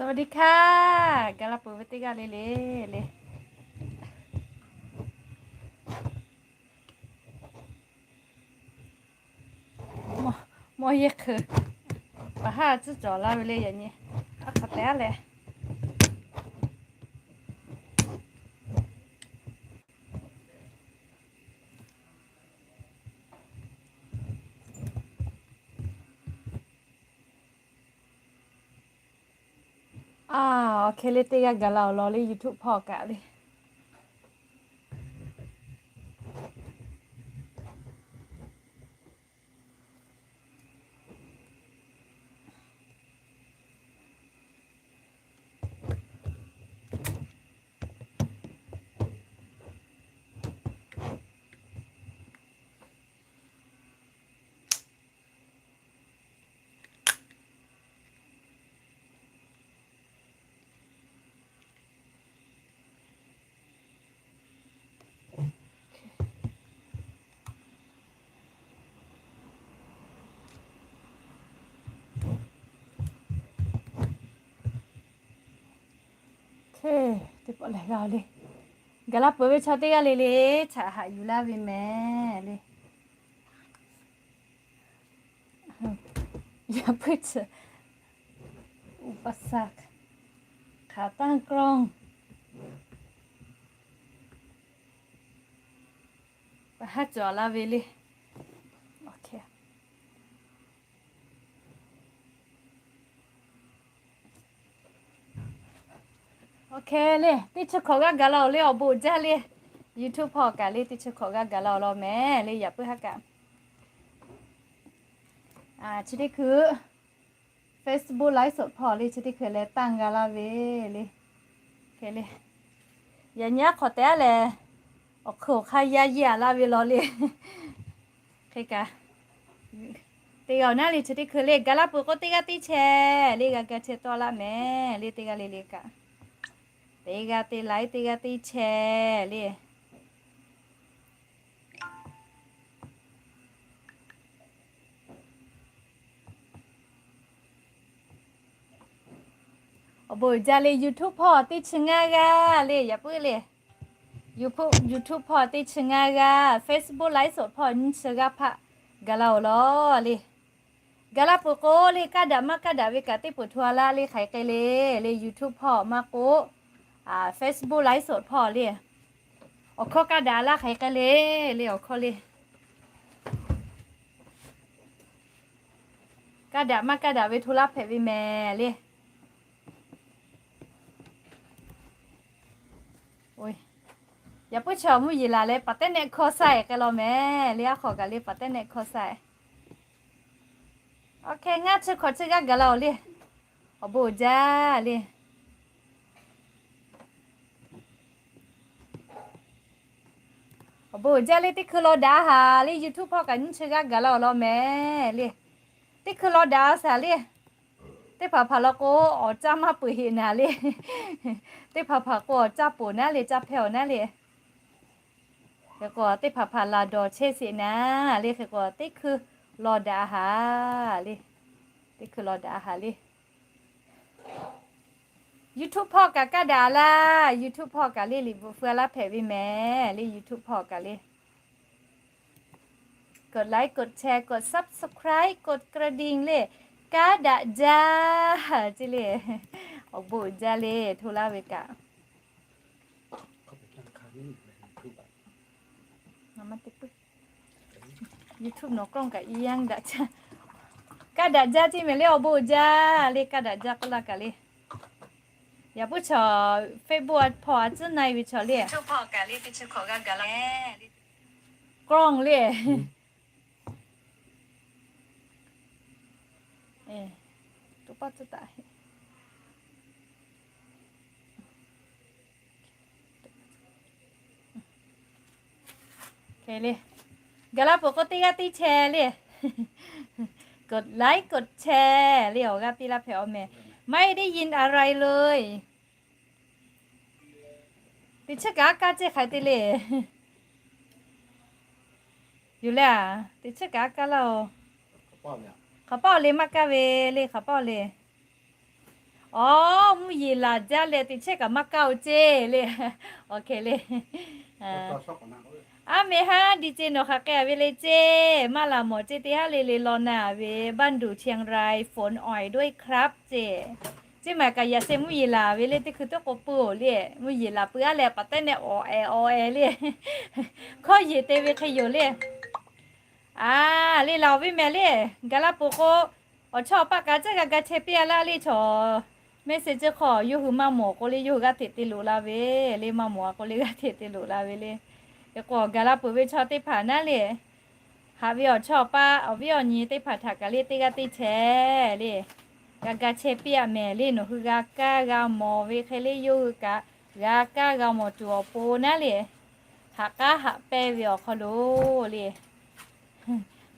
สวัสดีค่ะ Gaˬ la peuˬ ve teˇ g'aˇ le le le. Mawˇ yehˇ hkui paˍ haˉ tcuhˉ cawˬ laˇ ve le yaꞈ nyi. Aˉ hk'aw tehꞈ aˉ leh. Aˬ, awˬ hk'e le teˇ g'aˇ gaˬ la awˬ lawn le YouTube hpawˇ kaꞈ le. Teˇ pawˆ lehˬ g'a le. Gaˬ la peuˬ ve chaw teˇ g'aˇ le le htaꞈ haꞈ yuˬ laˇ ve mehˍ le. Yaꞈ puiˉ chi, uˇ pa saˍ hk'aˬ tanˇ กล้อง paˍ haˉ cawˬ la ve le. Awˬ hk'e le, teˇ chi hkawꞈ g'aˇ gaˬ la awˬ le awˬ bon uiˍ jaˇ le. YouTube hpawˇ kaꞈ le teˇ chi hkawꞈ g'aˇ gaˬ la awˬ lawn mehˍ le yaꞈ puiˉ haˉ kaꞈ. Chi teˇ hkui Facebook live สด hpawˇ le chi teˇ hkui leh tanˇ g'a laˇ ve le. Hk'e le, yaꞈ nyi aˉ hk'aw tehꞈ aˉ leh, awˬ hk'ui awˬ hk'aˇ yaˇ yeˇ a laˇ ve law le. Hk'e kaꞈ, teˇ g'aˇ awˬ naˉ le chi teˇ hkui le gaˬ la peuˬ k'o teˇ g'aˇ teˇ chehˇ le g'a ga chehˇ tawˆ laˇ mehˍ le teˇ g'aˇ le le kaꞈ. Teˇ g'aˇ teˇ laiˉ teˇ g'aˇ teˇ chehˇ le. Awˬ bon uiˍ jaˇ le YouTube hpawˇ teˇ chi ngaˇ g'aˇ le yaꞈ puiˉ le. YouTube hpawˇ teˇ chi ngaˇ g'aˇ, Facebook live สด hpawˇ nyiˇ chi g'aˇ hpaˆ gaˬ la awˬ lawn le. Gaˬ la peuˬ k'o le kaˇ daꞈ maˇ kaˇ daꞈ ve kaꞈ teˇ peuˬ htu a laˇ le hk'aˬ hk'e le, le YouTube hpawˇ maˇ k'oˆ, Facebook live สด hpawˇ le. Awˬ hkawˇ kaˇ daꞈ laˇ hk'aˬ hk'e le, le awˬ hkawˇ le. Kaˇ daꞈ maˇ kaˇ daꞈ ve hto laˇ hpehꞈ ve mehˍ le. Yaꞈ puiˉ chaw mvuhˇ yeˬ laˬ leh paˍ tehˉ nehˆ hkawˇ sha-e k'ai law mehˍ le aˉ hk'aw kaꞈ le paˍ tehˉ nehˆ hkawˇ sha-e. Awˬ hk'e ngaˇ chi hkawꞈ chi g'aˇ gaˬ la awˬ le. Awˬ bon uiˍ jaˇ le. Awˬ bon uiˍ jaˇ le teˇ hkui law daꞈ a haˍ le YouTube hpawˇ kaꞈ nyiˇ chi g'aˇ gaˬ la awˬ lawn mehˍ le. Teˇ hkui law daꞈ a shaˍ le. Teˇ hpaˍ hpaˍ law k'o awˬ caˇ maˇ peuˬ heꞈ naˍ le. Teˇ hpaˍ hpaˍ k'o awˬ caˇ poˬ naˉ le caˇ hpehˇ awˬ naˉ le. Hk'e k'o teˇ hpaˍ hpaˍ laˬ dawˬ chehˇ sheˍ naˍ le hk'e k'o teˇ hkui law daꞈ a haˍ le. Teˇ hkui law daꞈ a haˍ le. YouTube hpawˇ kaꞈ kaˇ daꞈ laˇ. YouTube hpawˇ kaꞈ le liꞈ bvuhꞈ feu a laˇ hpehꞈ ve mehˍ le YouTube hpawˇ kaꞈ le. กดไลค์ กดแชร์ กด subscribe กดกระดิ่ง le. Kaˇ daꞈ jaˇ ce le. Awˬ bon uiˍ jaˇ le hto laˇ ve kaꞈ. YouTube nawˬ กล้อง kaꞈ i yanˇ daꞈ jaˇ. Kaˇ daꞈ jaˇ ce mehˍ le awˬ bon uiˍ jaˇ le kaˇ daꞈ jaˇ k'oˆ laˇ kaꞈ le. Yaꞈ puiˉ chaw Facebook hpawˇ a tcuhˉ na-e ve chaw le. YouTube hpawˇ kaꞈ le teˇ chi hkawꞈ g'aˇ gaˬ la le. กล้อง le. To pa tcuhˉ taˍ heˆ. Hk'e le, gaˬ la peuˬ k'o teˇ g'aˇ teˇ chehˇ le. กดไลค์ กดแชร์ le awˬ g'aˇ piˇ laˇ hpehꞈ-aw mehˍ. ไม่ได้ยินอะไรเลย. Teˇ chiˉ kaꞈ aˉ kaˇ ceˇ hk'aiˬ te le. Yuˬ le a, teˇ chiˉ kaꞈ aˉ kaˇ laˇ-oˬ. Hk'aˬ paˆ-oˬ le maˇ kaˇ ve le hk'aˬ paˆ-oˬ le. Awˬ, mvuhˇ yeˬ laˬ jaˇ leh teˇ chehˇ kaꞈ maˇ kaˇ-oˬ ceˇ le. Awˬ hk'e le. Aˉ meh haˉ di ce nawˬ hk'aˬ k'ai-a ve le ceˇ. Maˇ laˬ mawˬ ceˇ, teˇ haˉ le le law na ve บ้านดู่เชียงราย ฝนอ่อยด้วยครับ ceˇ. Ceˇ maˬ kaꞈ yaꞈ sheh mvuhˇ yeˬ laˬ ve le teˇ hkui teˇ k'o pui-oˬ le. Mvuhˇ yeˬ laˬ pui aˉ leh paˍ tehˉ nehˆ awˬ ehˍ awˬ ehˍ le. Hkawˇ yeˬ te ve hk'e yoˬ le. Aˉ, le laˬ-oˬ ve mehˍ le. Gaˬ la peuˬ k'o, awˬ chawˇ awˬ paˆ kaꞈ caˉ g'a ga chehˇ piˇ-a laˇ le chaw. Mehˆ shehˍ ceˇ hk'aw yawˇ hui maˇ mawˬ k'o le, yawˇ hui g'aˇ hteꞈ te loꞈ la ve le. Maˇ mawˬ-a k'o le, g'aˇ hteꞈ te loꞈ la ve le. Hk'e k'o, gaˬ la peuˬ ve chaw teˇ hpaˍ naˉ le, haꞈ ve awˬ chawˇ awˬ paˆ awˬ viˉ awˬ nyi teˇ hpaˍ htaꞈ kaꞈ le teˇ g'aˇ teˇ chehˇ le, g'a ga chehˇ piˇ-a mehˍ le. Nawˬ hui g'a kaˇ g'a mawˬ ve hk'e le, yawˇ hui kaꞈ g'a kaˇ g'a mawˬ tuˬ awˬ pon naˉ le, haꞈ k'aˉ haꞈ pehnˇ ve awˬ hk'aw lo le.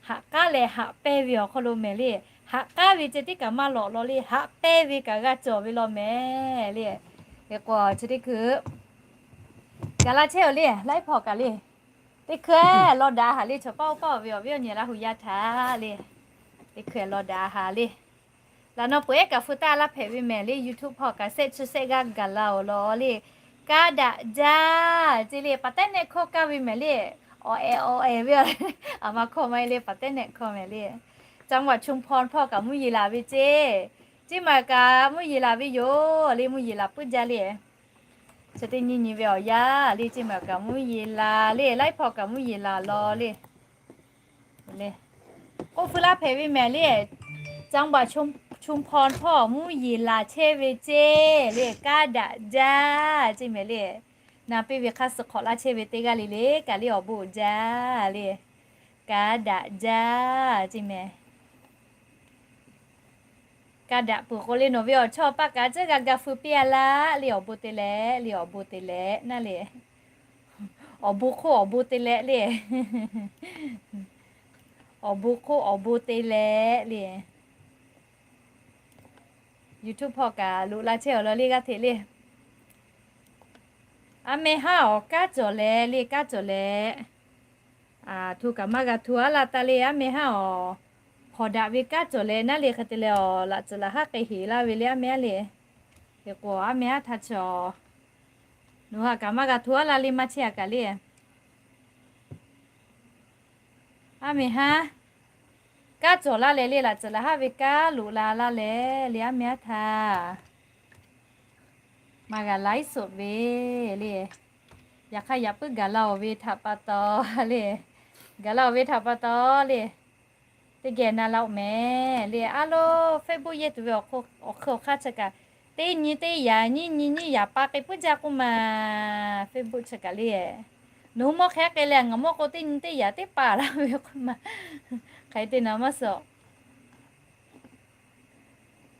Haꞈ k'aˉ leh haꞈ pehnˇ ve awˬ hk'aw lo mehˍ le. Haꞈ k'aˉ ve ceh tiˉ kaꞈ maˇ lawꞈ law le, haꞈ pehnˇ ve kaꞈ g'a cawˬ ve law mehˍ le. Hk'e k'o chi teˇ hkui gaˬ la chehˇ-oˬ le, laiˉ hpawˇ kaꞈ le. Teˇ hkui law daꞈ haꞈ le, chaw paˆ oˇ paˆ ve awˬ viˉ awˬ nyi Laˇ huˍ yaˇ htaꞈ le. Teˇ hkui law daꞈ haꞈ le. Laꞈ naw peuˬ ehˉ kaꞈ hpu taˇ laˇ hpehꞈ ve mehˍ le. YouTube hpawˇ kaꞈ shehˆ chi shehˆ g'aˇ gaˬ la-oˬ law le. Kaˇ daꞈ jaˇ ceˇ le. Paˍ tehˉ nehˆ hkawˇ kaˇ ve mehˍ le. Awˬ ehˍ awˬ ehˍ ve a, aˬ ma hkawˇ maˇ heˆ le, paˍ tehˉ nehˆ hkawˇ mehˍ le. จังหวัดชุมพร hpawˇ kaꞈ mvuhˇ yeˬ laˬ ve ceˇ. Ceˇ maˬ kaꞈ mvuhˇ yeˬ laˬ ve yoˬ le, mvuhˇ yeˬ laˬ puiˉ jaˇ le. Chi teˇ nyi nyi ve awˬ yanˇ le, ceˇ maˬ kaꞈ mvuhˇ yeˬ laˬ le, laiˉ hpawˇ kaꞈ mvuhˇ yeˬ laˬ law le. K'oˆ feu laˇ hpehꞈ ve mehˍ le. จังหวัดชุมพร hpawˇ mvuhˇ yeˬ laˬ chehˇ ve ceˇ le. Kaˇ daꞈ jaˇ ceˇ mehˍ le. Na piˇ ve hk'aˇ suh hk'awꞈ laˇ chehˇ ve teˇ g'aˇ le le kaꞈ le awˬ bon jaˇ le. Kaˇ daꞈ jaˇ ceˇ mehˍ. Kaˇ daꞈ peuˬ k'o le, nawˬ ve awˬ chawˇ awˬ paˆ kaꞈ caˉ g'a ga feu piˇ-a laˇ le. Awˬ bon te leh le, awˬ bon te leh naˉ le. Awˬ bon hk'oˆ awˬ bon te leh le. Awˬ bon hk'oˆ awˬ bon te leh le. YouTube hpawˇ kaꞈ loꞈ la chehˇ awˬ law le g'aˇ hteꞈ le. Aˉ meh haˉ awˬ kanˉ cawˬ leh le, kanˉ cawˬ leh. Htu kaꞈ maˇ g'a htu aˉ laˇ taˇ le. Aˉ meh haˉ awˬ hpawnˬ daꞈ ve kanˉ cawˬ leh naˉ le. Hk'e te leh awˬ laꞈ tcuhˍ laˬ haˉ k'ai heˍ laˇ ve le, aˉ meh haˉ le. Hk'e k'o aˉ meh haˉ htaꞈ chaw nawˬ hui kaꞈ maˇ g'a htu aˉ laˇ le, maˇ chehˇ-a kaꞈ le. Aˉ meh haˉ kanˉ cawˬ laˇ leh le, laꞈ tcuhˍ laˬ haˉ ve kanˉ loꞈ la laˇ leh le, aˉ meh haˉ htaꞈ maˇ g'a laiˉ suhˍ ve le. Yaꞈ hk'aˇ yaꞈ puiˉ gaˬ la-oˬ ve htaꞈ pa taw le, gaˬ la-oˬ ve htaꞈ pa taw le, teˇ geh na la-oˬ mehˍ le. Aˉ lo Facebook yehˇ tuˬ ve awˬ hk'e awˬ hk'aˇ chi kaꞈ, teˇ nyi teˇ yaꞈ nyiˇ nyi nyiˇ yaꞈ pa k'ai puiˉ jaˇ k'oˆ ma. Facebook chi kaꞈ le, nawˬ hui mawˇ hk'e k'ai leh ngaˬ mawˇ k'o teˇ nyi teˇ yaꞈ teˇ pa laˇ ve k'oˆ ma. Hk'aˬ hk'e te na maˇ suh.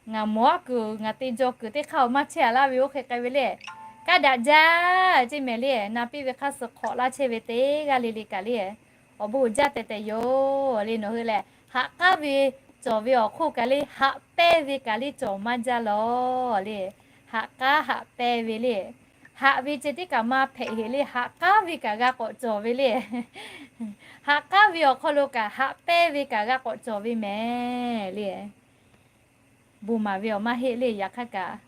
Ngaˬ mawˬ aˉ kuiˬ ngaˬ te jaw kuiˬ teˇ hk'aˇ-oˬ maˇ chehˇ-a laˇ ve oˇ hk'e k'ai ve le. Kaˇ daꞈ jaˇ ceˇ mehˍ le. Na piˇ ve hk'aˇ suh hk'awꞈ laˇ chehˇ ve teˇ g'aˇ le le kaꞈ le, awˬ bon uiˍ jaˇ tehꞈ tehꞈ yoˬ le. Nawˬ hui lehˬ haꞈ k'aˉ ve cawˬ ve awˬ hk'oˆ kaꞈ le, haꞈ pehnˇ ve kaꞈ le cawˬ maˇ jaˇ lawˬ le. Haꞈ k'aˉ haꞈ pehnˇ ve le. Haꞈ ve ceh tiˉ kaꞈ maˇ hpehꞈ heˍ le, haꞈ k'aˉ ve kaꞈ g'a k'awꞈ cawˬ ve le. Haꞈ k'aˉ ve awˬ hk'aw lo kaꞈ haꞈ pehnˇ ve kaꞈ g'a k'awꞈ cawˬ ve mehˍ le. Bon maˍ ve awˬ maˇ heˆ le. Yaꞈ hk'aˇ kaꞈ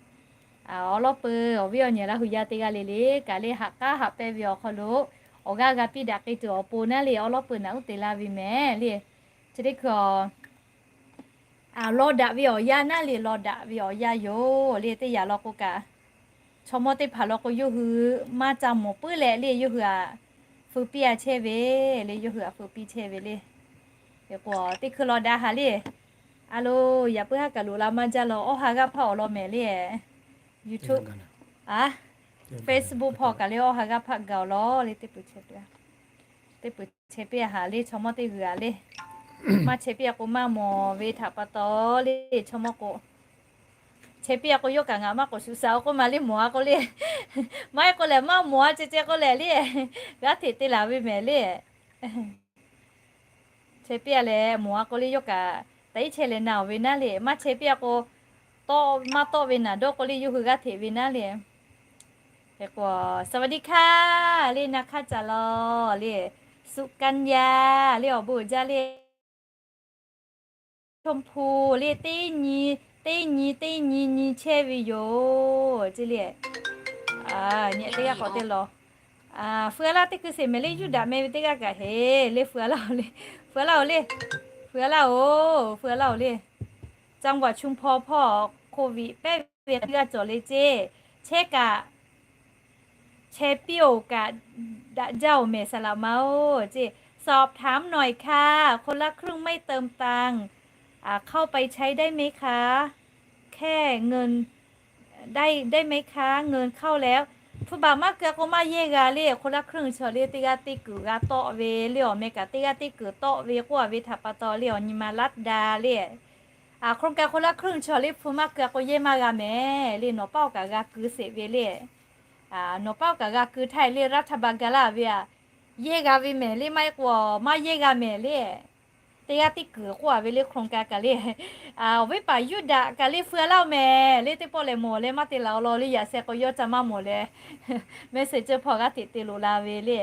awˬ lawˉ peuˬ awˬ viˉ awˬ nyi Laˇ huˍ yaˇ teˇ g'aˇ le le kaꞈ le, haꞈ k'aˉ haꞈ pehnˇ ve awˬ hk'aw lo awˬ g'aˇ g'a piˇ daꞈ k'ai tuˬ awˬ pon naˉ le, awˬ lawˉ peuˬ naꞈ uˉ te laˇ ve mehˍ le. Chi teˇ hkui law daꞈ ve awˬ yanˇ naˉ le, law daꞈ ve awˬ yanˇ yoˬ le. Teˇ yaꞈ law k'o kaꞈ, chaw mawˇ teˇ hpaˍ law k'o yawˇ hui maˇ ca mawˬ puiˉ leh le, yawˇ hui htaꞈ feu piˇ-a chehˇ ve le, yawˇ hui htaꞈ feu piˇ chehˇ ve le. Hk'e k'o teˇ hkui law daꞈ haꞈ le. A lo, yaꞈ puiˉ haˉ kaꞈ loꞈ la maˇ jaˇ law, awˬ ha g'aˇ hpaˆ awˬ lawn mehˍ le. YouTube, a, Facebook hpawˇ kaꞈ le awˬ ha g'aˇ hpaˆ gaˬ awˬ lawn le. Teˇ peuˬ chehˇ piˇ-a haꞈ le, chaw mawˇ teˇ g'uiˬ-a le. Maˇ chehˇ piˇ-a k'o maˇ mawˬ ve htaꞈ pa taw le, chaw mawˇ k'o chehˇ piˇ-a k'o yawˇ kaꞈ ngaˬ maˇ k'oꞈ shuˍ shaˍ-o k'oˆ ma le, mawˬ-a k'o le. Maˇ heˆ k'o lehˬ maˇ mawˬ-a ceh ceh k'o lehˬ le, g'aˇ hteꞈ te laˬ ve mehˍ le. Chehˇ piˇ-a leh mawˬ-a k'o le yawˇ kaꞈ taꞈ iˉ chehˇ leh na-oˬ ve naˉ le. Maˇ chehˇ piˇ-a k'o, tawˆ maˇ tawˆ ve naˍ dawˇ k'o le yawˇ hui g'aˇ hteꞈ ve naˉ le. Hk'e k'o, สวัสดีค่ะ le, na hk'aˇ caˍ law le, สุกัญญา le, awˬ bon uiˍ jaˇ le, ชมพู le, teˇ nyi teˇ nyi teˇ nyi nyi chehˇ ve yoˬ ceˇ le. Nyi teˇ g'aˇ k'awꞈ te lawˬ. Feu laˇ teˇ hkui sheˍ mehˍ le, Yuˇdaꞈ meh ve teˇ g'aˇ kaꞈ heˍ le, feu laˇ-oˬ le, feu laˇ-oˬ le, feu laˇ-oˬ, feu laˇ-oˬ le. จังหวัดชุมพร hpawˇ โควิด pehˉ ve teˇ g'aˇ cawˬ le ceˇ. Chehˇ kaꞈ chehˇ piˇ-oˬ kaꞈ daꞈ jaˇ-oˬ mehˍ สลับมา-oˬ ceˇ. สอบถามหน่อยค่ะ คนละครึ่งไม่เติมตังค์ เข้าไปใช้ได้ไหมคะ แค่เงิน ได้ ได้ไหมคะ เงินเข้าแล้ว hpu baˬ maˇ keu k'o maˇ yehˇ g'a le. คนละครึ่ง chaw le teˇ g'aˇ teˇ kuiˬ g'a tawˆ ve le, awˬ meh kaꞈ teˇ g'aˇ teˇ kuiˬ tawˆ ve k'oˆ-a ve htaꞈ pa taw le, awˬ nyi ma laˇ da le. โครงการ คนละครึ่ง chaw le hpu maˇ keu k'o yehˇ maˇ g'a mehˍ le, nawˬ paˆ-oˬ kaꞈ g'a keu sheˍ ve le. Nawˬ paˆ-oˬ kaꞈ g'a keu htaˇ le, รัฐบาล ga laˇ ve-a, yehˇ g'a ve mehˍ le, maˇ heˆ k'o maˇ yehˇ g'a mehˍ le. Teˇ g'aˇ teˇ kuiˬ k'oˆ-a ve le โครงการ kaꞈ le. Awˬ viˉ paˍ Yuˇdaꞈ kaꞈ le feu laˇ-oˬ mehˍ le, teˇ pawˆ lehˬ mawˬ leh maˇ te laˬ-oˬ law le, yaꞈ sheh k'o yawˇ ca maˇ mawˬ leh, message hpawˇ g'aˇ hteꞈ te loꞈ la ve le.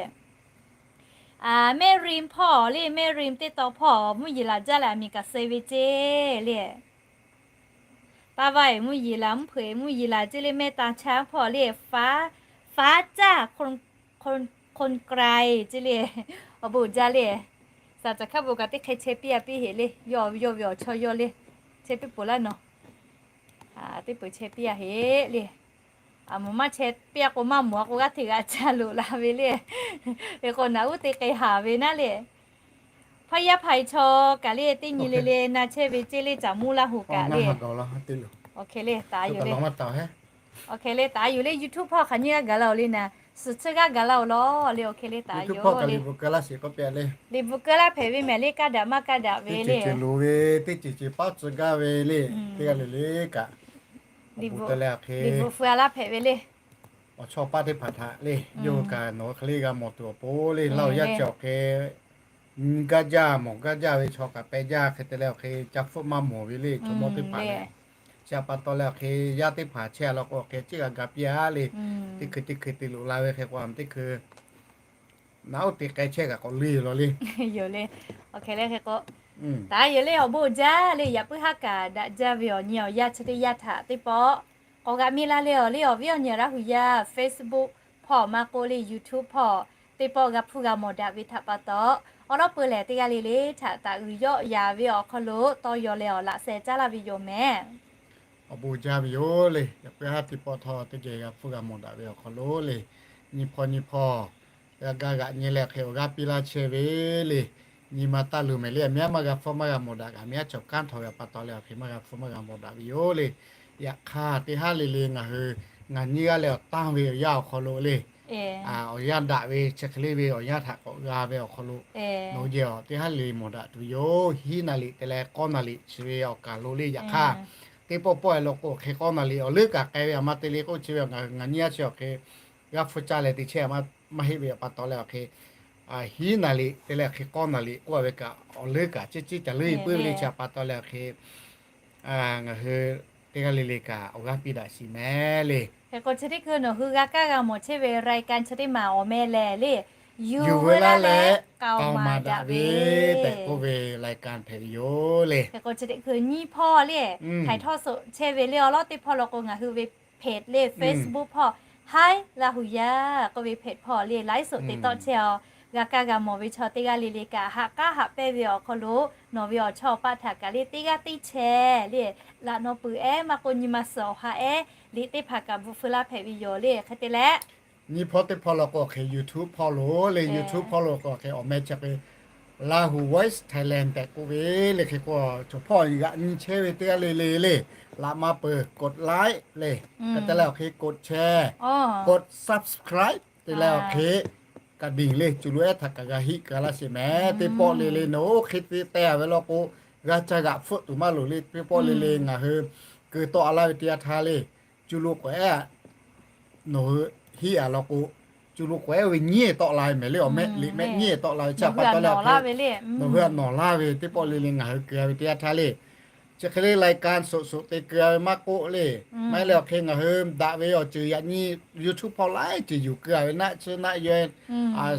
Mehˇ Rim hpawˇ le, Mehˇ Rim teˇ taw hpawˇ mvuhˇ yeˬ laˬ jaˇ leh aˬ miˍ kaꞈ suh ve ceˇ le. Taˇ vaˇ-eˬ mvuhˇ yeˬ laˬ, mvuhˇ hpeuꞈ mvuhˇ yeˬ laˬ ceˇ le, mehˇ taˇ chaˇ hpawˇ le, faˉ, faˉ caˇ คนไกล ceˇ le. Awˬ bon jaˇ le. Saˍ caˬ hkaˉ bon kaꞈ teˇ hk'e chehˇ piˇ-a piˇ heꞈ le, yawˇ yawˇ ve awˬ chawˇ yawˇ le. Chehˇ piˇ peuˬ laˇ nawˬ. Teˇ peuˬ chehˇ piˇ-a heꞈ le. Aˬ moˍ maˇ chehˇ piˇ-a k'o maˇ mawˬ-a k'o g'aˇ hteꞈ g'a ca loꞈ la ve le. Hk'e k'o naˬ uˉ te k'ai haˍ ve naˉ le. Hpaˇ yaˇ hpaˇ chaw kaꞈ le teˇ nyi le le na chehˇ ve ceˇ le, caˬ muˇ Laˇ huˍ kaꞈ le. Awˬ hk'e le taˍ yoˬ le. Awˬ hk'e le taˍ yoˬ le, YouTube hpawˇ hk'aˬ nyiˇ g'aˇ gaˬ la-oˬ le naˍ, suhˍ chi g'aˇ gaˬ la-oˬ law le. Awˬ hk'e le taˍ yoˬ le. Liꞈ bvuhꞈ keu laˇ hpehꞈ ve mehˍ le, kaˇ daꞈ maˇ kaˇ daꞈ ve le. Teˇ ceuˬ ceuˬ loˍ ve, teˇ ceuˬ ceuˬ paˉ tcuh gaˇ ve le. Teˇ g'aˇ le le kaꞈ, liꞈ bvuhꞈ feu-a laˇ hpehꞈ ve le. Awˬ chawˇ paˇ teˇ hpaˍ htaꞈ le, yawˇ hui kaꞈ nawˬ hui hk'e le g'a mawˬ tuˬ awˬ pon le, Laˇ huˍ yaˇ chi awˬ hk'e nyi gaˇ jaˇ mawˬ gaˇ jaˇ ve chaw kaꞈ peh jaˇ hk'e te leh, awˬ hk'e ca hpfuhˆ maˇ mawˬ ve le, chaw mawˇ teˇ hpaˍ le. Chi htaꞈ pa taw leh awˬ hk'e yaˇ teˇ hpaˍ chehˇ-a law k'o, awˬ hk'e ciˉ g'a ga piˇ-a le. Teˇ hkui teˇ hkui te loꞈ la ve hk'e k'o, teˇ hkui naˬ uˉ te k'ai chehˇ kaꞈ k'awꞈ le law le. Yoˬ le. Awˬ hk'e le hk'e k'o, taˍ yoˬ le, awˬ bon jaˇ le. Yaꞈ puiˉ haˉ kaꞈ daꞈ jaˇ ve awˬ nyi awˬ yaˇ chi teˇ yaˇ htaꞈ teˇ pawˆ k'awꞈ g'a miˇ laˇ le. Awˬ le awˬ viˉ awˬ nyi Laˇ huˍ yaˇ Facebook hpawˇ maˇ k'oˆ le, YouTube hpawˇ teˇ pawˆ g'a hpfuhˇ g'a mawˬ daꞈ ve htaꞈ pa taw, awˉ lawˉ peu lehˬ teˇ g'aˇ le le htaꞈ taꞈ uiˍ yawˆ yaˍ ve awˬ hk'aw lo tawˇ yaw leh awˬ laꞈ sheh caˉ laˇ ve yoˬ mehˍ. Awˬ bon jaˇ ve yoˬ le. Yaꞈ puiˉ haˉ teˇ pawˆ htawˇ teˇ geh g'a hpfuhˇ g'a mawˬ daꞈ ve awˬ hk'aw lo le, nyi hpawˇ nyi hpawˇ g'a ga g'aꞈ nyi leh awˬ hk'e awˬ g'aˇ piˇ laˇ chehˇ ve le. Nyi ma taˇ luˬ mehˍ le, aˬ miˉ maˇ g'a hpfuhˇ maˇ g'a mawˬ daꞈ kaꞈ, aˬ miˉ chaw kanˉ htaw ve pa taw leh awˬ hk'e maˇ g'a hpfuhˇ maˇ g'a mawˬ daꞈ ve yoˬ le. Yaꞈ hk'aˇ teˇ haˉ le le ngaˬ hui ngaˬ nyiˇ g'aˇ leh awˬ tanˇ ve awˬ yanˇ awˬ hk'aw lo le, awˬ yanˇ daꞈ ve chi hk'e le ve awˬ yanˇ htaꞈ k'awꞈ g'a ve awˬ hk'aw lo, nawˬ jehˬ teˇ haˉ le mawˬ daꞈ tuˬ yoˬ. Hiˉ naˍ liꞈ te leh k'awˇ naˍ liꞈ chi ve awˬ kaˬ lo le. Yaꞈ hk'aˇ teˇ pawˆ pawˆ-e law k'o, awˬ hk'e k'awˇ naˍ liꞈ awˬ leuˉ kaꞈ k'ai ve aˬ ma te le k'oˆ chi ve, ngaˬ nyiˇ g'aˇ chi awˬ hk'e g'a hpfuhˇ caˇ leh te chehˇ maˇ heˆ ve pa taw leh awˬ hk'e, hiˉ naˍ liꞈ te leh awˬ hk'e k'awˇ naˍ liꞈ k'oˆ-a ve kaꞈ awˬ leuˉ kaꞈ ciˉ ciˉ ca leuˉ-e puiˉ ve le. Chi pa taw leh awˬ hk'e ngaˬ hui teˇ g'aˇ le le kaꞈ awˬ g'aˇ piˇ daꞈ shiˍ mehˍ le. Hk'e k'o chi teˇ hkui nawˬ hui g'a kaˇ g'a mawˬ chehˇ ve รายการ chi teˇ maˬ awˬ meh lehˬ le, yuˬ veu laˇ leh k'aoˍ maˍ daꞈ ve tehꞈ k'oˆ ve รายการ hpehꞈ ve yoˬ le. Hk'e k'o chi teˇ hkui nyiˇ hpawˇ le, htaiˍ htawˇ soꞈ chehˇ ve le awˬ lawˉ teˇ hpawˇ law k'o ngaˬ hui ve เพจ le, Facebook hpawˇ Haiˉ Laˇ huˍ yaˇ k'oˆ ve เพจ hpawˇ le ไลฟ์สด te tawˆ chehˇ-a. G'a kaˇ g'a mawˬ ve chaw teˇ g'aˇ le le kaꞈ haꞈ k'aˉ haꞈ pehnˇ ve awˬ hk'aw lo nawˬ ve awˬ chawˇ awˬ paˆ htaꞈ kaꞈ le teˇ g'aˇ teˇ chehˇ le, laꞈ naw peuˬ ehˉ maˇ k'oˆ nyi ma suhˍ awˬ ha ehˉ liꞈ teˇ hpaˍ kaꞈ bvuhꞈ feu laˇ hpehꞈ ve yoˬ le. Hk'e te leh nyiˇ hpawˇ teˇ hpawˇ law k'o hk'e YouTube hpawˇ lo le, YouTube hpawˇ lo k'o hk'e awˬ meh chi hk'e Lahu Voice Thailand tehꞈ k'oˆ ve le. Hk'e k'o chaw hpawˇ g'aꞈ nyi chehˇ ve teˇ g'aˇ le le le, laꞈ ma peuˬ กดไลค์ le, hk'e te leh awˬ hk'e กดแชร์ กดซับสไครบ์ te leh awˬ hk'e กระดิ่ง le, cuˬ lo ehˉ htaꞈ kaꞈ g'a hiˆ keu laˇ sheˍ mehˍ. Teˇ pawˆ le le nawˬ oˇ hk'e te teh-a ve law k'o, g'a ca g'aꞈ hpfuhˆ tuˬ maˇ loˍ le. Teˇ pawˆ le le ngaˬ hui keu tawˆ-a laˇ ve teˇ yanˇ htaˇ le, cuˬ lo k'awꞈ ehˉ nawˬ hui hiˆ-a law k'o, cuˬ lo k'awꞈ ehˉ ve nyiˉ-e tawˆ la ve mehˍ le. Awˬ mehˆ liꞈ mehˆ nyiˉ-e tawˆ la ve chi pa taw leh awˬ hk'e nawˬ hui htaꞈ nawˬ laˇ ve teˇ pawˆ le le ngaˬ hui keu-a ve teˇ yanˇ htaˇ le, chi hk'e le รายการ soꞈ soꞈ te keu-a ve maˇ k'oˆ le, maˇ heˆ leh awˬ hk'e ngaˬ hui daꞈ ve awˬ ceuˬ yaꞈ nyi YouTube hpawˇ laiˉ ceuˬ yuˬ keu-a ve naˆ tsuhˇ naˆ yaweh,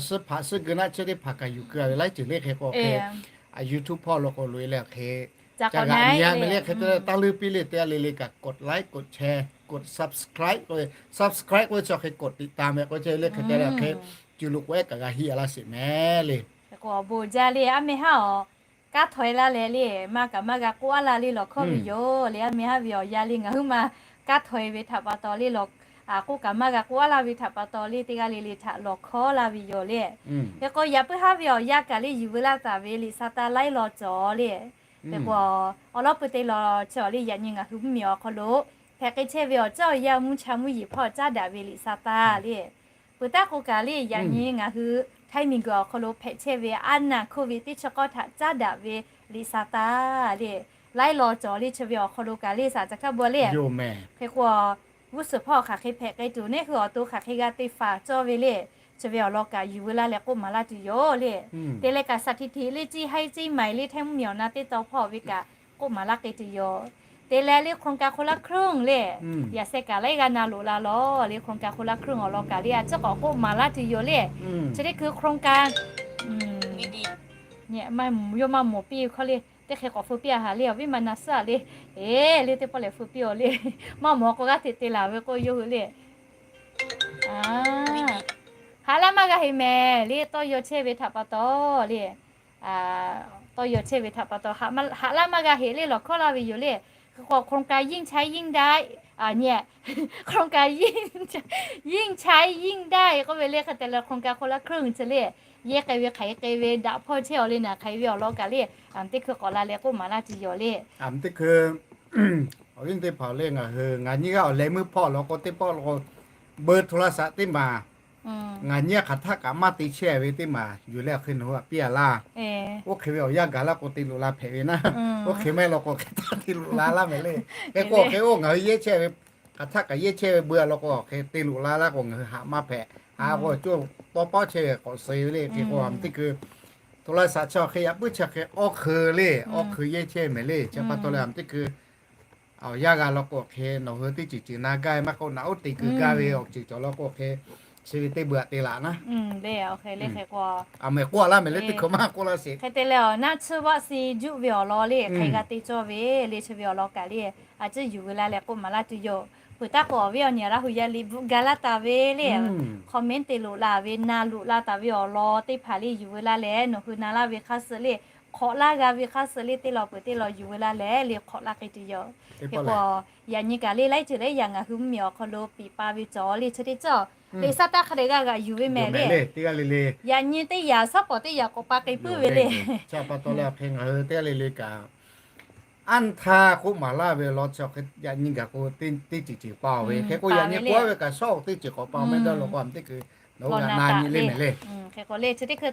suhˉ hpaꞈ suhˉ geu naˆ tsuhˇ teˇ hpaˍ kaꞈ yuˬ keu-a ve laiˉ ceuˬ le. Hk'e k'o awˬ hk'e YouTube hpawˇ law k'o loꞈ-e leh awˬ hk'e Ca kaꞈ nyi a meh le hk'e te leh, taˇ leuˉ piˇ le, teˇ g'aˇ le le kaꞈ กดไลค์ กดแชร์ กด subscribe กด subscribe k'oˆ ve chi hk'e กดติดตาม meh k'oˆ ve le hk'e te leh hk'e, cuˬ loꞈ k'oˆ ehˉ kaꞈ g'a hiˆ a laˇ sheˍ meh le. K'o awˬ bon jaˇ le, aˉ meh haˉ awˬ kanˉ htawꞈ e laˇ leh le, maˇ kaꞈ maˇ g'a k'oˆ a laˇ le lawˬ hkawˇ ve yoˬ le. Aˉ meh haˉ ve awˬ yanˇ le ngaˬ huiˉ ma kanˉ htawꞈ e ve htaꞈ pa taw le, k'oˆ kaꞈ maˇ g'a k'oˆ a laˇ ve htaꞈ pa taw le, teˇ g'aˇ le le htaꞈ lawˬ hkawˇ laˇ ve yoˬ le. Hk'e k'o yaꞈ puiˉ haˉ ve awˬ yanˇ kaꞈ le yuˬ veu laˇ taˍ ve liꞈ sa taˇ laiˉ law cawˬ le. Hk'e k'o awˬ lawˉ pui te law chi awˬ le, yaꞈ nyi ngaˬ hui mvuhˇmiˬ awˬ hk'aw lo hpehꞈ k'ai chehˇ ve awˬ cawˇ awˬ yanˇ mvuhˇ cha mvuhˇ yeˬ hpawˇ caˉ daꞈ ve liꞈ sa taˇ le. Peuˬ taˉ k'o kaꞈ le, yaꞈ nyi ngaˬ hui Htaiˇ miˬguiˬ awˬ hk'aw lo hpehꞈ chehˇ ve aˉ naˬ hk'oˆ ve teˇ chi k'awˇ htaꞈ caˉ daꞈ ve liꞈ sa taˇ le. Laiˉ law cawˬ le chi ve awˬ hk'aw lo kaꞈ le saˍ ca hkaˇ baw le. Hk'e k'o g'uˇ suhˍ hpawˇ hk'aˬ hk'e hpehꞈ k'ai tuˬ, neˇ hui awˬ to hk'aˬ hk'e g'a te faˍ cawˇ ve le, chi ve awˬ lawn kaꞈ yuˬ veu laˇ leh k'oˆ maˍ laˇ tuˬ yoˬ le. Te leh kaꞈ สถิติ le, ชื่อไฮ ชื่อใหม่ le, Htaiˇ mvuhˇmiˬ awˬ na teˇ taw hpawˇ ve kaꞈ k'oˆ maˍ laˇ k'ai tuˬ yoˬ. Te leh le โครงการคนละครึ่ง le, yaꞈ sheh kaꞈ laiˉ g'aˇ na loꞈ la lawˬ le. โครงการคนละครึ่ง awˬ lawn kaꞈ le a ciˉ k'awꞈ k'oˆ maˍ laˇ tuˬ yoˬ le. Chi teˇ hkui โครงการ yawˇ maˇ mawˬ piˇ hkawˇ le, teˇ hk'e k'awꞈ feu piˇ a haˍ le, awˬ viˉ ma na suhˉ a le. Eˬ le, teˇ pawˆ lehˬ feu piˇ a le. Maˇ mawˬ k'o g'aˇ hteꞈ te laˬ ve k'oˆ yawˇ hui le. Haꞈ laˇ maˇ g'a heˆ mehˍ le, tawˇ yaw chehˇ ve htaꞈ pa taw le. Tawˇ yaw chehˇ ve htaꞈ pa taw haꞈ laˇ maˇ g'a heˆ le lawˬ hkawˇ laˇ ve yoˬ le. Hk'e k'o โครงการยิ่งใช้ยิ่งได้ nyi, โครงการ ยิ่งใช้ยิ่งได้ k'oˆ ve le hk'e te leh โครงการคนละครึ่ง chi le, yehˇ k'ai ve hk'aˬ hk'e k'ai ve daꞈ hpawˇ chehˇ awˬ le naˬ hk'aˬ hk'e ve awˬ lawn kaꞈ le, teˇ hkui k'awꞈ la leh k'oˆ maˍ laˇ tuˬ yoˬ le. Teˇ hkui awˬ viˉ teˇ hpaˍ le, ngaˬ hui ngaˬ nyiˇ g'aˇ awˬ leh meuˇ hpawˇ law k'o teˇ pawˆ law k'o, เบอร์โทรศัพท์ teˇ maˬ ngaˬ nyiˇ g'aˇ hk'aˬ htaˆ kaꞈ maˇ te chehˇ ve teˇ maˬ yuˬ leh awˬ hk'e nawˬ hui htaꞈ piˇ a laˇ. Oˇ hk'e ve awˬ yanˇ gaˬ laˇ k'o te loꞈ la hpehꞈ ve naˉ. Oˇ hk'e maˇ heˆ law k'o hk'e htaˇ te loꞈ la laˇ meh le. Hk'e k'o hk'e oˇ ngaˬ hui yehˇ chehˇ ve hk'aˬ htaˆ kaꞈ yehˇ chehˇ ve เบอร์ law k'o hk'e te loꞈ la laˇ k'o ngaˬ hui haꞈ maˇ hpehꞈ. Haꞈ k'o coˇ tawˇ pawˉ chehˇ ve k'awꞈ suh ve le. Hk'e k'o a teˇ hkui โทรศัพท์ chi awˬ hk'e yaꞈ puiˉ chi hk'e awˇ hkui le, awˇ hkui yehˇ chehˇ meh le. Chi pa taw leh a teˇ hkui awˬ yanˇ g'a law k'o hk'e nawˬ hui teˇ ceuˬ ceuˬ na gaˇ ve maˇ k'oˆ, naꞈ oˉ te kuiˬ gaˇ ve awˬ ceuˬ cawˬ law k'o hk'e, chi ve teˇ beuꞈ te laꞈ naˉ. Aˬ meh k'oˆ laˇ meh le, teˇ hkui maˇ k'oˆ laˇ sheˍ. Hk'e te leh awˬ naˆ tsuhˇ vaˆ si juˆ ve awˬ lawn le hk'e g'a te cawˇ ve le, chi ve awˬ lawn kaꞈ le a ciˉ yuˬ veu la leh k'oˆ maˍ laˇ tuˬ yoˬ. Peuˬ taˉ k'o awˬ viˉ awˬ nyi a Laˇ huˍ yaˇ liꞈ bvuhꞈ gaˇ laˇ taˍ ve le, comment te loꞈ la ve, na loꞈ la taˍ ve awˬ lawn teˇ hpaˍ le yuˬ veu la leh nawˬ hui na laˇ ve hk'aˇ suh le, hk'awꞈ laˇ g'a ve hk'aˇ suh le teˇ law peuˬ teˇ law yuˬ veu la leh le hk'awꞈ laˇ k'ai tuˬ yoˬ. Hk'e k'o yaꞈ nyi kaꞈ le laiˉ ceuˬ leh yaꞈ ngaˬ hui mvuhˇmiˬ awˬ hk'aw lo piˍ pa ve cawˬ le chi teˇ cawˇ, liꞈ sa taˇ hk'a dehꞈ g'a g'aꞈ yuˬ ve mehˍ le. Yaꞈ nyi teˇ yanˇ shaˉ pawˍ teˇ yanˇ k'awꞈ pa k'ai puiˉ ve le. Chi pa taw leh hk'e ngaˬ hui teˇ g'aˇ le le kaꞈ anˇ htaˇ k'oˆ maˍ laˇ ve law chi hk'e yaꞈ nyi gaˬ k'o teˇ ceuˬ ceuˬ pa ve. Hk'e k'o yaꞈ nyi k'oˆ ve kaꞈ shaˉ teˇ ceuˬ k'awꞈ pa meh dawˇ law k'o a teˇ hkui nawˬ hui g'a na nyi le mehˍ le. Hk'e k'o le chi teˇ hkui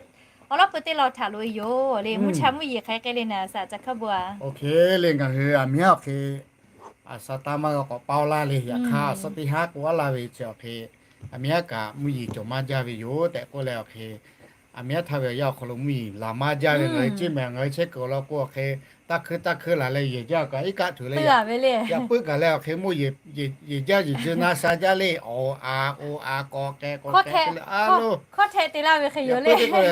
awˬ lawn pui teˇ law htaꞈ loꞈ e yoˬ le, mvuhˇ cha mvuhˇ yeˬ hk'aˬ hk'e le naˍ saˍ ca hkaˇ bon a. Oˇ hk'e le ngaˬ hui aˬ miˉ haˉ hk'e a shaˍ taˇ maˇ g'a k'awꞈ paoˇ laˇ le. Yaꞈ hk'aˇ a shaˍ teˇ haˉ k'oˆ a laˇ ve chi awˬ hk'e, aˬ miˉ haˉ kaꞈ mvuhˇ yeˬ cawˬ maˇ jaˇ ve yoˬ tehꞈ k'oˆ leh awˬ hk'e, aˬ miˉ haˉ htaˇ ve awˬ yanˇ awˬ hk'aw lo mvuhˇ yeˬ laˬ maˇ jaˇ ve ngaˬ hui ceˇ mehˍ, ngaˬ hui chehˇ kuiˬ awˬ lawn k'o awˬ hk'e, taˇ hkuiˇ taˇ hkuiˇ laˬ leh yehˬ jaˇ kaꞈ iˉ kaˆ tuˬ le, yaꞈ puiˉ kaꞈ leh awˬ hk'e mvuhˇ yeˬ, yehˬ jaˇ yehˬ jeu na sha jaˇ le, awˬ a o a k'awꞈ k'ehꞈ k'awꞈ k'ehꞈ k'oˆ le a lo, yaꞈ puiˉ teˇ k'o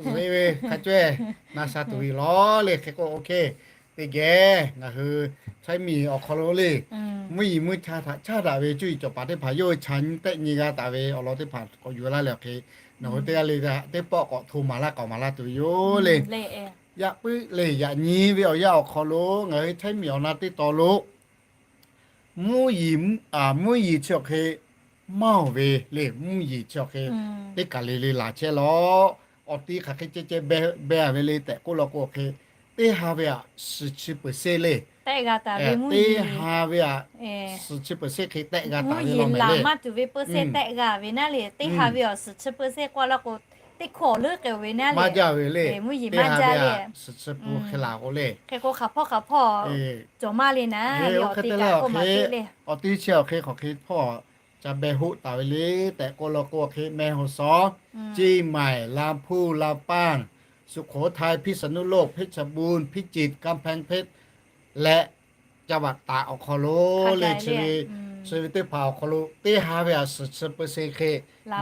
zuhꞈ ve hk'a cawehˇ na sha tuˬ ve lawˬ le. Hk'e k'o oˇ hk'e teˇ geh ngaˬ hui Htaiˇ miˬ awˬ hk'aw lo le, mvuhˇ yeˬ mvuhˇ cha htaꞈ caˉ daꞈ ve cuˇ yiˍ cawˬ paˍ teˇ hpaˍ yawˇ hui chaꞈ nyi tehˆ nyi g'a taˍ ve awˬ lawn teˇ hpaˍ k'awꞈ yuˬ laˇ leh awˬ hk'e, nawˬ hui teˇ g'aˇ le teˇ pawˆ k'awꞈ hto maˍ laˇ k'awꞈ maˍ laˇ tuˬ yoˬ le. Yaꞈ puiˉ le yaꞈ nyi ve awˬ yanˇ awˬ hk'aw lo ngaˬ hui Htaiˇ miˬ awˬ na teˇ taw lo mvuhˇ yeˬ, mvuhˇ yeˬ chi awˬ hk'e maˇ oˬ ve le, mvuhˇ yeˬ chi awˬ hk'e teˇ kaˬ le le laˬ chehˇ lawˬ. Awˬ ti hk'aˬ hk'e ceh ceh beh a ve le tehꞈ k'oˆ law k'o awˬ hk'e, teˇ ha ve aꞈ suhˍ chi peuˬ seˇ le, teˇ ha ve aꞈ suhˍ chi peuˬ seˇ hk'e tehˆ g'a taˍ ve law mehˍ le. Maˇ tuˬ ve peuˬ seˇ tehˆ g'a ve naˉ le, teˇ ha ve aꞈ suhˍ chi peuˬ seˇ k'oˆ law k'o, teˇ hkawˇ leuˉ k'ai ve naˉ le, maˇ jaˇ ve le. Mvuhˇ yeˬ maˇ jaˇ le. Suhˍ chi peuˬ hk'e laˬ k'o le, hk'e k'o hk'aˬ hpawˇ hk'aˬ hpawˇ cawˬ maˇ le naˉ le, awˬ ti kaꞈ k'oˆ maˍ piˇ le. Awˬ ti chi awˬ hk'e hk'aˬ hk'e hpawˇ ca beh hoˆ taˍ ve le tehꞈ k'oˆ law k'o awˬ hk'e, แม่ฮ่องสอน, เชียงใหม่, ลำพูน, ลำปาง, สุโขทัย, พิษณุโลก, เพชรบูรณ์, พิจิตร, กำแพงเพชร leh จังหวัดตาก awˬ hk'aw lo le chi ve, chi ve teˇ hpaˍ awˬ hk'aw lo teˇ ha ve aꞈ suhˍ chi peuˬ seˇ hk'e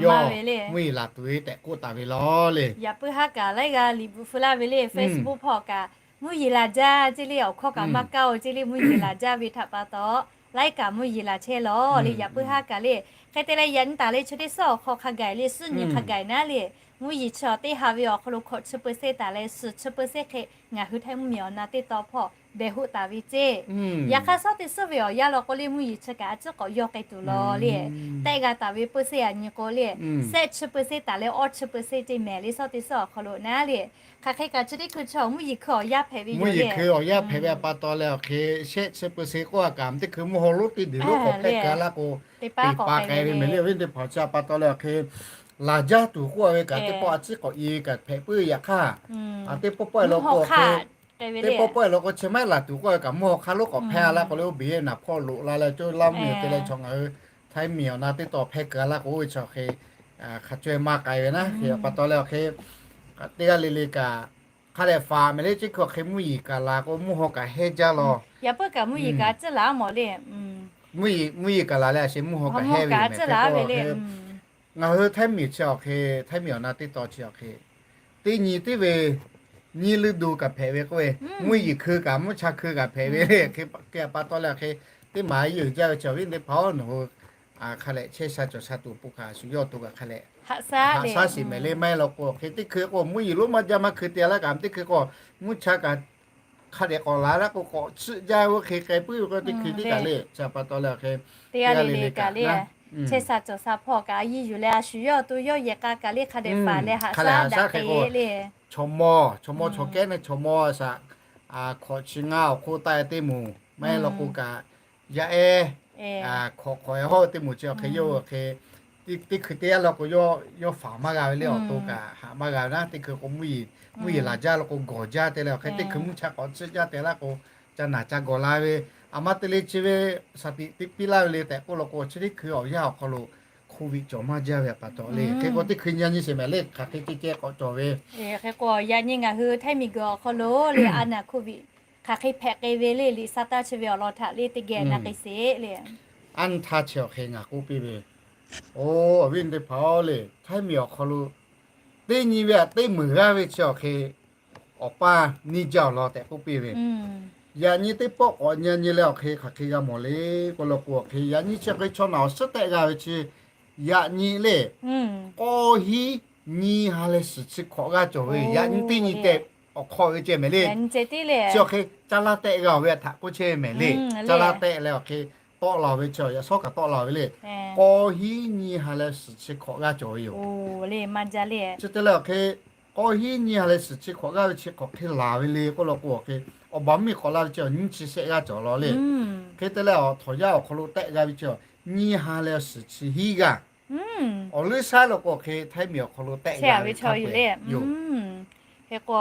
yawˇ mvuhˇ yeˬ laˬ tuˬ ve tehꞈ k'oˆ taˍ ve law le. Yaꞈ puiˉ haˉ kaꞈ laiˉ g'aˇ liꞈ bvuhꞈ feu laˇ ve le, Facebook hpawˇ kaꞈ Mvuhˇ yeˬ laˬ jaˇ ceˇ le, awˬ hkawˇ kaꞈ maˇ kaˇ-oˬ ceˇ le, mvuhˇ yeˬ laˬ jaˇ ve htaꞈ pa taw, laiˉ kaꞈ mvuhˇ yeˬ laˬ chehˇ lawˬ le, yaꞈ puiˉ haˉ kaꞈ le. Hk'e te leh yaꞈ nyi taˍ leh chi teˇ suhˉ awˬ hk'aw hk'a gaˬ le, suhˉ nyi hk'a gaˬ naˉ le. Mvuhˇ yeˬ chi awˬ teˇ ha ve awˬ hk'aw lo hkawꞈ chi peu se taˍ leh suhˍ chi peu se hk'e ngaˬ hui Htaiˇ mvuhˇmiˬ awˬ na teˇ taw hpawˇ behˬ hoˆ taˍ ve ceˇ. Yaꞈ hk'aˇ suhˉ teˇ suhˉ ve awˬ yanˇ law k'o le mvuhˇ yeˬ chi kaꞈ a ciˉ k'awꞈ yawˇ k'ai tuˬ lawˬ le. Tehˆ g'a taˍ ve peu se aꞈ nyi k'o le, shehˆ chi peu se taˍ leh awˇ chi peu se te mehˍ le suhˉ teˇ suhˉ awˬ hk'aw lo naˉ le. Hk'aˬ hk'e kaꞈ chi teˇ hkui chi mvuhˇ yeˬ hkui awˬ yanˇ hpehꞈ ve, mvuhˇ yeˬ hkui awˬ yanˇ hpehꞈ ve pa taw leh awˬ hk'e, shehˆ chi peu se k'oˆ a kaꞈ teˇ hkui mvuhˇ haw lonˉ teˇ deˬ lonˉ k'awꞈ hpehˇ keu a laˇ k'o, teˇ paˍ k'awꞈ k'ai ve mehˍ le. Awˬ viˉ teˇ hpaˍ chi a pa taw leh awˬ hk'e, laˬ jaˇ tuˬ k'oˆ a ve kaꞈ teˇ pawˆ a ciˉ k'awꞈ i ve kaꞈ hpehꞈ puiˉ ve yaꞈ hk'aˇ, teˇ pawˆ pawehˇ law k'o hk'e, teˇ pawˆ pawehˇ law k'o chi maˇ laˬ tuˬ k'oˆ a ve kaꞈ mvuhˇ haw hk'aˇ lonˉ k'awꞈ hpehˇ a laˇ k'o le, oˇ beˬ naˍ hpawˇ loꞈ la leh cawˇ laˇ mvuhˇ miˬ te leh chaw ngaˬ hui Htaiˇ miˬ awˬ na teˇ taw hpehˇ keu a laˇ k'o, oˇ ve chi awˬ hk'e hk'a caweh maˇ k'ai ve naˉ. Hk'e a pa taw leh awˬ hk'e, teˇ g'aˇ le le kaꞈ hk'a dehꞈ faˍ mehˍ le, chi hkui awˬ hk'e mvuhˇ yeˬ kaꞈ laˬ k'o mvuhˇ haw kaꞈ heˇ jaˇ lawˬ. Mvuhˇ yeˬ kaꞈ laˬ leh a shu mvuhˇ haw kaꞈ heˇ ve mehˍ le. Ngaˬ hui Htaiˇ miˬ chi awˬ hk'e, Htaiˇ miˬ awˬ na teˇ taw chi awˬ hk'e, teˇ nyi teˇ ve nyiˇ luˇ du kaꞈ hpehꞈ ve k'oˆ ve, mvuhˇ yeˬ hkui kaꞈ mvuhˇ cha hkui kaꞈ hpehꞈ ve le. Hk'e a pa taw leh awˬ hk'e, teˇ maˬ a yeˇ uiˍ jaˇ ve chi awˬ viˉ teˇ hpaˍ-oˬ, nawˬ hui hk'a lehꞈ chehˇ sha cawˬ sha tuˬ awˬ pon kaꞈ shu yawˇ to kaꞈ hk'a lehꞈ haꞈ shaˉ sheˍ mehˍ le. Maˇ heˆ law k'o hk'e teˇ hkui k'o mvuhˇ yeˬ lonˉ maˇ jaˇ maˇ hkui te a laˇ kaꞈ teˇ hkui k'o mvuhˇ cha kaꞈ hk'a dehꞈ k'awꞈ laˬ laˇ k'o k'awꞈ chiˆ jaˇ ve oˇ hk'e k'ai puiˉ ve k'o teˇ hkui teˇ kaꞈ le. Chi a pa taw leh awˬ hk'e, teˇ g'aˇ le le kaꞈ le, chehˇ sha cawˬ sha hpawˇ kaꞈ a yeˇ yuˬ leh a shu yawˇ to yawˇ yehˬ k'a kaꞈ le hk'a dehꞈ faˍ leh haꞈ shaˉ daꞈ k'ai le. Chaw mawˇ, chaw mawˇ chaw kehˉ neˇ chaw mawˇ shaꞈ hkawꞈ chi ngaˇ awˬ hk'oˆ taˆ e teˇ moˍ, maˇ heˆ law k'o kaꞈ yaˇ ehˉ hkawꞈ hk'awꞈ e hawˉ teˇ moˍ chi awˬ hk'e yawˇ awˬ hk'e, teˇ hkui teˇ yanˇ law k'o yawˇ yawˇ faˍ maˇ g'a ve le. Awˬ to kaꞈ haꞈ maˇ g'a ve naˉ. Teˇ hkui k'o mvuhˇ yeˬ laˬ jaˇ law k'o gawˬ jaˇ te leh awˬ hk'e teˇ hkui mvuhˇ cha k'awꞈ chiˆ jaˇ te laˇ k'o ca naˬ ca gawˬ la ve, a ma te le chi ve shaˍ tiꞈ teˇ piˇ laˇ ve le tehꞈ k'oˆ law k'o chi teˇ hkui awˬ yanˇ awˬ hk'aw lo hk'oˆ viꞈ cawˬ maˇ jaˇ ve a pa taw le. Hk'e k'o teˇ hkui nyi nyi sheˍ mehˍ le hk'aˬ hk'e ceh ceh k'awꞈ cawˬ ve. Hk'e k'o yaꞈ nyi ngaˬ hui Htaiˇ miˬ guiˬ awˬ hk'aw lo le a naˬ hk'oˆ viꞈ hk'aˬ hk'e hpehꞈ k'ai ve le liꞈ sa taˇ chi ve awˬ lawn htaꞈ le teˇ geh na k'ai sheˍ le. Aˉ nyi htaˇ chi awˬ hk'e ngaˬ k'oˆ piˇ ve, oˬ awˬ viˉ teˇ hpaˍ-oˬ le, Htaiˇ miˬ awˬ hk'aw lo teˇ nyi ve aꞈ teˇ meunˍ g'aˇ ve chi awˬ hk'e awˬ paˇ neˇ jaˇ awˬ lawn tehꞈ k'oˆ piˇ ve. Yaꞈ nyi teˇ pawˆ k'awꞈ nyi nyi leh awˬ hk'e hk'aˬ hk'e g'a mawˬ le k'oˆ law k'o awˬ hk'e yaꞈ nyi chi hk'e chaw naˬ awˬ suhˉ tehˆ g'a ve chi yaꞈ nyi le, k'awˇ hinˉ nyi ha leh suhˍ chi hkawꞈ g'aˇ cawˬ ve yaꞈ nyi teˇ nyi tehꞈ awˬ hk'aw ve ceh mehˍ le. Chi awˬ hk'e caˇ laˇ tehˆ g'a-oˬ ve htaꞈ k'oˆ chehˇ ve mehˍ le. Caˇ laˇ tehˆ leh awˬ hk'e tawˆ la-oˬ ve chi yaꞈ shawˉ kaꞈ tawˆ la-oˬ ve le. K'awˇ hinˉ nyi ha leh suhˍ chi hkawꞈ g'aˇ cawˬ ve yoˬ. Chi te leh awˬ hk'e k'awˇ hinˉ nyi ha leh suhˍ chi hkawꞈ g'aˇ ve chi hk'aˬ hk'e laˬ ve le k'oˆ law k'o awˬ hk'e, awˬ baˬ mvuhˇmiˬ k'awꞈ la ve chi nyiˇ chi shehˆ g'aˇ cawˬ law le. Hk'e te leh awˬ htawnˍ yaˇ awˬ hk'aw lo tehˆ g'a ve chi nyiˇ ha leh suhˍ chi hiˉ g'aˇ. Awˬ leuˉ shaˉ law k'o awˬ hk'e Htaiˇ miˬ awˬ hk'aw lo tehˆ g'a ve chaw yoˬ le. Hk'e k'o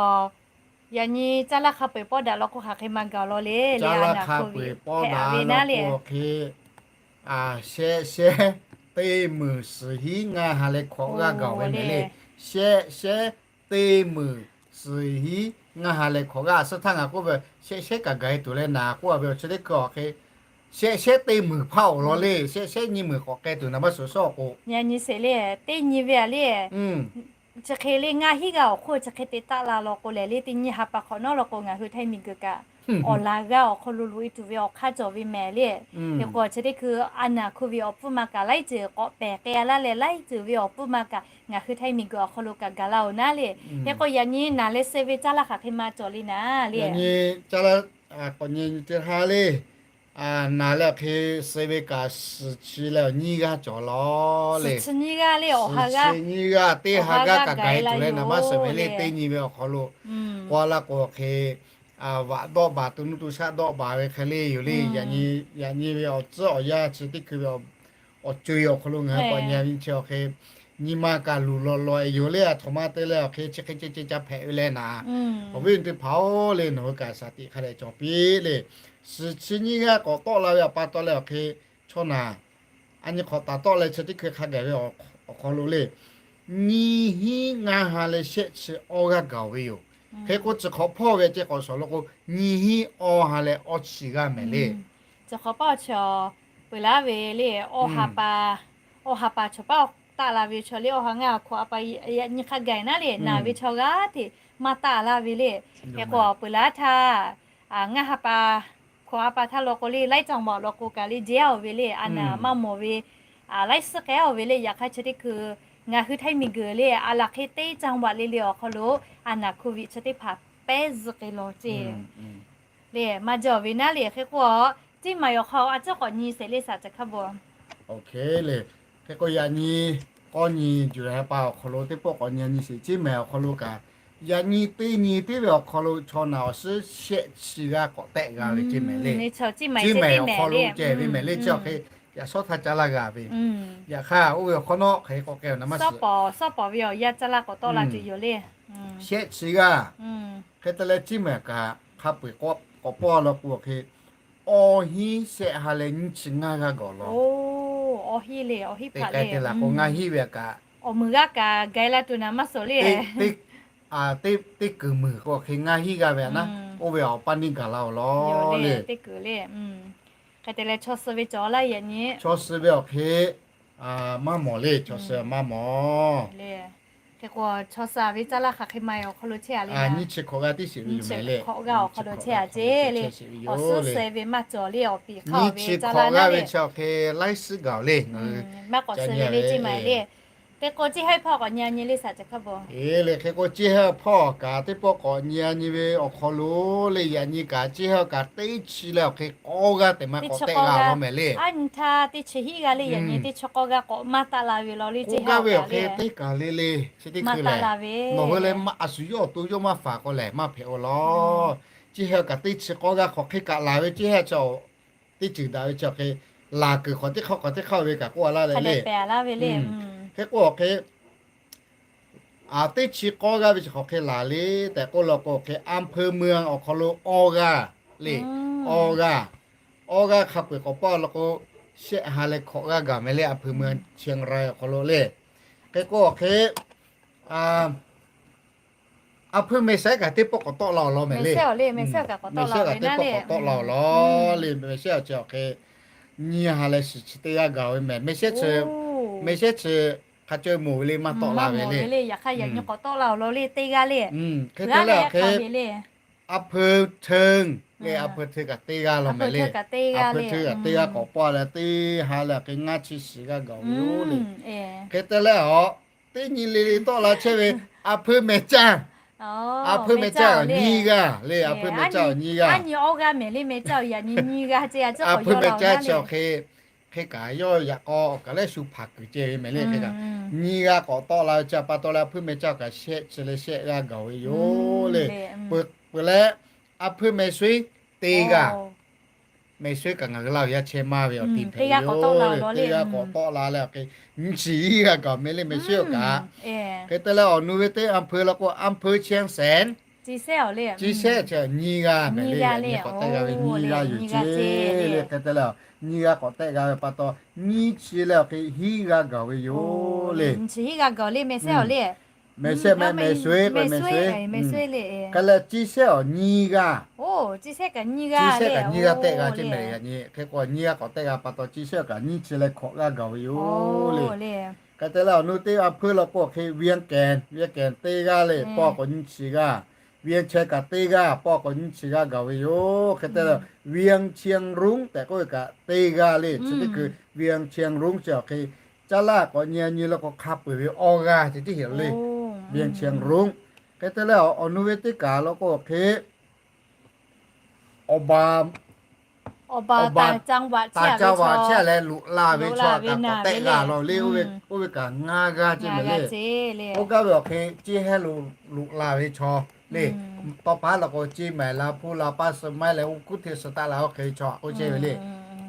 yaꞈ nyi caˇ laˇ hk'a peu-eˬ pawˆ daꞈ law k'o hk'aˬ hk'e maˇ gaˬ law le. Caˇ laˇ hk'a peu-eˬ pawˆ daꞈ law k'o awˬ hk'e shehˆ shehˉ teˇ meunˍ suhˍ hiˉ ngaˇ ha leh hkawꞈ g'aˇ gaˬ-oˬ ve mehˍ le. Shehˆ shehˉ teˇ meunˍ suhˍ hiˉ ngaˇ ha leh hkawꞈ g'aˇ. Suh htaˇ ngaˬ k'oˆ ve shehˆ shehˉ kaꞈ gaˬ e tuˬ leh naˍ k'oˆ a ve awˬ chi teˇ hkui awˬ hk'e shehˆ shehˉ teˇ meunˍ hpaˇ awˬ lawn le. Shehˆ shehˉ nyiˇ meunˍ k'awꞈ k'ai tuˬ naˍ maˇ suhˍ shawˉ k'o, yaꞈ nyi sheˍ le, teˇ nyi ve a le chi hk'e le ngaˇ hinˉ g'aˇ awˬ hk'oˆ chi hk'e te taˆ la law k'o lehˬ le, teˇ nyi ha pa hk'awꞈ nawˉ law k'o ngaˬ hui Htaiˇ miˬ guiˬ kaꞈ awˬ laˬ g'aˇ awˬ hk'aw lo loꞈ e tuˬ ve awˬ hk'aˇ cawˬ ve mehˍ le. Hk'e k'o chi teˇ hkui a naˬ hk'oˆ ve awˬ pfuhˇ ma kaꞈ laiˉ ceuˬ k'awꞈ pehˬ k'ai a laˇ leh laiˉ ceuˬ ve awˬ pfuhˇ ma kaꞈ ngaˬ hui Htaiˇ miˬ guiˬ awˬ hk'aw lo kaꞈ gaˬ la-oˬ naˉ le. Hk'e k'o yaꞈ nyi naˬ leh suh ve caˇ laˇ hk'aˬ hk'e maˇ cawˬ le naˉ le. Yaꞈ nyi caˇ laˇ k'awꞈ nyi nyi teˇ ha le. Naˬ leh awˬ hk'e suh ve kaꞈ suhˍ chi leh awˬ nyiˇ g'aˇ cawˬ law le. Suhˍ chi nyiˇ g'aˇ teˇ ha g'aˇ kaꞈ gaˬ e tuˬ leh naˍ maˇ suhˍ mehˍ le. Teˇ nyi ve awˬ hk'aw lo k'oˆ a laˇ k'o awˬ hk'e vaꞈ dawˆ baˬ, to nuˇ to shaˆ dawˆ baˬ ve hk'e le yoˬ le. Yaꞈ nyi ve awˬ tcuhˉ awˬ yanˇ chi teˇ hkui ve awˬ co-e awˬ hk'aw lo ngaˬ hui k'awꞈ nyi a ve chi awˬ hk'e nyi ma kaꞈ luˬ lawˬ lawˬ e yoˬ le. A htoꞈ ma te leh awˬ hk'e chi hk'e ceh ceh ca hpehꞈ ve leh naˍ, awˬ viˉ teˇ hpaˍ-oˬ le, nawˬ hui kaꞈ shaˍ tiꞈ hk'a dehꞈ cawˬ piˇ le. Suhˍ chi nyiˇ g'aˇ k'awꞈ tawˆ la ve awˬ pa taw leh awˬ hk'e chaw naˬ a nyi hk'awꞈ taˍ tawˆ leh chi teˇ hkui hk'a gaˬ ve awˬ hk'aw lo le nyiˇ hinˉ ngaˇ ha leh shehˆ chi awˇ g'aˇ gaˬ-oˬ ve yoˬ. Hk'e k'o tcuh hk'awꞈ hpawˇ ve ceh k'awꞈ shawˍ law k'o nyiˇ hinˉ awˇ ha leh awˇ chi g'aˇ mehˍ le. Tcuh hk'awꞈ hpawˇ chi peuˬ laˉ ve le, awˇ ha pa, awˇ ha pa chaw paˉ taˆ la ve chaw le, awˬ ha ngaˇ hkawꞈ a pa yaꞈ nyi hk'a gaˬ naˉ le, naˬ ve chaw g'aˇ hteꞈ maˇ taˆ laˇ ve le. Hk'e k'o peuˬ laˇ htaˇ, ngaˇ ha pa hkawꞈ a pa htaˇ law k'o le, laiˉ caˇ baꞈ law k'o kaꞈ le, jehˇ-oˬ ve le, a naˬ maˇ mawˬ ve, laiˉ suhˉ k'ai-oˬ ve le. Yaꞈ hk'aˇ chi teˇ hkui ngaˬ hui htaiˇ miˬguiˬ le, a laˬ hk'e teˇ caˇ baꞈ le le awˬ hk'aw lo a naˬ hko viꞈ chi teˇ hpaˍ pehˉ zuhˆ k'ai law ceˇ le, maˇ jaˇ-oˬ ve naˉ le. Hk'e k'o, Ciˇ maiˍ awˬ hk'aw a ciˉ k'awꞈ nyi sheˍ le, saˍ ca hkaˇ bon. Hk'e k'o yaꞈ nyi k'awˇ nyi July ha pa awˬ hk'aw lo teˇ pawˆ k'awꞈ nyi nyi sheˍ. Ciˇ maiˍ awˬ hk'aw lo kaꞈ yaꞈ nyi teˇ nyi teˇ ve awˬ hk'aw lo chaw naˬ awˬ suhˉ shehˆ chi g'aˇ k'awꞈ tehˆ g'a ve Ciˇ maiˍ le. Ciˇ maiˍ awˬ hk'aw lo ceh ve mehˍ le, chi awˬ hk'e yaꞈ shawˉ htaˇ caˇ laˇ g'a ve. Yaꞈ hk'aˇ oˇ ve awˬ hk'awꞈ nawˉ hk'e k'awꞈ k'ai-oˬ naˍ maˇ suhˍ. Sawˉ pawˍ ve awˬ yanˇ caˇ laˇ k'awꞈ tawˆ la tuˬ yoˬ le. Shehˆ chi g'aˇ. Hk'e te leh Ciˇ maiˍ kaꞈ hk'a peu-eˬ k'awꞈ pawˆ law k'o hk'e, awˇ hinˉ shehˆ ha leh nyiˇ chi ngaˇ g'aˇ gawˬ law. Awˇ hinˉ le, awˇ hinˉ hpaꞈ le, ngaˇ hinˉ ve kaꞈ awˬ muiˬ g'aˇ kaꞈ ga la tuˬ naˍ maˇ suhˍ le. Teˇ kuiˬ muiˬ k'o hk'e ngaˇ hinˉ g'aˇ ve naˉ, oˇ ve awˬ paˇ neˇ gaˬ la-oˬ law le. Hk'e te leh chaw suh ve cawˬ laˇ yaꞈ nyi. Chaw suh ve awˬ hk'e maˇ mawˬ le, chaw suh maˇ mawˬ. Hk'e k'o chaw suh ve caˇ laˇ hk'aˬ hk'e ma awˬ hk'aw lo chehˇ a le, nyiˇ chi hkawꞈ g'aˇ tiˉ sheˍ ve yoˬ mehˍ le. Hk'awꞈ g'aˇ awˬ hk'aw lo chehˇ a ceˇ le. Awˬ suhˉ suh ve maˇ cawˬ le, awˬ piˍ hk'aˇ ve caˇ laˇ ve chi awˬ hk'e laiˉ suhˉ gaˬ-oˬ le. Maˇ k'awꞈ suh ve le Ciˇ maiˍ le. Hk'e k'o Ciˇ haiˉ hpawˇ k'awꞈ nyi a nyi le, saˍ ca hkaˇ bon. Hk'e k'o Ciˇ haiˉ hpawˇ kaꞈ teˇ pawˆ k'awꞈ nyi a nyi ve awˬ hk'aw lo le, yaꞈ nyi kaꞈ Ciˇ haiˉ kaꞈ teˇ chi leh awˬ hk'e k'awˇ g'aˇ tehꞈ maˇ k'awꞈ tehˆ g'a law mehˍ le. Aˉ nyi htaˇ teˇ chi hiˉ g'aˇ le, yaꞈ nyi teˇ chi k'awˇ g'aˇ k'awꞈ maˇ taˆ la ve law le. K'oˆ gaˇ ve awˬ hk'e teˇ kaˬ le le, chi teˇ hkui lehˬ, nawˬ hui leh a shu yawˇ awˬ to yawˇ maˇ faˍ k'o lehˬ maˇ hpehꞈ-oˬ law. Ciˇ haiˉ kaꞈ teˇ chi k'awˇ g'aˇ hk'aˬ hk'e kaꞈ laˬ ve Ciˇ haiˉ chi teˇ ceuˬ daꞈ ve chi hk'e laˬ kuiˬ hk'awꞈ teˇ hk'aˇ k'awꞈ teˇ hk'aˇ ve kaꞈ k'oˆ a laˇ leh le. Hk'e k'o awˬ hk'e teˇ chi k'awˇ g'aˇ ve chi hk'aˬ hk'e laˬ le tehꞈ k'oˆ law k'o hk'e อำเภอเมือง awˬ hk'aw lo awˇ g'aˇ le. Awˇ g'aˇ, awˇ g'aˇ hk'a peu-eˬ k'awꞈ pawˆ law k'o shehˆ ha leh hkawꞈ g'aˇ gaˬ mehˍ le, อำเภอเมืองเชียงราย awˬ hk'aw lo le. Hk'e k'o awˬ hk'e อำเภอ แม่สาย kaꞈ teˇ pawˆ k'awꞈ tawˆ la-oˬ law mehˍ le. แม่สาย kaꞈ k'awꞈ tawˆ la-oˬ law le, แม่สาย awˬ ceuˬ awˬ hk'e nyi ha leh shiˍ chi teˇ g'aˇ gaˬ ve mehˍ. แม่สาย chi, แม่สาย chi hk'a cawˇ moˍ ve le, maˇ tawˆ la ve le. Yaꞈ hk'aˇ yaꞈ nyi k'awꞈ tawˆ la-oˬ law le, teˇ g'aˇ le. Hk'e te leh awˬ hk'e อำเภอเทิง le, อำเภอเทิง kaꞈ teˇ g'aˇ law mehˍ le. อำเภอเทิง kaꞈ teˇ g'aˇ k'awꞈ pawˆ leh teˇ ha leh awˬ hk'e ngaˇ chi shiˍ g'aˇ gaˬ ve yoˬ le. Hk'e te leh a, teˇ nyi le le tawˆ la chehˇ ve อำเภอแม่สาย อำเภอแม่สาย awˬ nyiˇ g'aˇ le, อำเภอแม่สาย awˬ nyiˇ g'aˇ. อำเภอแม่สาย chi awˬ hk'e hk'e kaꞈ yawˇ yaꞈ k'aw awˬ kaˬ lehˉ shu hpaˍ kuiˬ ceh ve mehˍ le. Hk'e kaꞈ nyiˇ g'aˇ k'awꞈ tawˆ la ve chi pa taw leh อำเภอแม่สาย kaꞈ shehˆ chi leh shehˆ g'aˇ gaˬ ve yoˬ le. Peuˬ leh อำเภอแม่สาย teˇ g'aˇ, แม่สาย kaꞈ ngaˬ hui Laˇ huˍ yaˇ chehˇ maˇ ve awˬ ti hpehꞈ ve yoˬ le. Teˇ g'aˇ k'awꞈ tawˆ la leh awˬ hk'e nyiˇ chi hiˉ g'aˇ gaˬ mehˍ le แม่สาย kaꞈ. Hk'e te leh awˬ nu ve teˇ อำเภอ law k'o อำเภอเชียงแสน Ciˇ shehˆ chi nyiˇ g'aˇ mehˍ le, nyiˇ g'aˇ k'awꞈ tehˆ g'aˇ ve nyiˇ g'aˇ yoˬ ceˇ le. Hk'e te leh nyiˇ g'aˇ k'awꞈ tehˆ g'aˇ ve pa taw nyiˇ chi leh awˬ hk'e hiˉ g'aˇ gaˬ ve yoˬ le. แม่สาย le, แม่สาย meh, แม่สาย k'o แม่สาย hk'e leh Ciˇ shehˆ awˬ nyiˇ g'aˇ, Ciˇ shehˆ kaꞈ nyiˇ g'aˇ tehˆ g'a ceˇ mehˍ. Yaꞈ nyi hk'e k'o nyiˇ g'aˇ k'awꞈ tehˆ g'a pa taw Ciˇ shehˆ kaꞈ nyiˇ chi leh hkawꞈ g'aˇ gaˬ ve yoˬ le. Hk'e te leh awˬ nu teˇ อำเภอ law k'o hk'e เวียงแก่น, เวียงแก่น teˇ g'aˇ le, pawˆ k'o nyiˇ chi g'aˇ. เวียงแก่น kaꞈ teˇ g'aˇ, pawˆ k'o nyiˇ chi g'aˇ gaˬ ve yoˬ. Hk'e te leh เวียงเชียงรุ้ง tehꞈ k'oˆ ve kaꞈ teˇ g'aˇ le. Chi teˇ hkui เวียงเชียงรุ้ง chi awˬ hk'e caˇ laˇ k'awꞈ nyi a nyi law k'o hk'a peu-eˬ ve awˇ g'aˇ ceh tiˉ heˍ le, เวียงเชียงรุ้ง. Hk'e te leh awˬ nu ve teˇ kaˬ law k'o awˬ hk'e awˬ baˬ, awˬ baˬ taˍ caˇ vaꞈ chehˇ leh loꞈ la ve chaw kaꞈ k'awꞈ tehˆ g'a law le. Oˇ ve kaꞈ ngaˇ g'aˇ ceˇ mehˍ le. Oˇ gaˇ ve awˬ hk'e Ciˇ shehˆ lo loꞈ la ve chaw le, tawˇ paˉ law k'o Ciˇ maiˍ la hpuˇ la paˇ suh maiˉ leh oˇ kuˉ hteˇ suh taˆ la oˇ hk'e ve chaw k'oˆ chehˇ ve le.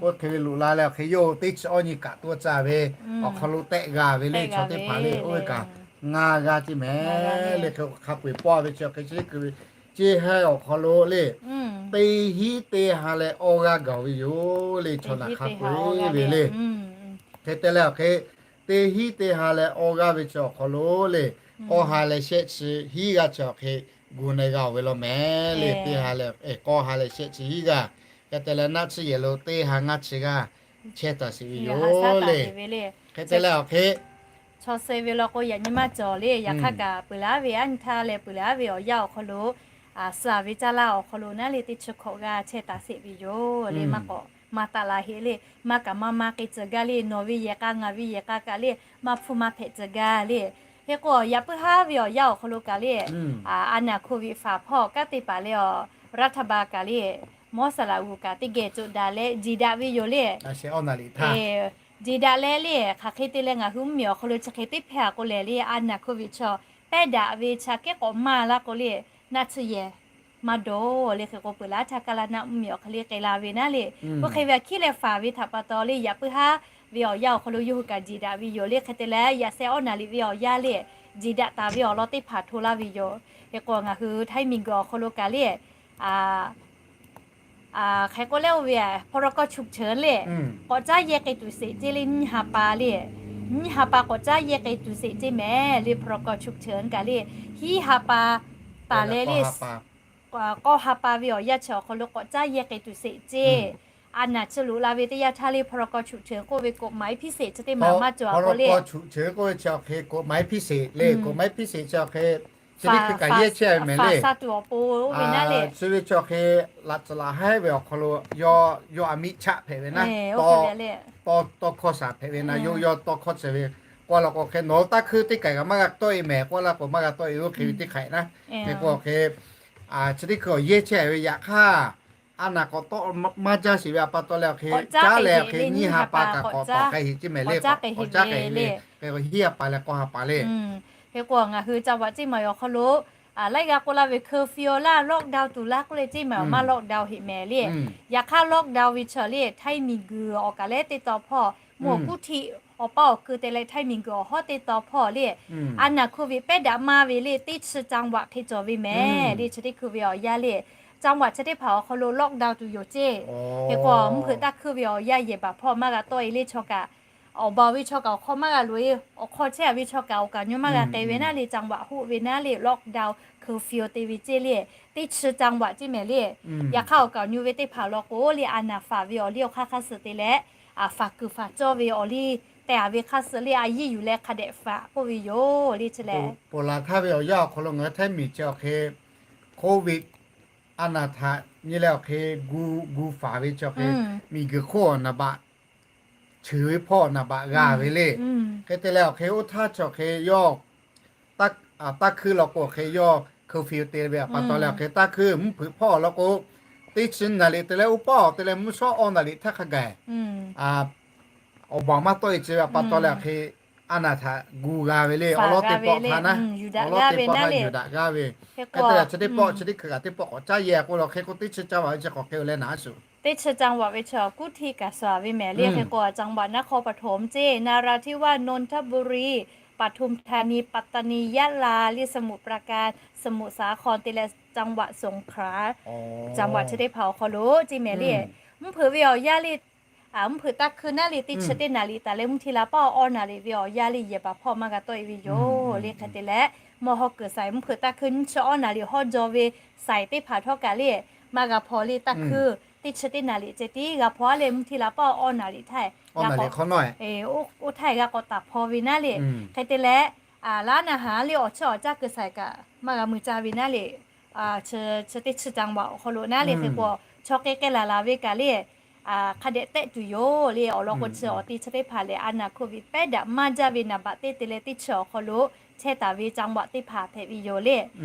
Oˇ hk'e ve loꞈ la leh awˬ hk'e yawˇ teˇ chi awˇ nyi kaꞈ tuˇ caˇ ve awˬ hk'aw lo tehˆ g'a ve le chaw teˇ hpaˍ le. Oˇ ve kaꞈ ngaˇ g'aˇ ceˇ mehˍ le. Hk'e hk'a peu-eˬ pawˆ ve chi awˬ hk'e chi teˇ hkui ve Ciˇ shehˆ awˬ hk'aw lo le teˇ hinˉ teˇ ha leh awˇ g'aˇ gaˬ ve yoˬ le. Chaw naˬ hk'a peu-eˬ ve le. Hk'e te leh awˬ hk'e teˇ hinˉ teˇ ha leh awˇ g'aˇ ve chi awˬ hk'aw lo le k'awˇ ha leh shehˆ chi hiˉ g'aˇ chi awˬ hk'e gu na g'a-oˬ ve law mehˍ le. Teˇ ha leh k'awˇ ha leh shehˆ chi hiˉ g'aˇ. Hk'e te leh naˆ tsuhˇ yehˬ lo teˇ ha ngaˇ chi g'aˇ chehˇ taˍ sheˍ ve yoˬ le. Hk'e te leh awˬ hk'e Chaw suh ve law k'o, yaꞈ nyi maˇ cawˬ le. Yaꞈ hk'aˇ kaꞈ, peuˬ laˬ ve aˉ nyi htaˇ leh peuˬ laˬ ve awˬ yanˇ awˬ hk'aw lo, suh ve caˇ laˇ awˬ hk'aw lo naˉ le teˇ chi hkawꞈ g'a chehˇ taˍ sheˍ ve yoˬ le. Maˇ k'awꞈ maˇ taˍ la heˆ le. Maˇ kaꞈ maˇ maˇ k'e tcuh gaˇ le. Nawˬ ve yehˬ k'a ngaˬ ve yehˬ k'a kaꞈ le, maˇ hpfuhˇ maˇ hpehꞈ tcuh gaˇ le. Hk'e k'o, yaꞈ puiˉ haˉ ve awˬ yanˇ awˬ hk'aw lo kaꞈ le, a naˬ hko viꞈ faˍ hpawˇ kanˉ te paˍ leh awˬ, รัฐบาล kaꞈ le, mawˇ saˍ laꞈ g'uˬ kaꞈ teˇ geh coꞈ daꞈ leh jiˬ daꞈ ve yoˬ le. Jiˬ daꞈ leh le, hk'aˬ hk'e te leh ngaˬ hui mvuhˇmiˬ awˬ hk'aw lo chi hk'e teˇ hpehˇ a k'o lehˬ le, a naˬ hko viꞈ chaw pehˇ daꞈ ve chi kehˉ k'awꞈ maˇ laˇ k'o le, naˆ tsuhˇ yehˬ maˇ dawˬ le. Hk'e k'o, peuˬ laˉ htaˇ kaˇ laˇ naˆ mvuhˇmiˬ awˬ hk'e le k'ai la ve naˉ le. Oˇ hk'e ve aꞈ hkiˉ leh faˍ ve htaꞈ pa taw le, yaꞈ puiˉ haˉ ve awˬ yanˇ awˬ hk'aw lo yawˇ hui kaꞈ jiˬ daꞈ ve yoˬ le. Hk'e te leh, yaꞈ sheh awˉ naˍ riꞈ ve awˬ yanˇ le, jiˬ daꞈ taˍ ve awˬ lawn teˇ hpaˍ hto laˇ ve yoˬ. Hk'e k'o, ngaˬ hui htaiˇ miˬguiˬ awˬ hk'aw lo kaꞈ le, hk'e k'oˆ leh oˇ ve พรก.ฉุกเฉิน le, k'awꞈ caˉ yehˇ k'ai tuˬ sheˍ ceˇ le. Nyiˇ ha pa le, nyiˇ ha pa k'awꞈ caˉ yehˇ k'ai tuˬ sheˍ ceˇ mehˍ le. พรก.ฉุกเฉิน kaꞈ le, hiˉ ha pa taˍ leh le, k'awˇ ha pa ve awˬ yanˇ chi awˬ hk'aw lo k'awꞈ caˉ yehˇ k'ai tuˬ sheˍ ceˇ. A naˬ chi loꞈ la ve teˇ yanˇ htaˇ le, พรก.ฉุกเฉิน k'oˆ ve กฎหมายพิเศษ chi teˇ maˬ maˇ cawˬ a k'o le, พรก.ฉุกเฉิน k'oˆ ve chi awˬ hk'e กฎหมายพิเศษ le, กฎหมายพิเศษ chi awˬ hk'e chi teˇ hkui kaꞈ yehˇ chehˇ ve mehˍ le. Chi ve chi awˬ hk'e laꞈ tcuhˍ laꞈ haiˉ ve awˬ hk'aw lo yawˇ, yawˇ a miˇ chaˆ hpehꞈ ve naˉ, tawˇ hkawˇ shaˍ hpehꞈ ve naˉ, yawˇ yawˇ tawˇ hkawˇ chi ve k'oˆ la k'o, hk'e nawˬ hui taˇ hkuiˇ teˇ kaiˬ kaꞈ maˇ g'a tawˆ e mehˍ k'oˆ la k'o, maˇ g'a tawˆ e oˇ hk'e ve teˇ hk'aiꞈ naˉ. Hk'e k'o hk'e, chi teˇ hkui awˬ yehˇ chehˇ ve yaꞈ hk'aˇ, a naˬ k'awꞈ tawˆ maˇ jaˇ sheˍ ve a pa taw leh awˬ hk'e caˉ leh awˬ hk'e nyiˇ ha pa kaꞈ k'awꞈ tawˍ k'ai heˍ ceˇ mehˍ le. K'awꞈ caˉ k'ai heˍ le. Hk'e k'o hiˉ ha pa leh k'awˇ ha pa le. Hk'e k'o, ngaˬ hui จังหวัด ceˇ maˬ awˬ hk'aw lo laiˉ g'aˇ k'oˆ laˇ ve เคอร์ฟิว laˇ, lockdown tuˬ laˇ k'oˆ leh ceˇ maˬ awˬ maˇ lockdown heˍ mehˍ le. Yaꞈ hk'aˇ lockdown ve chi le, htaiˇ miˬguiˬ awˬ kaꞈ leh teˇ taw hpawˇ, mvuhˇ awˬ kuˉ htiˆ awˬ paˇ awˬ keu te leh htaiˇ miˬguiˬ awˬ hawˉ teˇ taw hpawˇ le, a naˬ hko viꞈ pehˇ daꞈ maˇ ve le, teˇ chi จังหวัด hk'e cawˬ ve mehˍ le. Chi teˇ hkui ve awˬ yanˇ le, จังหวัด chi teˇ hpaˍ awˬ hk'aw lo lockdown tuˬ yoˬ ceˇ. Hk'e k'o, mvuhˇ hpeuꞈ taˇ hkuiˇ ve awˬ yanˇ yehˬ baˬ hpawˇ maˇ g'a tawˆ e le chaw kaꞈ, awˬ baˬ ve chaw kaꞈ awˬ hk'aw maˇ g'a loꞈ e, awˬ hk'aw chehˇ a ve chaw kaꞈ awˬ kaˍ nyi maˇ g'a k'ai ve naˉ le, จังหวัด hoˆ ve naˉ le, lockdown เคอร์ฟิว te ve ceˇ le, teˇ chi จังหวัด ceˇ mehˍ le. Yaꞈ hk'aˇ awˬ kaˍ nyi ve teˇ hpaˍ law k'o le, a naˬ faˍ ve awˬ liˇ awˬ hk'aˇ hk'aˇ suh te leh, a faˍ kuiˬ faˍ cawˇ ve awˬ liˇ tehˬ a ve hk'aˇ suh le, a yiˇ yuˬ leh hk'a dehꞈ faˍ k'oˆ ve yoˬ le. Chi lehˬ, ponˬ laˬ htaˇ ve awˬ yanˇ awˬ hk'aw lo ngaˬ hui htaiˇ miˬ chi awˬ hk'e, โควิด a naˬ htaꞈ nyi leh awˬ hk'e gu, gu faˍ ve chi awˬ hk'e, miˬguiˬ hk'oˆ awˬ naˍ baꞈ cheuˬ ve hpawˇ naˍ baꞈ g'a ve le. Hk'e te leh awˬ hk'e oˇ htaˇ chi awˬ hk'e yawˇ taˇ hkuiˇ law k'o awˬ hk'e yawˇ เคอร์ฟิว te ve a pa taw leh awˬ hk'e taˇ hkuiˇ mvuhˇ hpeuꞈ hpawˇ law k'o, teˇ chi naˍ riꞈ te leh oˇ paˆ awˬ te leh mvuhˇ shawˉ awˇ naˍ riꞈ htaˇ hk'a gaˬ awˬ baˬ maˇ tawˆ e chi ve a pa taw leh awˬ hk'e, a naˬ htaꞈ gu g'a ve le. Awˬ lawn teˇ pawˆ htaˇ naˉ, awˬ lawn teˇ pawˆ htaˇ yuˬ daꞈ g'aˇ ve. Hk'e te chi teˇ pawˆ chi teˇ hkui kaꞈ teˇ pawˆ k'awꞈ caˉ yehˇ k'oˆ la hk'e k'o, teˇ chi จังหวัด ve chi k'awꞈ hk'e oˬ leh naˉ shuˍ. Teˇ chi จังหวัด ve chi awˬ kuˉ htiˆ kaꞈ suhˍ ve mehˍ le. Hk'e k'o, จังหวัดนครปฐม ceˇ, นราธิวาส นนทบุรี ปทุมธานี ปัตตานี ยะลา le, สมุทรปราการ สมุทรสาคร te leh จังหวัดสงขลา จังหวัด chi teˇ hpaˍ awˬ hk'aw lo ceˇ mehˍ le. Mvuhˇ hpeuꞈ ve awˬ yanˇ le, mvuhˇ hpeuꞈ taˇ hkuiˇ naˉ le, teˇ chi teˇ naˍ riꞈ taˍ leh mvuhˇ hti la paˆ awˇ naˍ riꞈ ve awˬ yanˇ le, yehˬ baˬ hpawˇ maˇ g'a tawˆ e ve yoˬ le. Hk'e te leh, mawˇ hawˉ kuiˬ saiˍ mvuhˇ hpeuꞈ taˇ hkuiˇ nyiˇ chi awˇ naˍ riꞈ hawˉ jaw ve saiˍ teˇ hpaˍ htawˇ kaꞈ le, maˇ g'a hpaw le, taˇ hkuiˇ teˇ chi teˇ naˍ riꞈ ceh tiˉ g'a hpaw a le, mvuhˇ hti la paˆ awˇ naˍ riꞈ htaˇ, oˇ htaˇ g'a k'awꞈ taˍ hpaw ve naˉ le. Hk'e te leh, laˇ naˍ haˍ le, awˬ chiˇ awˬ caˇ kuiˬ saiˍ kaꞈ maˇ g'a mui ca ve naˉ le. Chi teˇ chi จังหวัด awˬ hk'aw lo naˉ le. Hk'e k'o, chaw k'ai k'ai laˬ laˬ ve kaꞈ le, hk'a dehꞈ tehˆ tuˬ yoˬ le. Awˬ lawn k'o, chi awˬ te chi teˇ hpaˍ lehˬ, a naˬ hko viꞈ pehˇ daꞈ maˇ jaˇ ve naˍ baꞈ teˇ te leh teˇ chi awˬ hk'aw lo chehˇ taˍ ve จังหวัด teˇ hpaˍ hpehꞈ ve yoˬ le.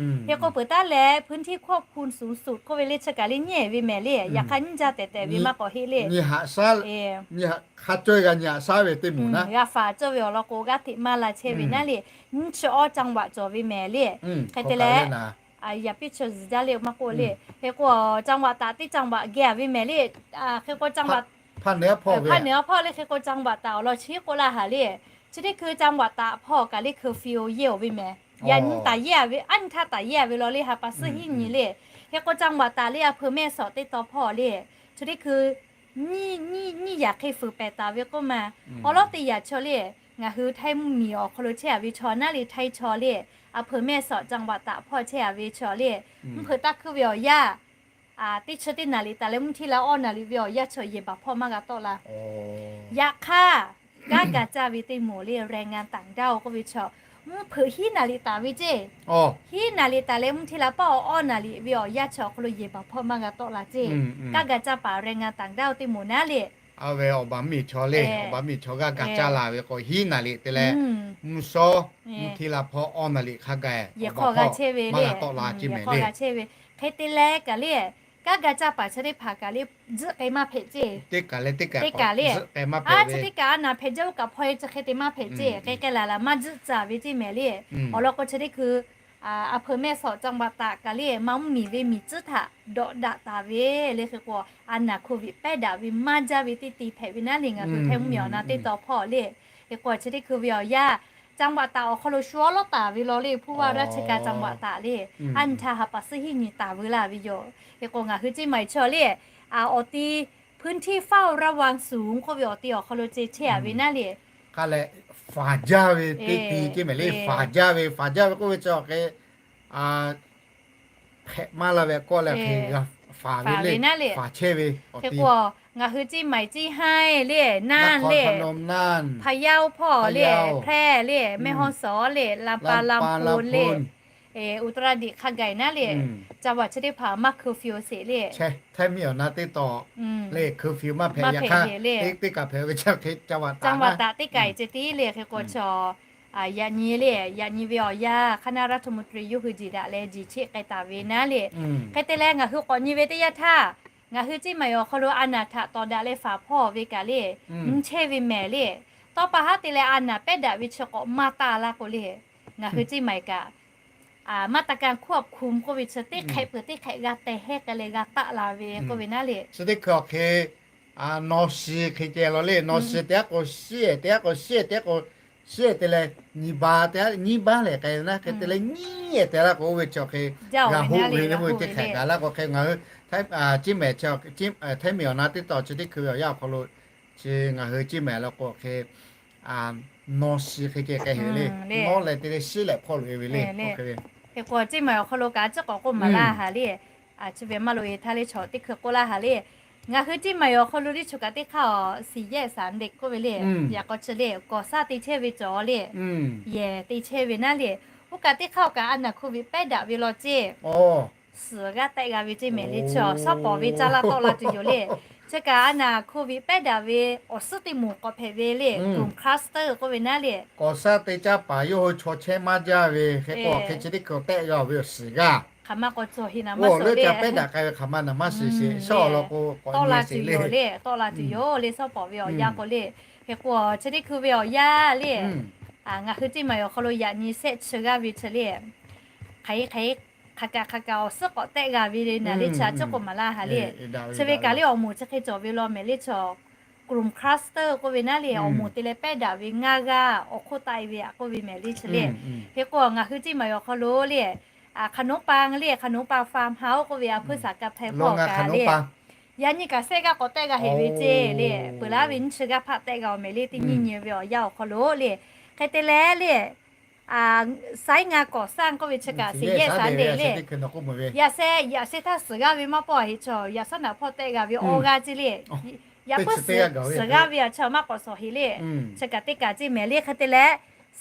Hk'e k'o, peuˬ taˉ leh พื้นที่ควบคุมสูงสุด k'oˆ ve le, chi kaꞈ le nyi ve mehˍ le. Yaꞈ hk'aˇ nyi jaˇ tehˬ tehˬ ve maˇ k'awꞈ heˆ le. Nyi haꞈ shaˉ, nyi haꞈ hk'a cawˇ g'a nyi haꞈ shaˉ ve teˇ moˍ naˉ, g'a faˍ cawˇ ve awˬ lawn k'o, g'aˇ hteꞈ maˇ la chehˇ ve naˉ le. Nyiˇ chi awˇ จังหวัด cawˬ ve mehˍ le. Hk'e te leh, yaꞈ piˇ chi zuhˬ jaˇ le maˇ k'oˆ le. Hk'e k'o, จังหวัด taꞈ teˇ จังหวัด geh a ve mehˍ le. Hk'e k'o, จังหวัด hpaˇ neˬ awˇ hpawˇ le, hk'e k'o จังหวัด taꞈ awˬ lawn chi k'oˆ laˇ haˍ le. Chi teˇ hkui จังหวัด taꞈ hpawˇ kaꞈ le เคอร์ฟิว yehˇ oˬ ve mehˍ. Yaꞈ nyi taˍ yehˇ ve, aˉ nyi htaˇ taˍ yehˇ ve law le, ha pa suhˉ hiˉ nyi le. Hk'e k'o, จังหวัด taꞈ le a hpeuꞈ mehˇ sawꞈ teˇ taw hpawˇ le, chi teˇ hkui nyiˇ, nyiˇ, nyiˇ yaꞈ hk'e fuiˍ pehˍ taˍ ve k'oˆ ma. Awˬ lawn teˇ yaꞈ chaw le, ngaˬ hui htaiˇ mvuhˇmiˬ awˬ hk'aw lo chehˇ a ve chaw naˉ le, htaiˇ chaw le, a hpeuꞈ mehˇ sawꞈ จังหวัด taꞈ hpawˇ chehˇ a ve chaw le, mvuhˇ hpeuꞈ taˇ hkuiˇ ve awˬ yanˇ, teˇ chi teˇ naˍ riꞈ taˍ leh mvuhˇ hti la awˇ naˍ riꞈ ve awˬ yanˇ chaw yehˬ baˬ hpawˇ maˇ g'a tawˆ la. Yaꞈ hk'aˇ, kanˉ ga caˇ ve teˇ moˍ le, แรงงานต่างด้าว k'oˆ ve chaw, mvuhˇ hpeuꞈ hiˉ naˍ riˍ taˍ ve ceˇ. Hiˉ naˍ riˍ taˍ leh mvuhˇ hti la paˇ awˬ awˇ naˍ riˍ ve awˬ yanˇ chi awˬ hk'aw lo yehˬ baˬ hpawˇ maˇ g'a tawˆ la ceˇ. Kanˉ ga caˇ paˍ แรงงานต่างด้าว teˇ moˍ naˉ le, a ve awˬ baˬ miˬ chaw le, awˬ baˬ miˬ chaw g'aˇ ga caˇ la ve k'o hiˉ naˍ riˍ te leh, mvuhˇ shawˉ mvuhˇ hti la hpawˇ awˇ naˍ riˍ hk'a gaˬ yehˬ hk'aw g'a chehˇ ve le, maˇ g'a tawˆ la ceˇ mehˍ le. Hk'e te leh kaꞈ le, kanˉ ga caˇ paˍ chi teˇ hpaˍ kaꞈ le, tzuhˆ k'ai maˇ hpehꞈ ceˇ. Teˇ kaꞈ le, teˇ kaꞈ le, a chi teˇ kaꞈ a naˍ hpehꞈ jaˇ oˇ kaꞈ hpaw e chi hk'e te maˇ hpehꞈ ceˇ. K'ai k'ai laˬ laˬ maˇ tzuhˆ caˍ ve ceˇ mehˍ le. Awˬ lawn k'o chi teˇ hkui a hpeuꞈ mehˆ shawˍ จังหวัดตาก kaꞈ le, maˇ mvuhˇ miˬ ve miˬ tcuhˉ htaꞈ dawꞈ daꞈ taˍ ve le. Hk'e k'o, a naˍ โควิด pehˉ daꞈ ve maˇ jaˇ ve teˇ ti hpehꞈ ve naˉ le, ngaˬ hui htaiˇ mvuhˇ miˬ awˬ na teˇ taw hpawˇ le. Hk'e k'o chi teˇ hkui ve awˬ yanˇ จังหวัดตาก awˬ hk'aw lo shu awˉ lawˉ taˍ ve law le, ผู้ว่าราชการจังหวัดตาก le, a nyi htaˇ ha pa suhˉ hiˉ nyi taˍ veu laˇ ve yoˬ. Hk'e k'o ngaˬ hui ceˇ maˬ e chaw le, a awˬ ti พื้นที่เฝ้าระวังสูง k'oˆ ve awˬ ti awˬ hk'aw lo ce chehˇ a ve naˉ le. Hk'a leh faˍ jaˇ ve teˇ ti ceˇ mehˍ le, faˍ jaˇ ve, faˍ jaˇ ve k'oˆ ve chi awˬ hk'e hpehꞈ maˇ la ve kawˆ leh hk'e g'a faˍ ve le, naˉ le, faˍ chehˇ ve. Hk'e k'o ngaˬ hui ceˇ maˬ e ceˇ haiˇ le, naˇ le, พะเยา hpawˇ le, แพร่ le, แม่ฮ่องสอน le, ลำปาง ลำพูน le, อุตรดิตถ์ hk'a gaˬ naˉ le, จังหวัด chi teˇ hpaˍ maˇ เคอร์ฟิว sheˍ le. Htaiˇ miˬ awˬ na teˇ taw le, เคอร์ฟิว maˇ hpehꞈ, yaꞈ hk'aˇ teˇ kaꞈ hpehꞈ ve chi hk'e จังหวัดตาก teˇ kaꞈ e ce tiˉ le. Hk'e k'o chaw yaꞈ nyi le, yaꞈ nyi ve awˬ yanˇ คณะรัฐมนตรี yawˇ hui jiˬ daꞈ leh jiˬ cheˆ k'ai taˍ ve naˉ le. Hk'e te leh ngaˬ hui k'awꞈ nyi ve teˇ yanˇ htaˇ, ngaˬ hui ceˇ maˬ e awˬ hk'aw lo a naˍ htaꞈ tawˍ daꞈ leh faˍ hpawˇ ve kaꞈ le, nyi chehˇ ve mehˍ le. Tawˇ pa haˉ te leh a naˍ pehˉ daꞈ ve chi k'awꞈ maˇ taˆ la k'o le, ngaˬ hui ceˇ maˬ e kaꞈ maˇ taˇ kaˇ ควบคุม k'oˆ ve chi teˇ hk'ehꞈ peuˬ teˇ hk'ehꞈ g'a teh hehˉ k'ai leh g'a taˆ la ve k'oˆ ve naˉ le. Chi teˇ hkui awˬ hk'e, nawˬ shiˍ hk'e ceh law le, nawˬ shiˍ teˇ g'aˇ k'o shiˍ, teˇ g'aˇ k'o shiˍ, teˇ g'aˇ k'o shiˍ te leh nyiˇ baˆ te, nyiˇ baˆ lehˬ k'ai naˉ, hk'e te leh nyiˇ ehˍ te la k'o oˇ ve chi awˬ hk'e g'a hoˆ ve le, oˇ ve teˇ hk'ehꞈ gaˬ la k'o hk'e ngaˬ hui ceˇ maˬ e chi, htaiˇ miˬ awˬ na teˇ taw chi teˇ hkui ve awˬ yanˇ awˬ hk'aw lo chi ngaˬ hui ceˇ maˬ e la k'o hk'e nawˬ shiˍ hk'e ceh k'ai heˆ le. Nawˬ lehˬ te leh shiˍ lehˬ hpawˇ loꞈ e ve le. Hk'e k'o ceˇ maˬ e awˬ hk'aw lo kaꞈ a ciˉ k'awꞈ k'oˆ maˍ laˇ haˍ le. Chi ve maˇ loꞈ e htaˇ le chaw teˇ hkui k'oˆ laˇ haˍ le. Ngaˬ hui ceˇ maˬ e awˬ hk'aw lo le chaw kaꞈ teˇ hk'aˇ awˬ shiˍ yehˆ saˍ ndeꞈ k'oˆ ve le, yaꞈ k'aw chi le ก่อสร้าง te chehˇ ve cawˬ le, yehˬ te chehˇ ve naˉ le. Oˇ kaꞈ teˇ hk'aˇ awˬ kaꞈ a naˍ โควิด pehˉ daꞈ ve law ceˇ, suhˍ g'aˇ tehˆ g'a ve ceˇ mehˍ le chaw, shawˉ pawˍ ve caˇ laˇ tawˆ la tuˬ yoˬ le. Chi kaꞈ a naˍ โควิด pehˉ daꞈ ve awˬ suhˉ teˇ moˍ k'awꞈ hpehꞈ ve le, กลุ่ม cluster k'oˆ ve naˉ le. ก่อสร้าง te caˇ paˍ yawˇ hui chaw chehˇ maˇ jaˇ ve hk'e k'o hk'e chi teˇ hkui tehˆ g'a ve awˬ shiˍ g'aˇ hk'aˬ ma k'awꞈ cawˬ heˆ naˍ maˇ suh le. Pehˉ daꞈ k'ai ve hk'aˬ ma naˍ maˇ shiˍ sheˍ, shawˉ awˬ lawn k'o tawˆ la tuˬ yoˬ le, tawˆ la tuˬ yoˬ le, shawˉ pawˍ ve awˬ yanˇ k'o le. Hk'e k'o chi teˇ hkui ve awˬ yanˇ le, ngaˬ hui ceˇ maˬ e awˬ hk'aw lo yaꞈ nyi shehˆ chi g'aˇ ve chi le, hk'aˬ hk'aˬ hk'aˬ kaꞈ hk'aˬ kaꞈ awˬ suhˉ k'awꞈ tehˆ g'a ve le naˍ le, chi a ciˉ k'oˆ maˍ laˇ haˍ le. Chi ve kaꞈ le awˬ moˍ chi hk'e cawˬ ve law mehˍ le chaw, กลุ่ม cluster k'oˆ ve naˉ le, awˬ moˍ te leh pehˉ daꞈ ve ngaˇ g'aˇ awˬ hk'oˆ taˆ e ve aꞈ k'oˆ ve mehˍ le chi le. Hk'e k'o ngaˬ hui ceˇ maˬ e awˬ hk'aw lo le, hk'aˬ nonˉ pa le, hk'aˬ nonˉ pa ฟาร์มเฮาส์ k'oˆ ve a hpuiˇ saˍ ka hpehꞈ hpawˇ kaꞈ le, yaꞈ nyi kaꞈ shehˆ g'aˇ k'awꞈ tehˆ g'a heˆ ve ceˇ le. Peuˬ laˉ ve nyiˇ chi g'aˇ hpaˆ tehˆ g'a awˬ mehˍ le, teˇ nyiˇ nyi ve awˬ yanˇ awˬ hk'aw lo le. Hk'e te leh le, saiˉ ngaˇ ก่อสร้าง k'oˆ ve chi kaꞈ shiˍ yehˆ saˍ ndeꞈ le, yaꞈ shehˆ yaꞈ shehˆ htaˇ suhˍ g'aˇ ve maˇ pawˆ heˆ chaw, yaꞈ shawˉ naꞈ hpawˇ tehˆ g'a ve awˬ g'aˇ ceˇ le. Yaꞈ puiˉ suhˍ g'aˇ ve a chaw maˇ k'awꞈ shawˍ heˆ le. Chi kaꞈ teˇ kaꞈ ceˇ mehˍ le. Hk'e te leh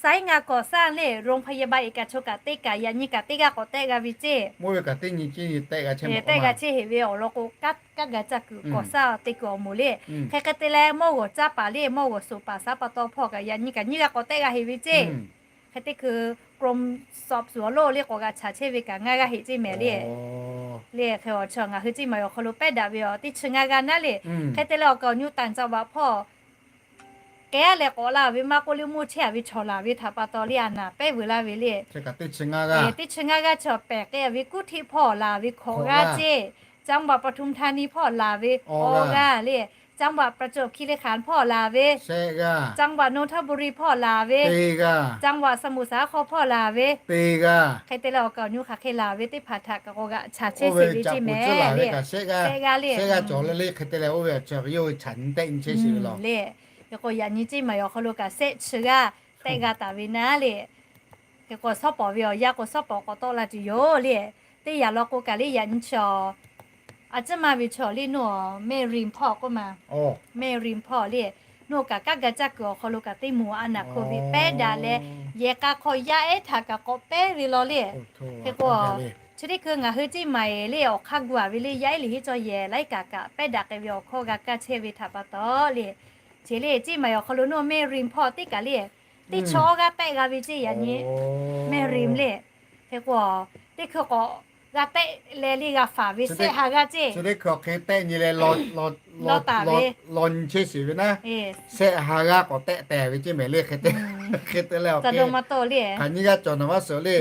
saiˉ ngaˇ ก่อสร้าง le, โรงพยาบาล e kaꞈ chaw kaꞈ teˇ kaꞈ yaꞈ nyi kaꞈ teˇ g'aˇ k'awꞈ tehˆ g'a ve ceˇ, tehˆ g'a chehˇ heˆ ve awˬ lawn k'o, kanˉ ga caˇ kuiˬ ก่อสร้าง te kuiˬ awˬ moˍ le. Hk'e hk'e te leh mawˇ g'awˬ caˇ paˍ le, mawˇ g'awˬ suhˍ paˍ saˉ pa taw hpawˇ kaꞈ yaꞈ nyi kaꞈ nyiˇ g'aˇ k'awꞈ tehˆ g'a heˆ ve ceˇ. Hk'e te kuiˬ กรมสอบสวนโรค le k'awꞈ g'a chaꞈ chehˇ ve kaꞈ ngaˇ g'aˇ heˆ ceˇ mehˍ le. Le hk'e awˬ chaw ngaˬ hui ceˇ maˬ e awˬ hk'aw lo pehˉ daꞈ ve awˬ teˇ chi ngaˇ g'aˇ naˉ le. Hk'e te leh awˬ kaˍ awˬ nyu ต่างจังหวัด hpawˇ kehˉ leh k'awꞈ la ve maˇ k'oˆ le, mawˇ chehˇ a ve chaw laˬ ve htaꞈ pa taw le a naˍ pehˉ veu laˇ ve le. Teˇ chi ngaˇ g'aˇ chaw pehˬ k'ai ve กรุงเทพ hpawˇ laˬ ve hkawꞈ g'aˇ ceˇ, จังหวัดปทุมธานี hpawˇ laˬ ve awˬ g'aˇ le, จังหวัดประจวบคีรีขันธ์ hpawˇ laˬ ve, จังหวัดนนทบุรี hpawˇ laˬ ve, จังหวัดสมุทรสาคร hpawˇ laˬ ve, hk'e te leh awˬ kaˍ awˬ nyu hk'aˬ hk'e laˬ ve teˇ hpaˍ htaꞈ kaꞈ k'awꞈ g'a chaꞈ chehˇ sheˍ ve ceˇ mehˍ le. Shehˆ g'aˇ cawˬ le le hk'e te leh oˇ ve awˬ chaw yawˇ hui chaꞈ nyi tehˆ nyi chehˇ sheˍ ve law le. Hk'e k'o yaꞈ nyi ceˇ maˬ e awˬ hk'aw lo kaꞈ shehˆ chi g'aˇ tehˆ g'a taˍ ve naˉ le. Hk'e k'o shawˉ pawˍ ve awˬ yanˇ k'o shawˉ pawˍ k'awꞈ tawˆ la tuˬ yoˬ le. Teˇ yanˇ law k'o kaꞈ le yaꞈ nyi chaw, a ciˉ maˇ ve chaw le naw, แม่ริม hpawˇ k'oˆ ma, แม่ริม hpawˇ le, nawˬ kaꞈ kanˉ ga caˇ kuiˬ awˬ hk'aw lo kaꞈ teˇ moˍ a naˍ hkoˍ ve pehˉ daꞈ leh, yehˬ k'a hk'aw yaˇ ehˉ htaꞈ kaꞈ k'awꞈ pehˉ ve law le. Hk'e k'o, chi teˇ hkui ngaˬ hui Ciˇ Maiˍ le awˬ hk'aˇ gu a ve le, yaˇ ehˉ liꞈ hiˉ cawˇ yehˬ laiˉ kaꞈ kaꞈ pehˉ daꞈ k'ai ve awˬ hkawˇ g'a kaˇ chehˇ ve htaꞈ pa taw le. Chi le Ciˇ Maiˍ awˬ hk'aw lo nawˬ mehˆ rim hpawˇ teˇ kaꞈ le, teˇ chi awˇ g'aˇ tehˆ g'a ve ceˇ yaꞈ nyi. Mehˆ rim le. Hk'e k'o, teˇ hkui k'awꞈ g'a tehˆ leh le g'a faˍ ve sehˆ ha g'aˇ ceˇ. Chi teˇ hkui hk'e tehˆ nyi leh law taˍ ve, law nyi chehˇ sheˍ ve naˉ, sehˆ ha g'aˇ k'awꞈ tehˆ tehˬ ve ceˇ mehˍ le. Hk'e te leh awˬ hk'e, hk'aˬ nyiˇ g'aˇ cawˬ naˍ vaˇ suhˍ le.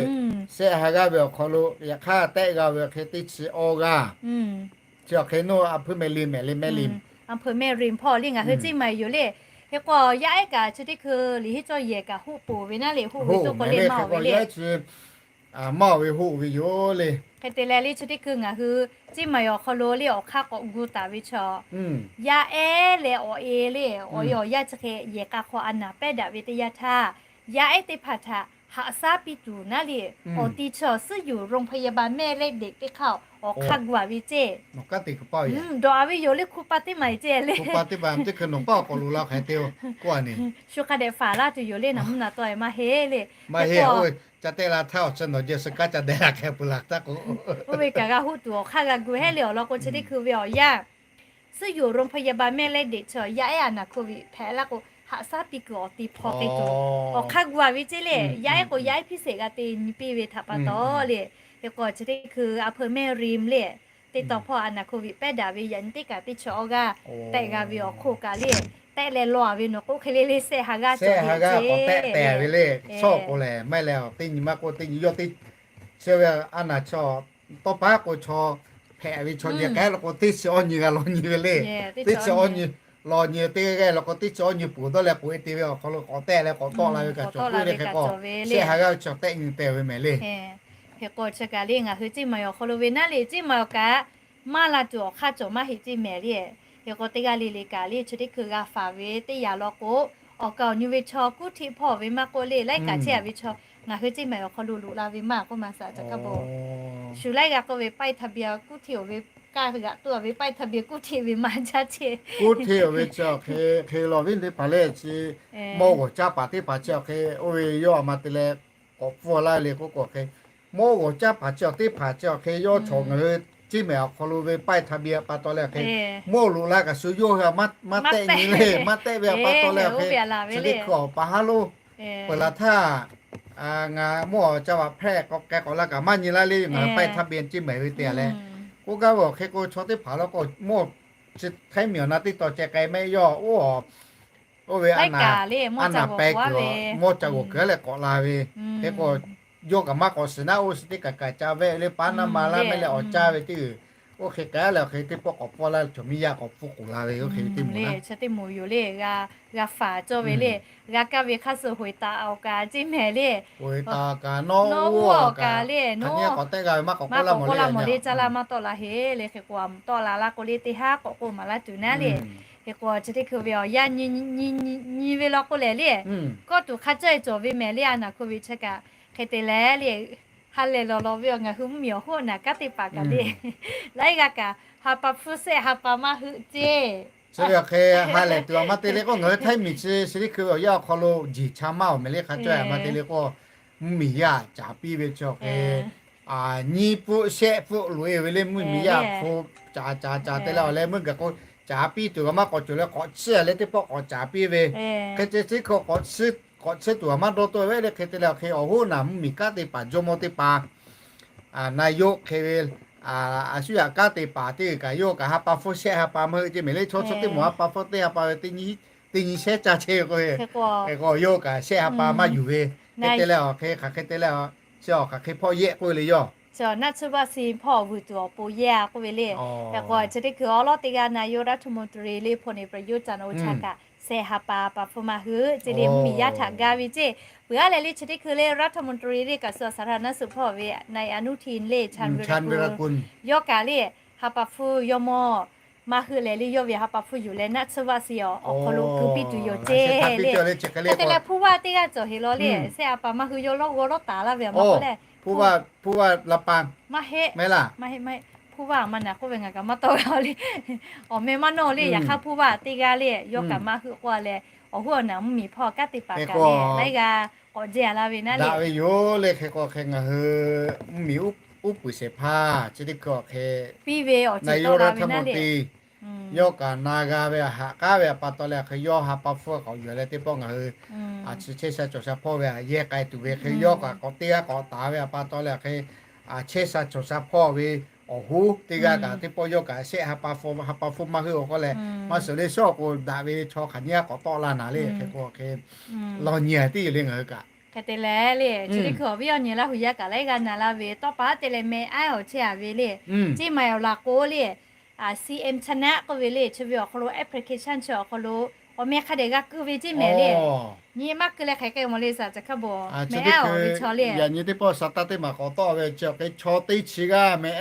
Sehˆ ha g'aˇ ve awˬ hk'aw lo yaꞈ hk'aˇ tehˆ g'a ve awˬ hk'e teˇ chi awˇ g'aˇ. Chi awˬ hk'e nawˬ a hpeuꞈ mehˆ lim mehˍ le, mehˆ lim, a hpeuꞈ mehˆ rim hpawˇ le ngaˬ hui Ciˇ Maiˍ yoˬ le. Hk'e k'o, yaˇ ehˉ kaꞈ chi teˇ hkui liꞈ hiˉ cawˇ yehˬ kaꞈ hoˆ poˬ ve naˉ le, hoˆ ve toˆ k'o le maˇ oˬ ve, maˇ oˬ ve hoˆ ve yoˬ le. Hk'e te leh le chi teˇ hkui ngaˬ hui Ciˇ Maiˍ awˬ hk'aw lo le awˬ hk'aˇ k'awꞈ gu taˍ ve chaw, yaˇ ehˉ leh awˬ e le, awˬ e awˬ yaˇ chi hk'e yehˬ k'a hk'aw a naˍ pehˉ daꞈ ve teˇ yanˇ htaˇ, yaˇ ehˉ teˇ hpaˍ htaꞈ haꞈ shaˉ piˇ tuˬ naˉ le, awˬ ti chi awˬ suhˉ yuˬ โรงพยาบาลแม่เหล็กเด็ก teˇ hk'aˇ awˬ hk'aˇ gu a ve ceˇ. Dawˬ a ve yoˬ le, hk'u pa teˇ maˬ e ceˇ le. Shu hk'a dehꞈ faˍ laˇ tuˬ yoˬ le, naˬ mvuhˇ naˬ tawˆ e maˇ heˆ le. Maˇ heˆ, ca tehˆ la htaˇ awˬ chi nawˬ jeh suh kaˉ ca dehꞈ la hk'e peuˬ laˬ htaˇ k'o, oˇ ve kaꞈ g'a hoˆ tuˬ awˬ hk'aˇ g'a gu heˆ le awˬ lawn k'o chi teˇ hkui ve awˬ yanˇ, suhˉ yuˬ โรงพยาบาลแม่เหล็กเด็ก chi yaˇ ehˉ a naˍ hkoˍ ve hpehꞈ laˇ k'o, haꞈ shaˉ piˇ kuiˬ awˬ ti hpaw k'ai tuˬ awˬ hk'aˇ gu a ve ceˇ le. Yaˇ ehˉ k'o yaˇ ehˉ พิเศษ g'a te nyi piˇ ve htaꞈ pa taw le. Hk'e k'o chi teˇ hkui a hpeuꞈ mehˆ rim le, teˇ taw hpawˇ a naˍ hkoˍ ve pehˉ daꞈ ve yaꞈ nyi teˇ kaꞈ teˇ chi awˇ g'aˇ tehˆ g'a ve awˬ hk'oˆ kaꞈ le, tehˆ leh law a ve nawˬ k'oˆ hk'e le le sehˆ ha g'aˇ cawˬ ve ceˇ. Sehˆ ha g'aˇ k'awꞈ tehˆ tehˬ ve le. Sawˉ k'o lehˬ maˇ heˆ leh teˇ nyi maˇ k'oˆ teˇ nyi yawˇ teˇ chi ve a naˍ chaw tawˇ paˉ k'o chaw hpehꞈ ve chaw jehˬ k'ai lo k'o teˇ chi awˇ nyi g'a law nyi ve le. Teˇ chi awˇ nyi law nyi teˇ g'aˇ g'aˇ lo k'o teˇ chi awˇ nyi peuˬ dawˇ leh k'oꞈ e te ve awˬ hk'aw lo k'awꞈ tehˆ leh k'awꞈ tawˆ la ve kaꞈ cawˬ k'oˆ le. Hk'e k'o sehˆ ha g'aˇ ve chaw tehˆ nyi tehˬ ve mehˍ le. Hk'e k'o chi kaꞈ le ngaˬ hui Ciˇ Maiˍ awˬ hk'aw lo ve naˉ le, Ciˇ Maiˍ awˬ kaꞈ maˇ la tuˬ awˬ hk'aˇ cawˬ maˇ heˆ ceˇ mehˍ le. Hk'e k'o teˇ g'aˇ le le kaꞈ le chi teˇ hkui g'a faˍ ve teˇ yanˇ law k'o, awˬ kaˍ awˬ nyi ve chaw kuˉ htiˆ hpawˇ ve maˇ k'oˆ le, laiˉ kaꞈ chehˇ a ve chaw ngaˬ hui Ciˇ Maiˍ awˬ hk'aw lo loꞈ la ve maˇ k'oˆ maˇ saˍ ca kaˇ bo. Shu laiˉ g'a k'oˆ ve ป้ายทะเบียน kuˉ htiˆ oˬ ve, kaˇ g'aꞈ tuˬ a ve ป้ายทะเบียน kuˉ htiˆ ve maˇ jaˇ ceˇ. Kuˉ htiˆ oˬ ve chi awˬ hk'e hk'e lawˬ viˉ teˇ hpaˍ le chi, mawˇ g'awˬ caˇ paˍ teˇ hpaˍ chi awˬ hk'e oˇ ve yawˇ a ma te leh k'awꞈ pfuhˇ laˇ le k'oˆ k'o hk'e, mawˇ g'awˬ caˇ paˍ chi awˬ teˇ hpaˍ chi awˬ hk'e yawˇ chaw ngaˬ hui Ciˇ Mehˍ awˬ hk'aw lo ve ป้ายทะเบียน pa taw leh awˬ hk'e, mawˇ loꞈ la kaꞈ shu yawˇ hui maˇ tehˆ nyi le, maˇ tehˆ ve pa taw leh awˬ hk'e, chi teˇ hkui awˬ pa haˉ lo peuˬ laˬ htaˇ, ngaˬ mawˇ caˇ paˍ hpehˇ k'awꞈ k'ai k'awꞈ la kaꞈ maˇ nyi laˇ le, ngaˬ hui ป้ายทะเบียน Ciˇ Mehˍ ve te a leh, k'oˆ gaˇ ve awˬ hk'e k'o chaw teˇ hpaˍ law k'o mawˇ chi htaiˉ miˬ awˬ na teˇ taw ceh k'ai mehˆ yawˇ oˇ oˇ ve a naˍ pehˍ kuiˬ, mawˇ ca g'awˬ kuiˬ leh k'awꞈ la ve. Hk'e k'o, yawˇ kaꞈ maˇ k'awꞈ shiˍ naˉ, oˇ shi teˇ kaꞈ kaꞈ ca vehˆ ve le, paˉ naˉ ma laˇ mehˆ leh awˬ caˇ ve teˇ g'uiˬ, oˇ hk'e k'ai leh awˬ hk'e teˇ pawˆ k'awꞈ pfuhˇ laˇ ve chaw miˇ yaˇ k'awꞈ pfuhˇ k'oˍ la ve oˇ hk'e ve teˇ moˍ le. Chi teˇ moˍ yoˬ le, g'a faˍ cawˇ ve le, g'a kaˇ ve hk'aˇ suh hoꞈ taˍ awˬ kaꞈ Ciˇ Mehˍ le, hoꞈ taˍ kaꞈ nawˉ oˇ awˬ kaꞈ le, nawˉ k'awꞈ tehˆ g'a ve maˇ k'awꞈ k'oˆ laˇ mawˬ le, ca laˇ maˇ tawˆ la heˆ le. Hk'e k'o a mawˬ tawˆ la laˇ k'o le teˇ haˉ k'awꞈ k'oˆ maˍ laˇ tuˬ naˉ le. Hk'e k'o chi teˇ hkui ve awˬ yanˇ nyi ve law k'o lehˬ le, kawˇ tuˬ hk'a cawˇ e cawˬ ve mehˍ le, a naˍ hkoˍ ve chi kaꞈ hk'e te leh le, ha lehˬ lawˬ lawˬ ve awˬ ngaˬ hui mvuhˇmiˬ awˬ hoˉ naˍ kanˉ teˇ hpaˍ kaꞈ le, laiˉ g'aˇ kaꞈ ha pa hpfuhˇ sehˆ ha pa maˇ heuˆ ceˇ. Chi ve awˬ hk'e ha lehˬ tuˬ a ma te le k'o, ngaˬ hui htaiˇ miˬ chi chi teˇ hkui ve awˬ yanˇ awˬ hk'aw lo jeˬ cha maˇ awˬ mehˍ le, hk'a cawˇ a ma te le k'o, mvuhˇmiˬ yaˇ caˍ piˇ ve chi awˬ hk'e nyiˇ pfuhˆ shehˆ pfuhˆ loꞈ e ve le, mvuhˇmiˬ yaˇ hpu caˍ caˍ caˍ te leh awˬ leh meuˇ gaˬ k'o, caˍ piˇ tuˬ kaꞈ maˇ k'awꞈ cawˬ leh k'awꞈ chiˇ a leh teˇ pawˆ k'awꞈ caˍ piˇ ve. Hk'e te chi hk'e k'awꞈ chiˇ tuˬ kaꞈ maˇ dawˇ tawˆ ve le. Hk'e te leh awˬ hk'e awˬ hoˉ naˍ mvuhˇmiˬ kanˉ teˇ hpaˍ jawˇmawˇ teˇ hpaˍ, na yawˇ hk'e ve, a shu yaꞈ kanˉ teˇ hpaˍ teˇ g'uiˬ kaꞈ yawˇ kaꞈ ha pa hpfuhˇ shehˆ ha pa maˇ heuˆ ceˇ mehˍ le. Chaw chaw teˇ moˍ ha pa hpfuhˇ teˇ ha pa ve teˇ nyi shehˆ caˇ chehˇ ve k'o, k'o yawˇ kaꞈ shehˆ ha pa maˇ yuˬ ve. Hk'e te leh awˬ hk'e hk'aˬ hk'e te leh, chi awˬ hk'aˬ hk'e hpawˇ yehˆ k'oˆ ve le yawˇ, chi naˆ tsuhˇ vaˆ si hpawˇ vuiˬ tuˬ awˬ pon yehˇ a k'oˆ ve le. Hk'e k'o chi teˇ hkui awˉ lawˉ teˇ g'aˇ na yawˇ รัฐมนตรี le พลเอกประยุทธ์ จันทร์โอชา kaꞈ shehˆ ha pa pa hpfuhˇ maˇ heuˆ ceˇ le, mvuhˇmiˬ yaˇ htaꞈ ga ve ceˇ. Peuˬ a leh le chi teˇ hkui le รัฐมนตรี le kaꞈ suh สาธารณสุข hpawˇ ve นายอนุทิน le ชาญวีรกูล yawˇ kaꞈ le ha pa hpfuhˇ yawˇ mawˇ maˇ heuˆ leh le, yawˇ ve ha pa hpfuhˇ yuˬ leh naˆ tsuhˇ vaˆ si awˬ hk'aw lo keu piˇ tuˬ yoˬ ceˇ le. Hk'e te leh hpu vaˇ teˇ g'aˇ cawˬ heˆ law le, shehˆ ha pa maˇ heuˆ yawˇ lawˇ g'awˇ lawˇ taˍ laˇ ve a ma k'oˆ leh, hpu vaˇ la pa maˇ heˆ, maˇ heˆ, Hpuˇ vaˇ maˇ naˍ k'oˆ ve ngaˬ kaꞈ maˇ tawˆ g'a le. Awˬ meh maˇ nawˇ le, yaꞈ hk'aˇ hpuˇ vaˇ teˇ g'aˇ le, yawˇ kaꞈ maˇ heuˆ k'oˆ a leh, awˬ hoˉ awˬ naˬ mvuhˇmiˬ hpawˇ kanˉ te paˍ kaꞈ le laiˉ g'aˇ k'awꞈ jehˇ a laˇ ve naˉ le. Daꞈ ve yoˬ le. Hk'e k'o hk'e ngaˬ hui mvuhˇmiˬ uˉ peunˍ shehˍ hpaˇ chi teˇ hkui awˬ hk'e piˇ ve awˬ ceuˬ tawˆ la ve naˉ le. Yawˇ kaꞈ na g'a ve haꞈ k'aˉ ve pa taw leh hk'e yawˇ ha pa hpfuhˇ k'awꞈ yuˬ leh teˇ pawˆ ngaˬ hui a chi chehˇ sha cawˬ sha hpawˇ ve a yehˇ k'ai tuˬ ve hk'e yawˇ kaꞈ k'awꞈ teˇ g'aˇ k'awꞈ taˍ ve pa taw leh hk'e a chehˇ sha cawˬ sha hpawˇ ve awˬ hoˉ teˇ g'aˇ kaꞈ teˇ pawˆ yawˇ kaꞈ shehˆ ha pa hpfuhˇ maˇ heuˆ awˬ hk'aw leh, maˇ suhˍ le shawˉ k'o daꞈ ve chaw hk'aˬ nyiˇ g'aˇ k'awꞈ tawˆ la naˍ le. Hk'e k'o hk'e law nyi a tiˉ yoˬ le ngaˬ hui kaꞈ. Hk'e te leh le chi teˇ hkui awˬ viˉ awˬ nyi Laˇ huˍ yaˇ kaꞈ laiˉ g'aˇ na laˇ ve tawˇ pa te leh meh aˉ awˬ chehˇ a ve le, Ciˇ maiˍ awˬ laꞈ k'o le, CM Channel k'oˆ ve le, chi ve awˬ hk'aw lo application chi awˬ hk'aw lo awˬ meh hk'a dehꞈ g'a keu ve ceˇ mehˍ le. Nyi maˇ keu leh hk'aˬ hk'e mawˬ le saˍ ca hkaˇ bon meh aˉ awˬ ve chaw le. Yaꞈ nyi teˇ pawˆ saˍ taˇ teˇ maˬ k'awꞈ tawˆ ve chi awˬ hk'e chaw teˇ chi g'aˇ meh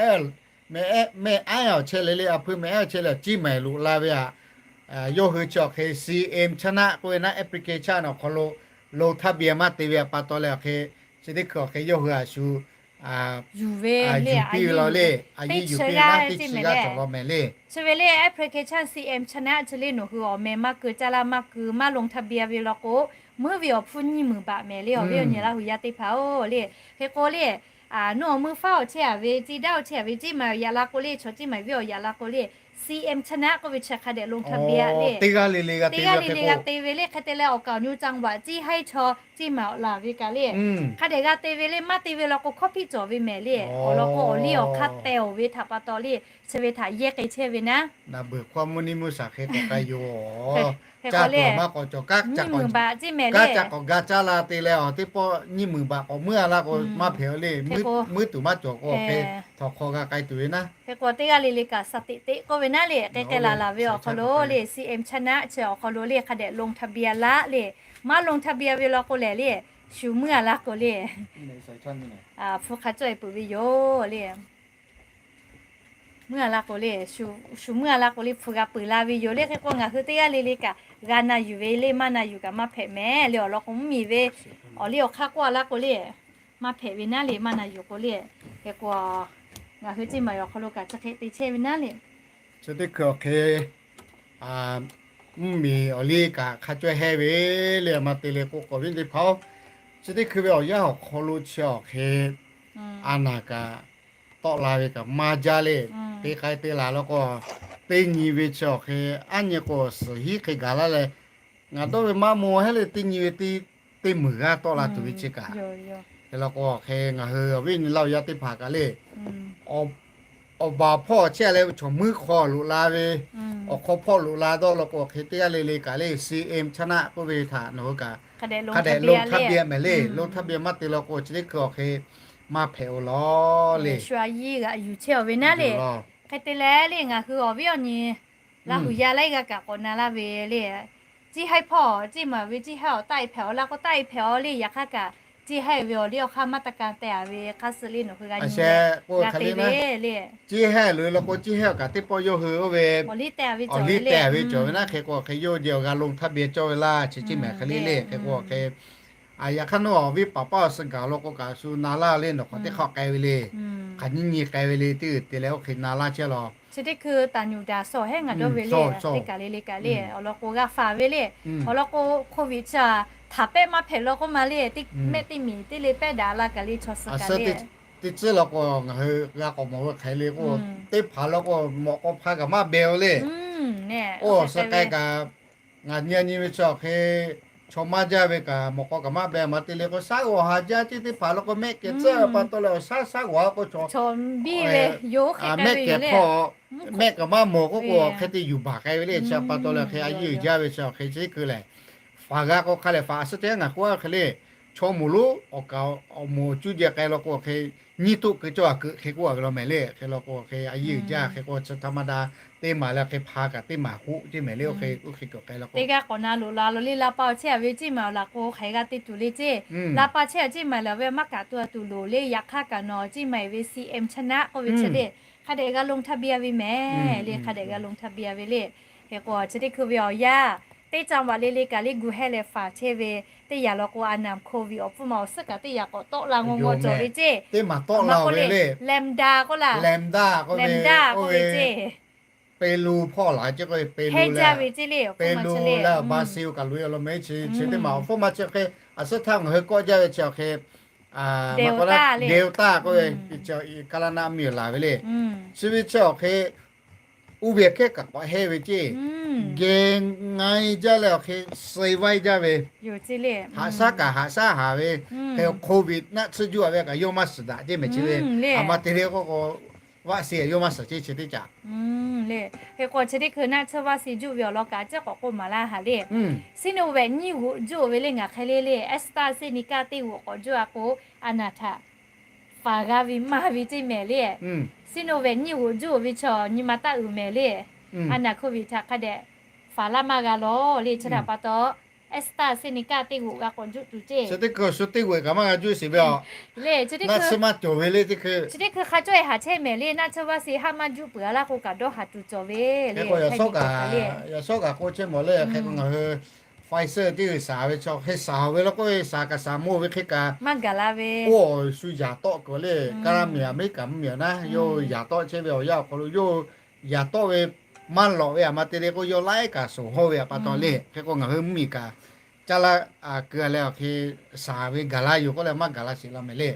meh aˉ awˬ chehˇ le le, a hpui meh aˉ awˬ chehˇ le, Ciˇ maiˍ loꞈ la ve a, yawˇ hui chi awˬ hk'e CM Channel k'oˆ ve naˉ application awˬ hk'aw lo ลงทะเบียน maˇ te ve a pa taw leh awˬ hk'e chi teˇ hkui awˬ hk'e yawˇ hui a shu yuˬ piˇ ve la le. A yeˇ yuˬ piˇ ve naˉ teˇ chi g'aˇ cawˬ law mehˍ le. Chi ve le application CM Channel chi le nawˬ hui awˬ meh maˇ keu caˇ laˇ maˇ keu maˇ ลงทะเบียน ve law k'o, meuˇ ve awˬ hpfuhˇ nyiˇ meunˍ baꞈ mehˍ le awˬ viˉ awˬ nyi Laˇ huˍ yaˇ teˇ hpaˍ-oˬ le. Hk'e k'o le, nawˬ awˬ meuˇ faˉ awˬ chehˇ a ve, Ciˇ daˇ awˬ chehˇ a ve, Ciˇ maiˍ awˬ yaꞈ la k'o le, chaw Ciˇ maiˍ viˉ awˬ yaꞈ la k'o le, CM Channel k'oˆ ve chi hk'a dehꞈ ลงทะเบียน le. Teˇ g'aˇ le le g'a te ve le. Hk'e te leh awˬ kaˍ awˬ nu จังหวัด ciˇ haiˉ chaw Ciˇ maiˍ awˬ laˬ ve kaꞈ le, hk'a dehꞈ g'a te ve le. Maˇ te ve law k'o hkawˇ hpiˇ cawˬ ve mehˍ le. Awˬ lawn k'o awˬ liˇ awˬ hk'aˇ teh-oˬ ve htaꞈ pa taw le, chi ve htaꞈ yehˇ k'ai chehˇ ve naˉ. Naˬ beuˬ hkawˇ mvuhˇ nyi mvuhˇ shaˍ hk'e k'awꞈ k'ai yoˬ. Ca tuˬ maˇ k'awꞈ cawˬ, nyiˇ meunˍ baꞈ ceˇ mehˍ le. Ca k'awꞈ ga caˇ la te leh awˬ teˇ pawˆ nyiˇ meunˍ baꞈ k'awꞈ meuˇ a laˇ k'o maˇ hpehꞈ le. Meuˇ tuˬ maˇ cawˬ k'o hk'e htawnˍ hk'aw g'a k'ai tuˬ ve naˉ. Hk'e k'o teˇ g'aˇ le le kaꞈ สถิติ k'oˆ ve naˉ le, k'ai k'ai laˬ laˬ ve awˬ hk'aw lo le, CM Channel chi awˬ hk'aw lo le hk'a dehꞈ ลงทะเบียน laˇ le. Maˇ ลงทะเบียน ve law k'o lehˬ le, shu meuˇ a laˇ k'o le, hpu hk'a cawˇ e peuˬ ve yoˬ le. Meuˇ a laˇ k'o le, shu meuˇ a laˇ k'o le hpu g'a peuˬ la ve yoˬ le. Hk'e k'o ngaˬ hui teˇ g'aˇ le le kaꞈ g'a na yuˬ ve le, maˇ na yuˬ kaꞈ maˇ hpehꞈ mehˍ le. Awˬ lawn k'o mvuhˇmiˬ ve awˬ liˇ awˬ hk'aˇ k'oˆ a laˇ k'o le, maˇ hpehꞈ ve naˉ le, maˇ na yuˬ k'o le. Hk'e k'o ngaˬ hui Ciˇ maiˍ awˬ hk'aw lo kaꞈ chi hk'e te chehˇ ve naˉ le. Chi teˇ hkui awˬ hk'e mvuhˇmiˬ awˬ liˇ kaꞈ hk'a cawˇ hehˇ ve le, maˇ te le k'o k'awꞈ viˉ teˇ hpaˍ-oˬ, chi teˇ hkui ve awˬ yanˇ awˬ hk'aw lo chi awˬ hk'e a naˬ kaꞈ tawˆ la ve kaꞈ maˇ jaˇ le. Te k'ai te laˬ law k'o, teˇ nyi ve chi awˬ hk'e aˉ nyi k'o suhˍ hiˉ hk'e gaˬ laˇ leh, ngaˬ dawˇ ve maˇ maw heˆ le. Teˇ nyi ve teˇ meuˬ g'aˇ tawˆ la tuˬ ve chi kaꞈ, hk'e law k'o hk'e ngaˬ hui awˬ viˉ awˬ nyi Laˇ huˍ yaˇ teˇ hpaˍ kaꞈ le, awˬ baˬ hpawˇ chehˇ leh chaw meuˇ hk'aw loꞈ la ve, awˬ hk'aw hpawˇ loꞈ la dawˇ law k'o hk'e teˇ g'aˇ le le kaꞈ le, CM Channel k'oˆ ve htaꞈ nawˬ hui kaꞈ hk'a dehꞈ ลงทะเบียน maˇ te ve, ลงทะเบียน maˇ te law k'o chi teˇ hkui awˬ hk'e maˇ hpehꞈ-oˬ law le. Shu a yiˇ g'aꞈ yuˬ chehˇ-oˬ ve naˉ le. Hk'e te leh le ngaˬ hui awˬ viˉ awˬ nyi Laˇ huˍ yaˇ laiˉ g'aˇ kaꞈ k'awꞈ na laˇ ve le, Ciˇ haiˉ hpawˇ Ciˇ maiˍ ve Ciˇ haiˉ awˬ taˆ e hpehꞈ-oˬ laˇ k'o taˆ e hpehꞈ-oˬ le. Yaꞈ hk'aˇ kaꞈ Ciˇ haiˉ ve awˬ liˇ awˬ hk'aˇ maˇ taˇ ka teh a ve hk'aˇ suh le nawˬ hui g'a nyi g'a te ve le. Ciˇ haiˉ loꞈ e law k'o Ciˇ haiˉ awˬ kaꞈ teˇ pawˆ yawˇ hui oˇ ve awˬ liˇ teh ve cawˬ ve naˉ. Hk'e k'o hk'e yawˇ jehˬ awˬ g'a ลงทะเบียน cawˇ ve laˇ chi Ciˇ maiˍ hk'e le le. Hk'e k'o hk'e yaꞈ hk'aˇ nawˬ awˬ viˉ paˍ paˇ awˬ suh gaˬ law k'o kaꞈ shu na laˇ le. Nawˬ hk'awꞈ teˇ hk'awꞈ k'ai ve le, hk'aˬ nyiˇ nyi k'ai ve le, teˇ g'uiˬ te leh oˇ hk'e na laˇ chehˇ law. Chi teˇ hkui taˍ nyuˬ daꞈ sawˬ hehˉ ngaˬ dawˇ ve le, teˇ kaˬ le le kaꞈ le awˬ lawn k'o g'a faˍ ve le. Awˬ lawn k'o โควิด chi a htaꞈ pehˆ maˇ hpehꞈ law k'oˆ ma le, mehˆ teˇ miˬ teˇ le pehˆ daꞈ la kaꞈ le chaw suh kaꞈ le. Teˇ tcuhˉ law k'o ngaˬ hui g'a k'awꞈ mawˬ ve hk'e le k'o, teˇ hpaˍ law k'o mawꞈ k'aw hpa kaꞈ maˇ beh-o le. Oˇ awˬ suh k'ai kaꞈ ngaˬ nyi nyi ve chi awˬ hk'e chaw maˇ jaˇ ve kaꞈ mawꞈ k'aw kaꞈ maˇ beh maˇ te le k'o, shaˉ g'awˬ haˍ jaˇ ceˇ. Teˇ hpaˍ law k'o mehˆ kehˬ tcuhˉ pa taw leh awˬ shaˉ shaˉ g'awˬ k'o chaw mehˆ kehˬ hpawˇ mehˆ kaꞈ maˇ mawˬ k'oˆ k'o hk'e te yuˬ baˬ k'ai ve le. Chi pa taw leh hk'e a yeˇ uiˍ jaˇ ve chi awˬ hk'e chi keu lehˬ, faˍ g'a k'o hk'a lehˬ faˍ a suhˉ teˇ g'aˇ ngaˬ k'oˆ a hk'e le, chaw moˍ lonˉ awˬ kaˍ awˬ moˍ awˬ cuˇ jehˬ k'ai law k'o hk'e nyiˇ toˆ keu cawˇ a keu hk'e k'oˆ a ve law mehˍ le. Hk'e law k'o hk'e a yeˇ uiˍ jaˇ. Hk'e k'o chi htaꞈ ma da teˇ maˬ leh hk'e hpa kaꞈ teˇ maˬ hoˆ ceˇ mehˍ le. Oˇ hk'e oˇ hk'e kawꞈ k'ai law k'o teˇ g'aˇ k'awꞈ na loꞈ la law le. Laˇ paˇ awˬ chehˇ a ve Ciˇ maiˍ awˬ laꞈ k'o hk'aˬ hk'e g'a te tuˬ le ceˇ. Laˇ paˇ chehˇ a Ciˇ maiˍ lehˬ ve maˇ kaꞈ tuˬ a tuˬ loˍ le. Yaꞈ hk'aˇ kaꞈ nawˬ Ciˇ maiˍ ve ซีเอ็ม ชนะ k'oˆ ve chi le hk'a dehꞈ g'a ลงทะเบียน ve mehˍ le. Hk'a dehꞈ g'a ลงทะเบียน ve le. Hk'e k'o chi teˇ hkui ve awˬ yanˇ teˇ จังหวัด le le kaꞈ le gu hehˇ leh faˍ chehˇ ve teˇ yanˇ law k'o, a naˍ hk'oˆ ve awˬ pfuhˇ ma awˬ suhˉ kaꞈ teˇ yanˇ k'awꞈ tawˆ la ngaw ngaw cawˬ ve ceˇ. Teˇ maˬ tawˆ la ve le. Lambda k'oˆ la, Lambda k'oˆ ve, lambda k'oˆ ve ceˇ. Peˇ luˇ hpawˇ laˬ ceˇ k'oˆ ve, peˇ luˇ leh, peˇ luˇ leh Brazil kaꞈ loꞈ e awˬ lawn meh chi, chi teˇ maˬ awˬ hpfuhˇ ma chi hk'e, a suhˉ htaˇ ngaˬ hui kawˆ jaˇ ve chi awˬ hk'e, Delta k'oˆ le, Delta k'oˆ ve, Carolina mvuhˇmiˬ laˬ ve le. Chi ve chi awˬ hk'e, uˇ ve hkehˉ kaꞈ k'awꞈ hehˇ ve ceˇ. Geh nga e jaˇ leh awˬ hk'e, suh vaiˇ jaˇ ve, haꞈ shaˉ kaꞈ haꞈ shaˉ haˍ ve, hk'e COVID naˆ tsuhˇ juˇ a ve kaꞈ yawˇ maˇ suhˍ daꞈ ceˇ meh chi ve. A ma te le k'oˆ k'o, vaˆ se yawˇ maˇ suhˍ ceˇ chi teˇ caꞈ. Hk'e k'o chi teˇ hkui naˆ tsuhˇ vaˆ se juˇ ve awˬ lawn kaꞈ ceˇ k'awꞈ k'oˆ maˍ laˇ haˍ le. Sinovac nyiˇ g'oꞈ juˇ ve le ngaˬ hk'e le le, AstraZeneca teˇ g'oꞈ k'awꞈ juˇ a k'o, a naˍ htaꞈ faˍ g'a ve maˇ ve ceˇ mehˍ le. Sinovac nyiˇ g'oꞈ juˇ ve chaw nyi ma taˇ uiˍ mehˍ le. A naˍ COVID htaꞈ hk'a dehꞈ faˍ laˇ maˇ g'a lawˬ le. Chi htaꞈ pa taw, AstraZeneca teˇ g'oꞈ g'a k'awꞈ juˇ tuˬ ceˇ. Chi teˇ hkui shu teˇ g'oꞈ kaꞈ maˇ g'a juˇ sheˍ ve a. Le chi teˇ hkui maˇ cawˬ ve le teˇ hkui. Chi teˇ hkui hk'a cawˇ e haˍ chehˇ mehˍ le, naˆ tsuhˇ vaˆ se haˆ maˇ juˇ peuˬ a laˇ k'o kaꞈ dawˇ haˍ tuˬ cawˬ ve le. Yaꞈ shawˉ kaꞈ k'oˆ chehˇ mawˬ le, hk'e k'o ngaˬ hui Pfizer teˇ g'uiˬ shaˍ ve chaw hk'e shaˍ ve law k'oˆ ve shaˍ kaꞈ shaˍ mawˬ ve hk'e kaꞈ, maˇ gaˬ la ve, oˇ shu yaꞈ tawˆ kuiˬ le, kaˇ laˇ miˬ America mvuhˇmiˬ naˉ yawˇ yaꞈ tawˆ chehˇ ve awˬ yanˇ awˬ hk'aw lo yawˇ yaꞈ tawˆ ve maˇ lawꞈ ve a ma te le k'o, yawˇ laiˉ kaꞈ shoˍ hawˇ ve a pa taw le. Hk'e k'o ngaˬ hui mvuhˇmiˬ kaꞈ caˇ laˇ kuiˬ a leh awˬ hk'e shaˍ ve gaˬ la yoˬ k'oˆ leh maˇ gaˬ la sheˍ la mehˍ le.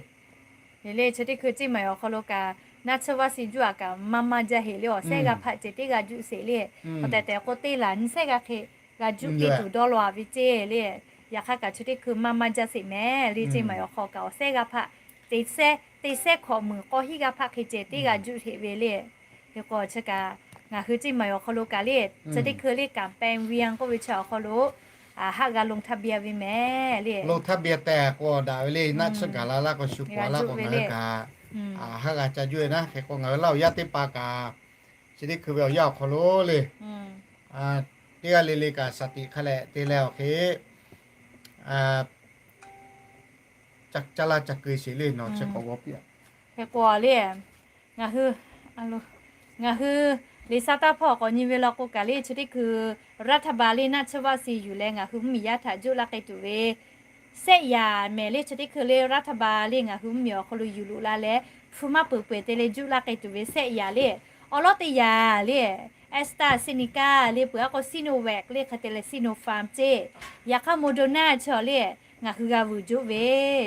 Eˬ le chi teˇ hkui ceˇ maˬ awˬ hk'aw lo kaꞈ naˆ tsuhˇ vaˆ se juˇ a kaꞈ maˇ maˇ jaˇ heˍ le. Awˬ sehˉ g'a hpaˆ ceh teˇ g'a juˇ sheˍ le. Awˬ tehˬ tehˬ k'o teˇ laˬ nyi sehˉ g'a hk'e g'a juˇ te tuˬ dawˇ law a ve ceˇ le. Yaꞈ hk'aˇ kaꞈ chi teˇ hkui maˇ maˇ jaˇ sheˍ mehˍ le. Ceˇ maˬ awˬ hk'aw kaꞈ awˬ sehˉ g'a hpaˆ te sehˉ, te sehˉ hkawꞈ meuˍ k'awˇ hinˉ g'a hpaˆ hk'e ceh teˇ g'a juˇ sheˍ ve le. Hk'e k'o chi kaꞈ ngaˬ hui ceˇ maˬ awˬ hk'aw lo kaꞈ le, chi teˇ hkui le kaꞈ แปดเดือน k'oˆ ve chi awˬ hk'aw lo haˆ g'a ลงทะเบียน ve mehˍ le. ลงทะเบียน tehꞈ k'o daꞈ ve le. Naˆ tsuhˇ gaˬ la laˇ k'o shu k'awꞈ laˇ k'o ngaˬ hui kaꞈ haˆ g'a ca juˇ ve naˉ. Hk'e k'o ngaˬ hui laˇ awˬ yaˇ teˇ pa kaꞈ chi teˇ hkui ve awˬ yanˇ awˬ hk'aw lo le, teˇ g'aˇ le le kaꞈ shaˍ tiꞈ hk'a leh te leh awˬ hk'e caˇ laˇ ca keu sheˍ le nawˬ chi k'awꞈ g'aw piˇ a. Hk'e k'o le, ngaˬ hui, ngaˬ hui Liꞈ sha taˇ hpawˇ k'awꞈ nyi ve law k'o kaꞈ le chi teˇ hkui รัฐบาล le naˆ tsuhˇ vaˆ se yuˬ leh ngaˬ hui mvuhˇmiˬ yaˇ htaꞈ juˇ laˇ k'ai tuˬ ve sehˆ yaˍ mehˍ le. Chi teˇ hkui le รัฐบาล le ngaˬ hui mvuhˇmiˬ awˬ hk'aw lo yuˬ loꞈ la leh hpu maˇ peuˬ peuˬ te leh juˇ laˇ k'ai tuˬ ve sehˆ yaˍ le. Awˬ lawˉ teˇ yaˍ le, AstraZeneca le peuˬ a k'o Sinovac le hk'e te leh Sinopharm ceˇ. Yaꞈ hk'aˇ Moderna chi awˬ le ngaˬ hui g'a vuiˬ juˇ ve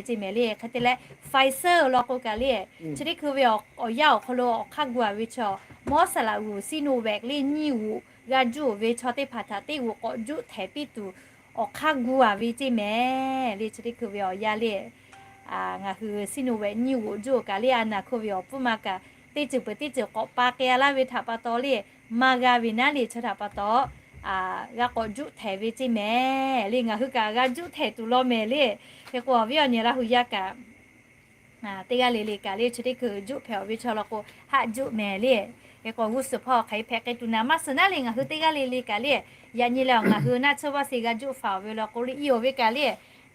ceˇ mehˍ le. Hk'e te leh Pfizer law k'o kaꞈ le chi teˇ hkui ve awˬ yanˇ awˬ hk'aw lo awˬ hk'aˇ gu a ve chaw mawˇ saˍ laꞈ g'uˬ Sinovac le nyiˇ g'oꞈ g'a juˇ ve chaw teˇ hpaˍ htaꞈ teˇ g'oꞈ k'awꞈ juˇ htehˍ piˇ tuˬ awˬ hk'aˇ gu a ve ceˇ mehˍ le. Chi teˇ hkui ve awˬ yanˇ le ngaˬ hui Sinovac nyiˇ g'oꞈ juˇ kaꞈ le a naˍ hk'oˆ ve awˬ pfuhˇ ma kaꞈ teˇ ceuˬ peuˬ teˇ ceuˬ k'awꞈ pa k'ai a laˇ ve htaꞈ pa taw le maˇ g'a ve naˉ le chi htaꞈ pa taw g'a k'awꞈ juˇ htehˍ ve ceˇ mehˍ le. Ngaˬ hui kaꞈ g'a juˇ htehˍ tuˬ law mehˍ le. Hk'e k'o awˬ viˉ awˬ nyi Laˇ huˍ yaˇ kaꞈ teˇ g'aˇ le le kaꞈ le chi teˇ hkui juˇ hpehꞈ awˬ ve chaw law k'o haˆ juˇ mehˍ le. Hk'e k'o g'uˇ suhˍ hpawˇ hk'aˬ hk'e hpehꞈ k'ai tuˬ naˍ maˇ suhˍ naˉ le ngaˬ hui teˇ g'aˇ le le kaꞈ le yaꞈ nyi leh awˬ ngaˬ hui naˆ tsuhˇ vaˆ se g'a juˇ faˍ awˬ ve law k'o le i awˬ ve kaꞈ le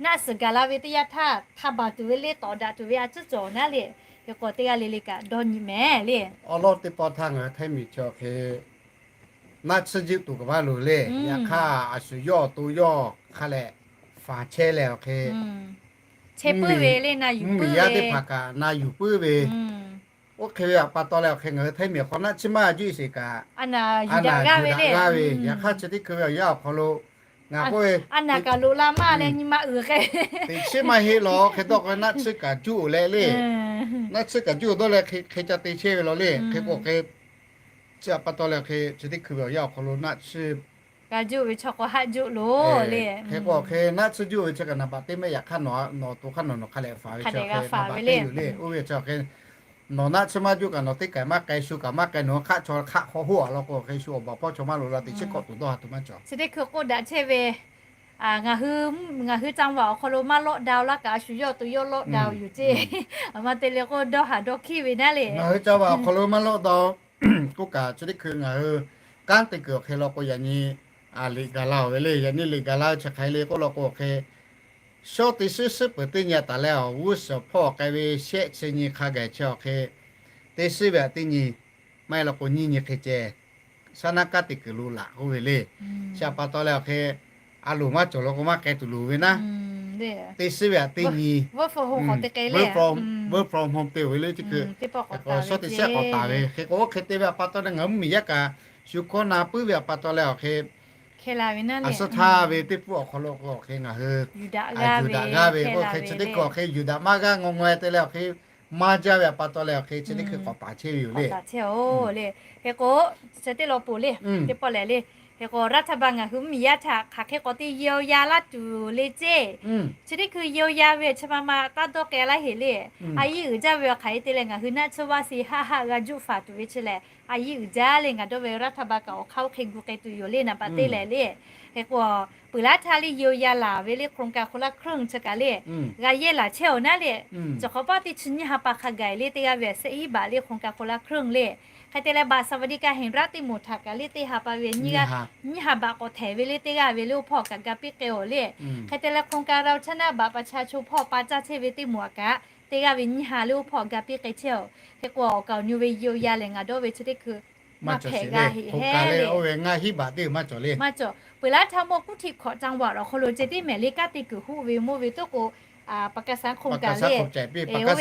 naˆ suhˍ gaˬ la ve teˇ yanˇ htaˇ hk'a baˬ tuˬ ve le tawˍ daꞈ tuˬ ve a tcuhˉ cawˬ naˉ le. Hk'e k'o teˇ g'aˇ le le kaꞈ dawˇ nyi mehˍ le. Awˬ lawn teˇ pawˆ htaˇ ngaˬ hui hteˇ miˬ chaw hk'e naˆ tsuhˇ juˇ tuˬ kaꞈ maˇ loˍ le. Yaꞈ hk'aˇ a shu yawˇ awˬ to yawˇ hk'a leh faˍ chehˇ leh awˬ hk'e mvuhˇmiˬ yaˇ teˇ hpaˍ kaꞈ na yuˬ puiˉ ve oˇ hk'e ve pa taw leh awˬ hk'e ngaˬ hui hteˇ miˬ awˬ hk'aw naˆ tsuhˇ maˇ juˇ sheˍ kaꞈ a naˍ yuˬ daꞈ g'a ve le. Yaꞈ hk'aˇ chi teˇ hkui ve awˬ yanˇ awˬ hk'aw lo ngaˬ k'oˆ ve a naˍ kaꞈ loꞈ la maˇ leh nyi ma uiˍ hk'e teꞈ chiˉ maˇ heˆ law. Hk'e dawˇ k'o naˆ tsuhˇ kaꞈ juˇ oˬ leh le, naˆ tsuhˇ kaꞈ juˇ oˬ dawˇ leh hk'e ca te chehˇ ve law le. Hk'e k'o hk'e chi pa taw leh hk'e chi teˇ hkui ve awˬ yanˇ awˬ hk'aw lo naˆ tsuhˇ g'a juˇ ve chaw k'o haˆ juˇ loˬ le. Hk'e k'o hk'e naˆ tsuhˇ juˇ ve chi kaꞈ naˍ baꞈ teˇ mehˆ. Yaꞈ hk'aˇ nawˬ awˬ to hk'aˇ nawˬ nawˬ hk'a leh faˍ ve chi hk'a dehꞈ g'a faˍ ve le. Oˇ ve chi hk'e nawˬ naˆ tsuhˇ maˇ juˇ kaꞈ nawˬ teˇ kaˬ maˇ k'ai, shu kaꞈ maˇ k'ai, nawˬ hk'aˆ chaw hk'aˆ hk'aw hoˆ a law k'o hk'e shu awˬ baˬ hpawˇ chaw maˇ loꞈ la teꞈ chiˉ k'awꞈ tuˬ dawˇ ha tuˬ maˇ cawˬ. Chi teˇ hkui k'oˆ daꞈ chehˇ ve ngaˬ hui, ngaˬ hui จังหวัด awˬ hk'aw lo maˇ ล็อกดาวน์ laˇ kaꞈ a shu yawˇ awˬ to yawˇ ล็อกดาวน์ yuˬ ceˇ. A ma te le k'o dawˇ haˍ dawˇ hkiˇ ve naˉ le. Ngaˬ hui จังหวัด awˬ hk'aw lo maˇ ล็อกดาวน์ k'oˆ kaꞈ chi teˇ hkui ngaˬ hui kanˉ te kuiˬ awˬ hk'e law k'o yaꞈ nyi liꞈ gaˬ la oˬ ve le. Yaꞈ nyi liꞈ gaˬ la ve chi hk'aˬ hk'e le k'oˆ law k'o awˬ hk'e shawˉ teˇ suhˉ suhˉ peuˬ teˇ nyi taˍ leh awˬ g'uˇ suhˍ hpawˇ k'ai ve shehˆ chi nyi hk'a gaˬ chi awˬ hk'e teˇ suhˉ ve aꞈ teˇ nyi maˇ heˆ law k'o nyiˇ nyi hk'e ceh shaˉ naˆ kanˉ te kuiˬ lo laꞈ k'oˆ ve le. Chi pa taw leh awˬ hk'e a loˍ maˇ cawˬ law k'o maˇ k'ai tuˬ loˍ ve naˉ. te shiˍ ve aꞈ teˇ nyi, work from home te ve le, chi hk'e shawˉ teˇ shehˆ k'awꞈ taˍ ve hk'e k'o, oˇ hk'e te ve aꞈ pa taw leh ngaˬ hui mvuhˇmiˬ yaˇ kaꞈ shu hkawˇ na puiˉ ve aꞈ pa taw leh awˬ hk'e, a suhˉ htaˇ ve teˇ pfuhˇ awˬ hk'aw lo k'o awˬ hk'e ngaˬ hui yuˬ daꞈ g'aˇ ve k'o hk'e chi teˇ hkui awˬ hk'e yuˬ daꞈ maˇ g'aˇ ngaw ngaw-e te leh awˬ hk'e maˇ jaˇ ve aꞈ pa taw leh awˬ hk'e chi teˇ hkui k'awꞈ taˍ chehˇ ve yoˬ le. Hk'e k'o, chi teˇ law poˬ le, teˇ pawˆ lehˬ le. Hk'e k'o, รัฐบาล ngaˬ hui mvuhˇmiˬ yaˇ htaꞈ hk'aˬ hk'e k'awꞈ te yehˇ-oˆ yaˇ laˇ tuˬ le ceˇ. Chi teˇ hkui yehˇ-oˆ yaˇ ve chi ma ma taˇ dawˇ k'ai laˇ heˍ le. A yiˇ uiˍ jaˇ ve awˬ hk'aˬ hk'e te leh ngaˬ hui naˆ tsuhˇ vaˇ si haˆ haˆ g'a juˆ faˍ tuˬ ve chi lehˬ, a yiˇ uiˍ jaˇ le ngaˬ dawˇ ve รัฐบาล kaꞈ awˬ hk'aˇ oˇ hk'e gu k'ai tuˬ yoˬ le naˍ baꞈ teˇ lehˬ le. Hk'e k'o, peuˬ laˇ htaˇ le yehˇ-oˆ yaˇ laˬ ve le โครงการคนละครึ่ง chi kaꞈ le, g'a yehˇ laˬ chehˇ-oˬ naˉ le. Cawˬ hk'awꞈ paˆ teˇ chi nyiˇ ha pa hk'a gaˬ le teˇ g'aˇ ve a shehˆ hiˉ baꞈ le โครงการคนละครึ่ง le. Hk'e te leh บัตรสวัสดิการแห่งรัฐ teˇ moˍ htaꞈ kaꞈ le teˇ ha pa ve nyiˇ ha baꞈ k'awꞈ htehˍ ve le teˇ g'aˇ ve le oˇ hpawˇ kaꞈ ga piˇ k'ai-oˬ le. Hk'e te leh โครงการเราชนะบัตรประชาชน hpawˇ pa caˇ chehˇ ve teˇ moˍ aꞈ kaꞈ teˇ g'aˇ ve nyiˇ ha le oˇ hpawˇ ga piˇ k'ai chehˇ-oˬ. Hk'e k'o awˬ kaˍ awˬ nu ve yehˇ-oˇ yaˇ lehˬ ngaˬ dawˇ ve chi teˇ hkui maˇ hpehꞈ g'a heˆ heˆ le. Oˇ ve ngaˇ hiˉ baꞈ teˇ maˇ cawˬ le. Maˇ cawˬ. Peuˬ laˇ htaˇ mawˇ กรุงเทพ ครอบจังหวัด awˬ hk'aw lo ceh tiˉ mehˍ le kanˉ te kuiˬ hoˆ ve mawˇ ve toˆ k'o, ประกันสังคม kaꞈ le, oˇ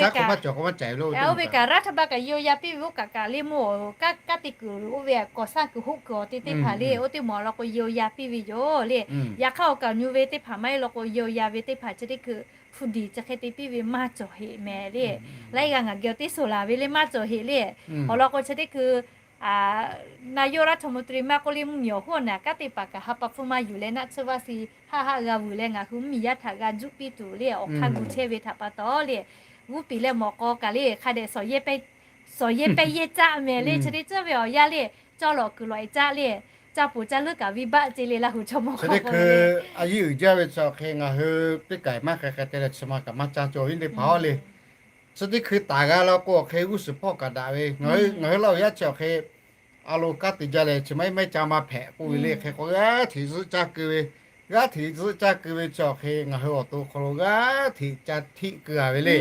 ve kaꞈ รัฐบาล kaꞈ yehˇ-oˆ yaˇ piˇ ve oˇ kaꞈ kaꞈ le mawˇ kanˉ te kuiˬ oˇ ve ก่อสร้าง kuiˬ hoˆ kuiˬ-oˬ teˇ teˇ hpaˍ le oˇ teˇ moˍ awˬ lawn k'o yehˇ-oˆ yaˇ piˇ ve yoˬ le. Yaꞈ hk'aˇ awˬ kaˍ awˬ nu ve teˇ hpaˍ maˇ heˆ law k'o yehˇ-oˆ yaˇ ve teˇ hpaˍ chi teˇ hkui hpu diˍ chi hk'e te piˇ ve maˇ cawˬ heˆ mehˍ le. Laiˉ g'aˇ ngaˬ geh teˇ soˍ laˬ ve le maˇ cawˬ heˆ le. Awˬ lawn k'o chi teˇ hkui นายกรัฐมนตรี maˇ k'oˆ le mvuhˇmiˬ awˬ hoˉ awˬ naˍ kanˉ teˇ hpaˍ kaꞈ ha pa hpfuhˇ maˇ yuˬ leh naˆ tsuhˇ vaˇ si haˆ haˆ g'a vuiˬ leh ngaˬ hui mvuhˇmiˬ yaˇ htaꞈ g'a juˆ piˇ tuˬ le awˬ hk'aˇ gu chehˇ ve htaꞈ pa taw le, g'uˇ piˍ leh mawꞈ k'aw kaꞈ le hk'a dehꞈ shawˍ yehˇ pehˇ yehˇ caˆ mehˍ le chi teˇ ceuˬ ve awˬ yanˇ le, cawˇ lawꞈ kuiˬ lawꞈ-e caˆ le, caˇ poˬ caˇ leuˉ kaꞈ viˇ baˆ ce le Laˇ huˍ chaw mawˇ hk'aw k'o le. A yiˇ uiˍ jaˇ ve chi awˬ hk'e ngaˬ hui teˇ kaˬ maˇ hk'e hk'e te leh chi ma kaꞈ maˇ caˇ cawˬ viˉ teˇ hpaˍ-oˬ le. Chi teˇ hkui taˍ g'a law k'o awˬ hk'e g'uˇ suhˍ hpawˇ kaꞈ daꞈ ve, ngaˬ hui Laˇ huˍ yaˇ chi awˬ hk'e a lo kanˉ te jaˇ leh chi maˇ heˆ maˇ heˆ ca maˇ hpehꞈ k'oˆ ve le. Hk'e k'o g'aˇ hteꞈ zuhˆ caˇ keu ve, g'aˇ hteꞈ zuhˆ caˇ keu ve chi awˬ hk'e ngaˬ hui awˬ to hk'aw lo g'aˇ hteꞈ ca hteˆ keu-a ve le.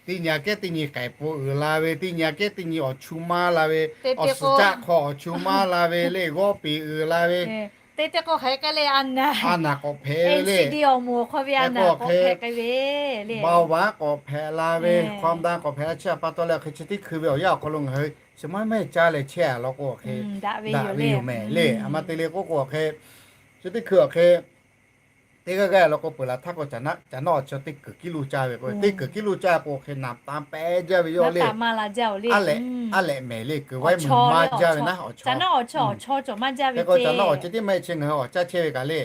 Teˇ nyi aꞈ kehˉ teˇ nyi k'ai po uiˍ la ve, teˇ nyi aꞈ kehˉ teˇ nyi awˬ chu maˇ la ve, awˬ suhˍ caˆ hk'aw awˬ chu maˇ la ve le, g'awˇ peˍ uiˍ la ve, teˇ teˇ k'o hk'aˬ hk'e k'ai le a naˍ, a naˍ k'awꞈ hpehꞈ ve le. Awˬ hk'e k'awꞈ hpehꞈ ve le, เบาหวาน k'awꞈ hpehꞈ la ve, ความดัน k'awꞈ hpehꞈ la chehˇ-a pa taw leh awˬ hk'e chi teˇ hkui ve awˬ yanˇ awˬ hk'aw lo ngaˬ hui chi maˇ maˇ caˇ leh chehˇ-a law k'o awˬ hk'e daꞈ ve yoˬ mehˍ le. A ma te le k'oˆ k'o awˬ hk'e chi teˇ hkui awˬ hk'e teˇ g'aˇ g'aˇ law k'o peuˬ laˬ htaˇ k'o caꞈ naˆ awˬ chi teˇ kuiˬ kiˇ lo caˇ ve k'o, teˇ kuiˬ kiˇ lo caˇ k'o awˬ hk'e naˍ taˍ pehˍ jaˇ ve yoˬ le. A lehꞈ, a lehꞈ mehˍ le kuiˬ vaˇ mvuhˇ maˇ jaˇ ve naˉ awˬ chaw, hk'e k'o caꞈ naˆ awˬ chi teˇ maˇ heˆ chi ngaˬ hui awˬ caˇ chehˇ ve kaꞈ le,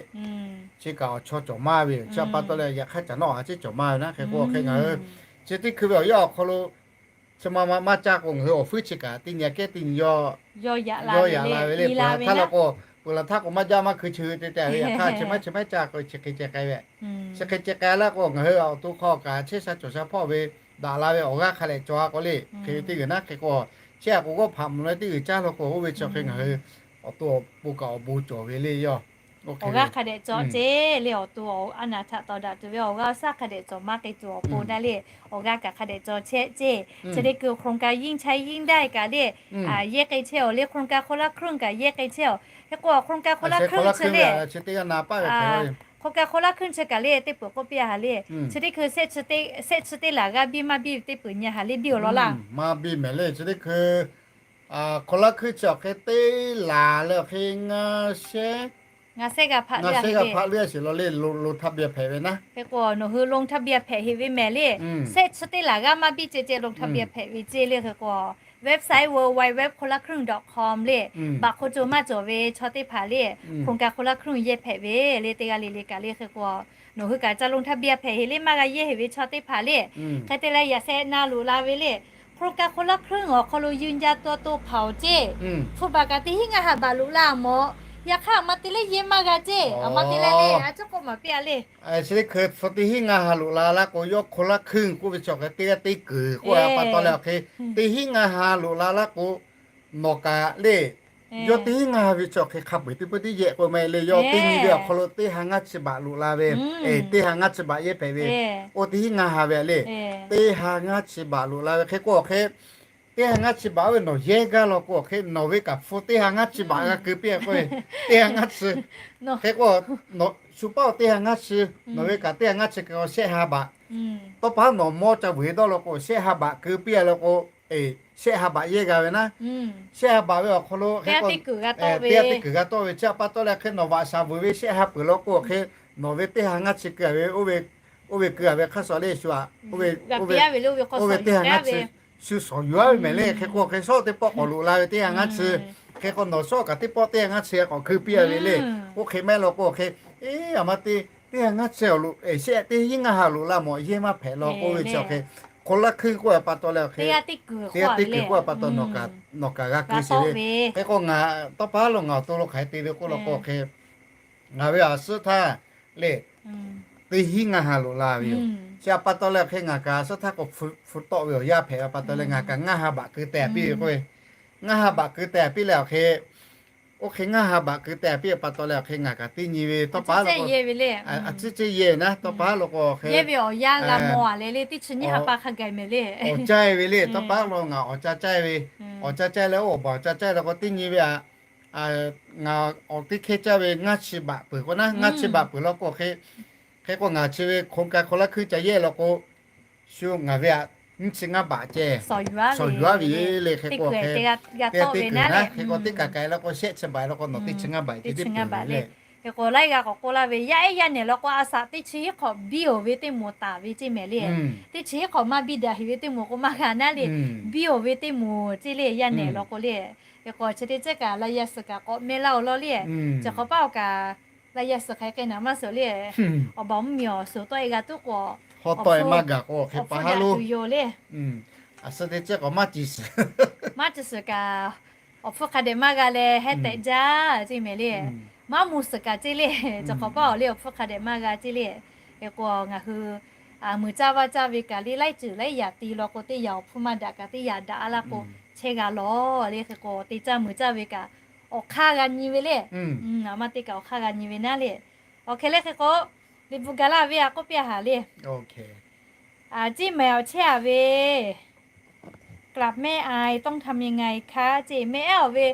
chi kaꞈ awˬ chaw cawˬ maˇ ve yoˬ. Chi pa taw leh yaꞈ hk'aˇ caꞈ naˆ awˬ ha chi cawˬ maˇ ve naˉ. Hk'e k'o awˬ hk'e ngaˬ hui chi teˇ hkui ve awˬ yanˇ awˬ hk'aw lo chi ma ma maˇ caˇ k'o ngaˬ hui awˬ fuiˉ chi kaꞈ teˇ nyi aꞈ kehˉ teˇ nyi yawˇ yaꞈ la ve le. Peuˬ laˬ htaˇ law k'o, peuˬ laˬ htaˇ k'o maˇ jaˇ maˇ hkui chi hui te te ve, yaꞈ hk'aˇ chi maˇ chi maˇ caˇ k'o chi hk'e ceh k'ai ve, chi hk'e ceh k'ai laˇ k'o ngaˬ hui awˬ to hk'aw kaꞈ chehˇ sha cawˬ sha hpawˇ ve daꞈ la ve awˬ g'aˇ hk'a dehꞈ cawˬ-a k'o le. Hk'e ve teˇ g'uiˬ naˉ hk'e k'o, chehˇ-a k'o g'awˇ hpaꞈ mvuhˬ leh teˇ g'uiˬ caˇ law k'o oˇ ve chi hk'e ngaˬ hui awˬ to awˬ pon kaꞈ awˬ bon cawˬ ve le yoˬ. Awˬ g'aˇ hk'a dehꞈ cawˬ ceˇ le, awˬ to a naˍ htaꞈ tawˍ daꞈ tuˬ ve awˬ g'aˇ awˬ shaˉ hk'a dehꞈ cawˬ maˇ k'ai tuˬ awˬ pon daꞈ le, awˬ g'aˇ kaꞈ hk'a dehꞈ cawˬ chehˇ ceˇ. Chi teˇ hkui โครงการยิ่งใช้ยิ่งได้ kaꞈ le, yehˇ k'ai chehˇ-oˬ le, โครงการคนละครึ่ง kaꞈ yehˇ k'ai chehˇ-oˬ. Hk'e k'o โครงการคนละครึ่ง chi le, โครงการคนละครึ่ง chi kaꞈ le teˇ peuˬ k'oˆ piˇ-a ha le, chi teˇ hkui shehˆ chi teˇ laˬ g'aˇ biˇ maˇ biˇ ve teˇ peuˬ nyi ha le biˇ-oˬ law laˇ. Maˇ biˇ mehˍ le chi teˇ hkui คนละครึ่ง chi awˬ hk'e teˇ laˬ leh awˬ hk'e ngaˇ shehˉ, ngaˇ shehˉ g'a hpaˆ leuˉ-a shiˍ law le, ลงทะเบียน hpehꞈ ve naˉ. Hk'e k'o nawˬ hui ลงทะเบียน hpehꞈ heꞈ ve mehˍ le, shehˆ chi teˇ laˬ g'aˇ maˇ biˇ ceh ceh ลงทะเบียน hpehꞈ ve ceˇ le. Hk'e k'o website www คนละครึ่ง dot com le, baꞈ hk'oˆ co maˇ cawˬ ve chaw teˇ hpaˍ le, โครงการคนละครึ่ง yehˇ hpehꞈ ve le, teˇ g'aˇ le le kaꞈ le. Hk'e k'o nawˬ hui kaꞈ ca ลงทะเบียน hpehꞈ heꞈ le, maˇ g'a yehˇ heꞈ ve chaw teˇ hpaˍ le, hk'e te leh yaꞈ sheh na loꞈ la ve le, โครงการคนละครึ่ง awˬ hk'aw lo ยืนยันตัวตน hpaˍ-oˬ ceˇ. Hpu baˬ kaꞈ teˇ hinˉ ngaˇ ha baˬ loꞈ la mawˬ. Yaꞈ hk'aˇ a ma te leh yehˇ maˇ g'a ceˇ, a ma te leh le, a cuˉ k'oˆ maˍ piˇ-a le. Chi teˇ hkui hpu teˇ hinˉ ngaˇ ha loꞈ la laˇ k'o, yawˇ คนละครึ่ง k'oˆ ve chi awˬ hk'e teˇ g'aˇ teˇ kuiˬ k'oˆ-a pa taw leh awˬ hk'e teˇ hinˉ ngaˇ ha loꞈ la laˇ k'o, nawˬ kaꞈ le, yawˇ teˇ hinˉ ngaˇ ha ve chi awˬ hk'e hk'a peu-eˬ teˇ peuˇ tiˉ yehˇ k'oˆ mehˍ le. Yawˇ teˇ nyi ve awˬ hk'aw lo teˇ ha ngaˇ chi baˬ loꞈ la ve, teˇ ha ngaˇ chi baˬ yehˇ hpehꞈ ve, oˇ teˇ hinˉ ngaˇ ha ve le, teˇ ha ngaˇ chi baˬ loꞈ la ve. Hk'e k'o awˬ hk'e teˇ ha ngaˇ chi baˬ oˇ ve nawˬ yehˇ gaˇ law k'o awˬ hk'e nawˬ ve kaꞈ hpu teˇ ha ngaˇ chi baˬ g'a keu piˇ-a k'oˆ ve, teˇ ha ngaˇ chi. Hk'e k'o Shu paˉ-oˬ, teˇ ha ngaˇ chi, nawˬ ve kaꞈ teˇ ha ngaˇ chi k'o shehˆ ha baꞈ. Tawˇ pa haˉ nawˬ mawˇ ca vuiˬ dawˇ law k'o, shehˆ ha baꞈ keu piˇ-a law k'o, shehˆ ha baꞈ yehˇ g'a ve naˉ. Shehˆ ha baꞈ ve awˬ hk'aw lo hk'e k'o, teˇ g'aˇ teˇ g'aˇ tawˆ ve chi a pa taw leh hk'e nawˬ vaꞈ shaˍ vuiˬ ve shehˆ ha peuˬ law k'o, hk'e nawˬ ve teˇ ha ngaˇ chi keu-a ve, oˇ ve keu-a ve hk'a shuˍ le shu-aꞈ, oˇ ve teˇ ha ngaˇ chi shu shawˍ yuˬ-a ve mehˍ le. Hk'e k'o hk'e shawˉ teˇ pawˆ k'awꞈ loꞈ la ve teˇ ha ngaˇ chi, hk'e k'o nawˬ shawˉ kaꞈ teˇ pawˆ teˇ ha ngaˇ chi k'awꞈ keu piˇ-a ve le. Oˇ hk'e maˇ heˆ law k'o hk'e, eˬ, a ma te, teˇ ha ngaˇ chi awˬ loꞈ, shehˆ teˇ hinˉ ngaˇ ha loꞈ la mawˬ yehˇ maˇ hpehꞈ law k'oˆ ve chi hk'e, hk'aw laˇ hkuiˇ k'oˆ-a pa taw leh hk'e, teˇ g'aˇ teˇ kuiˬ k'oˆ-a pa taw nawˬ kaꞈ g'a keu sheˍ ve. Hk'e k'o ngaˬ tawˇ pa haˉ lo ngaˬ awˬ to lo hk'aˬ hk'e te ve k'oˆ law k'o hk'e, ngaˬ ve a suhˉ htaˇ le, teˇ hinˉ ngaˇ ha loꞈ la ve yoˬ. Chi a pa taw leh hk'e ngaˬ kaꞈ a suhˉ htaˇ k'o hpu tawˆ ve awˬ yanˇ hpehꞈ ve pa taw leh ngaˬ kaꞈ ngaˇ ha baꞈ keu teh piˇ ve k'o, ngaˇ ha baꞈ keu teh piˇ leh awˬ hk'e, oˇ hk'e ngaˇ ha baꞈ keu teh piˇ pa taw leh awˬ hk'e ngaˬ kaꞈ teˇ nyi ve tawˇ pa haˉ lo k'o, a ciˉ ceˇ yehˇ naˉ tawˇ pa haˉ lo k'o hk'e, awˬ caˇ ve le, tawˇ pa haˉ lo ngaˬ awˬ caˇ caˇ ve, awˬ caˇ caˇ leh oˇ awˬ baˬ awˬ caˇ caˇ leh k'o teˇ nyi ve a, ngaˬ awˬ teˇ hkehˇ caˇ ve ngaˇ chi baꞈ peuˬ k'o naˉ, ngaˇ chi baꞈ peuˬ law k'o hk'e, hk'e k'o ngaˬ chi ve hk'aw ka hk'aw laˇ hkuiˇ ca yehˇ law k'o, shu ngaˬ ve a nyiˇ chi ngaˇ baꞈ ceh shawˍ yuˬ-a ve le. Hk'e k'o hk'e, teˇ g'aˇ teˇ kuiˬ naˉ, hk'e k'o teˇ kaˬ kaꞈ law k'o shehˆ chi baꞈ law k'o nawˬ teˇ chi ngaˇ baꞈ teˇ chi ngaˇ baꞈ le. Hk'e k'o laiˉ g'aˇ k'awꞈ k'oˆ laˇ ve, yaˇ ehˉ yaˇ nehˬ law k'o a shaꞈ teˇ chi hiˉ hk'awꞈ biˇ-oˬ ve teˇ moˍ taˍ ve ceˇ mehˍ le. Teˇ chi hiˉ hk'awꞈ maˇ biˇ daꞈ heˍ ve teˇ moˍ k'o maˇ g'a naˉ le. Biˇ-oˬ ve teˇ moˍ ceˇ le, yaˇ nehˬ law k'o le. Hk'e k'o chi teˇ ceuˬ kaꞈ la yaˇ suhˍ kaꞈ k'awꞈ meh laˇ-oˬ law le. Chi hk'awꞈ paˉ awˬ kaꞈ la yaˇ suhˍ hk'aˬ hk'e naˍ maˇ suhˍ le. Awˬ baˬ mvuhˇ miˬ awˬ suhˍ tawˆ-e g'a tuˉ k'o, awˬ hpfuhˇ daꞈ tuˬ yoˬ le. A suhˍ teˇ ceuˬ k'awꞈ maˇ ciˍ suhˍ, maˇ ciˍ suhˍ kaꞈ, awˬ hpfuhˇ hk'a dehꞈ maˇ g'a leh heh tehꞈ jaˇ ceˇ mehˍ le. Maˇ mvuh suhˍ kaꞈ ceˇ le. Chi hk'awꞈ paˉ awˬ le awˬ hpfuhˇ hk'a dehꞈ maˇ g'a ceˇ le. Hk'e k'o ngaˬ hui muiˬ caˇ vaˇ caˇ ve kaꞈ le laiˉ ceuˬ laiˉ yaꞈ te law k'o teˇ yaꞈ awˬ hpfuhˇ maˇ daꞈ kaꞈ teˇ yaꞈ daꞈ-a laˇ k'o chehˇ g'a lawˬ le. Hk'e k'o te caˇ muiˬ caˇ ve kaꞈ awˬ hk'aˇ g'a nyi ve le. Aˬ ma te kaꞈ awˬ hk'aˇ g'a nyi ve naˉ le. Awˬ hk'e le hk'e k'o, liꞈ bvuhꞈ gaˬ laˇ ve a k'oˆ piˇ-a haˍ le. Ceˇ maˬ awˬ chehˇ-a ve กลับไม่อาย ต้องทำยังไงคะ ceˇ mehˆ ehˉ awˬ ve,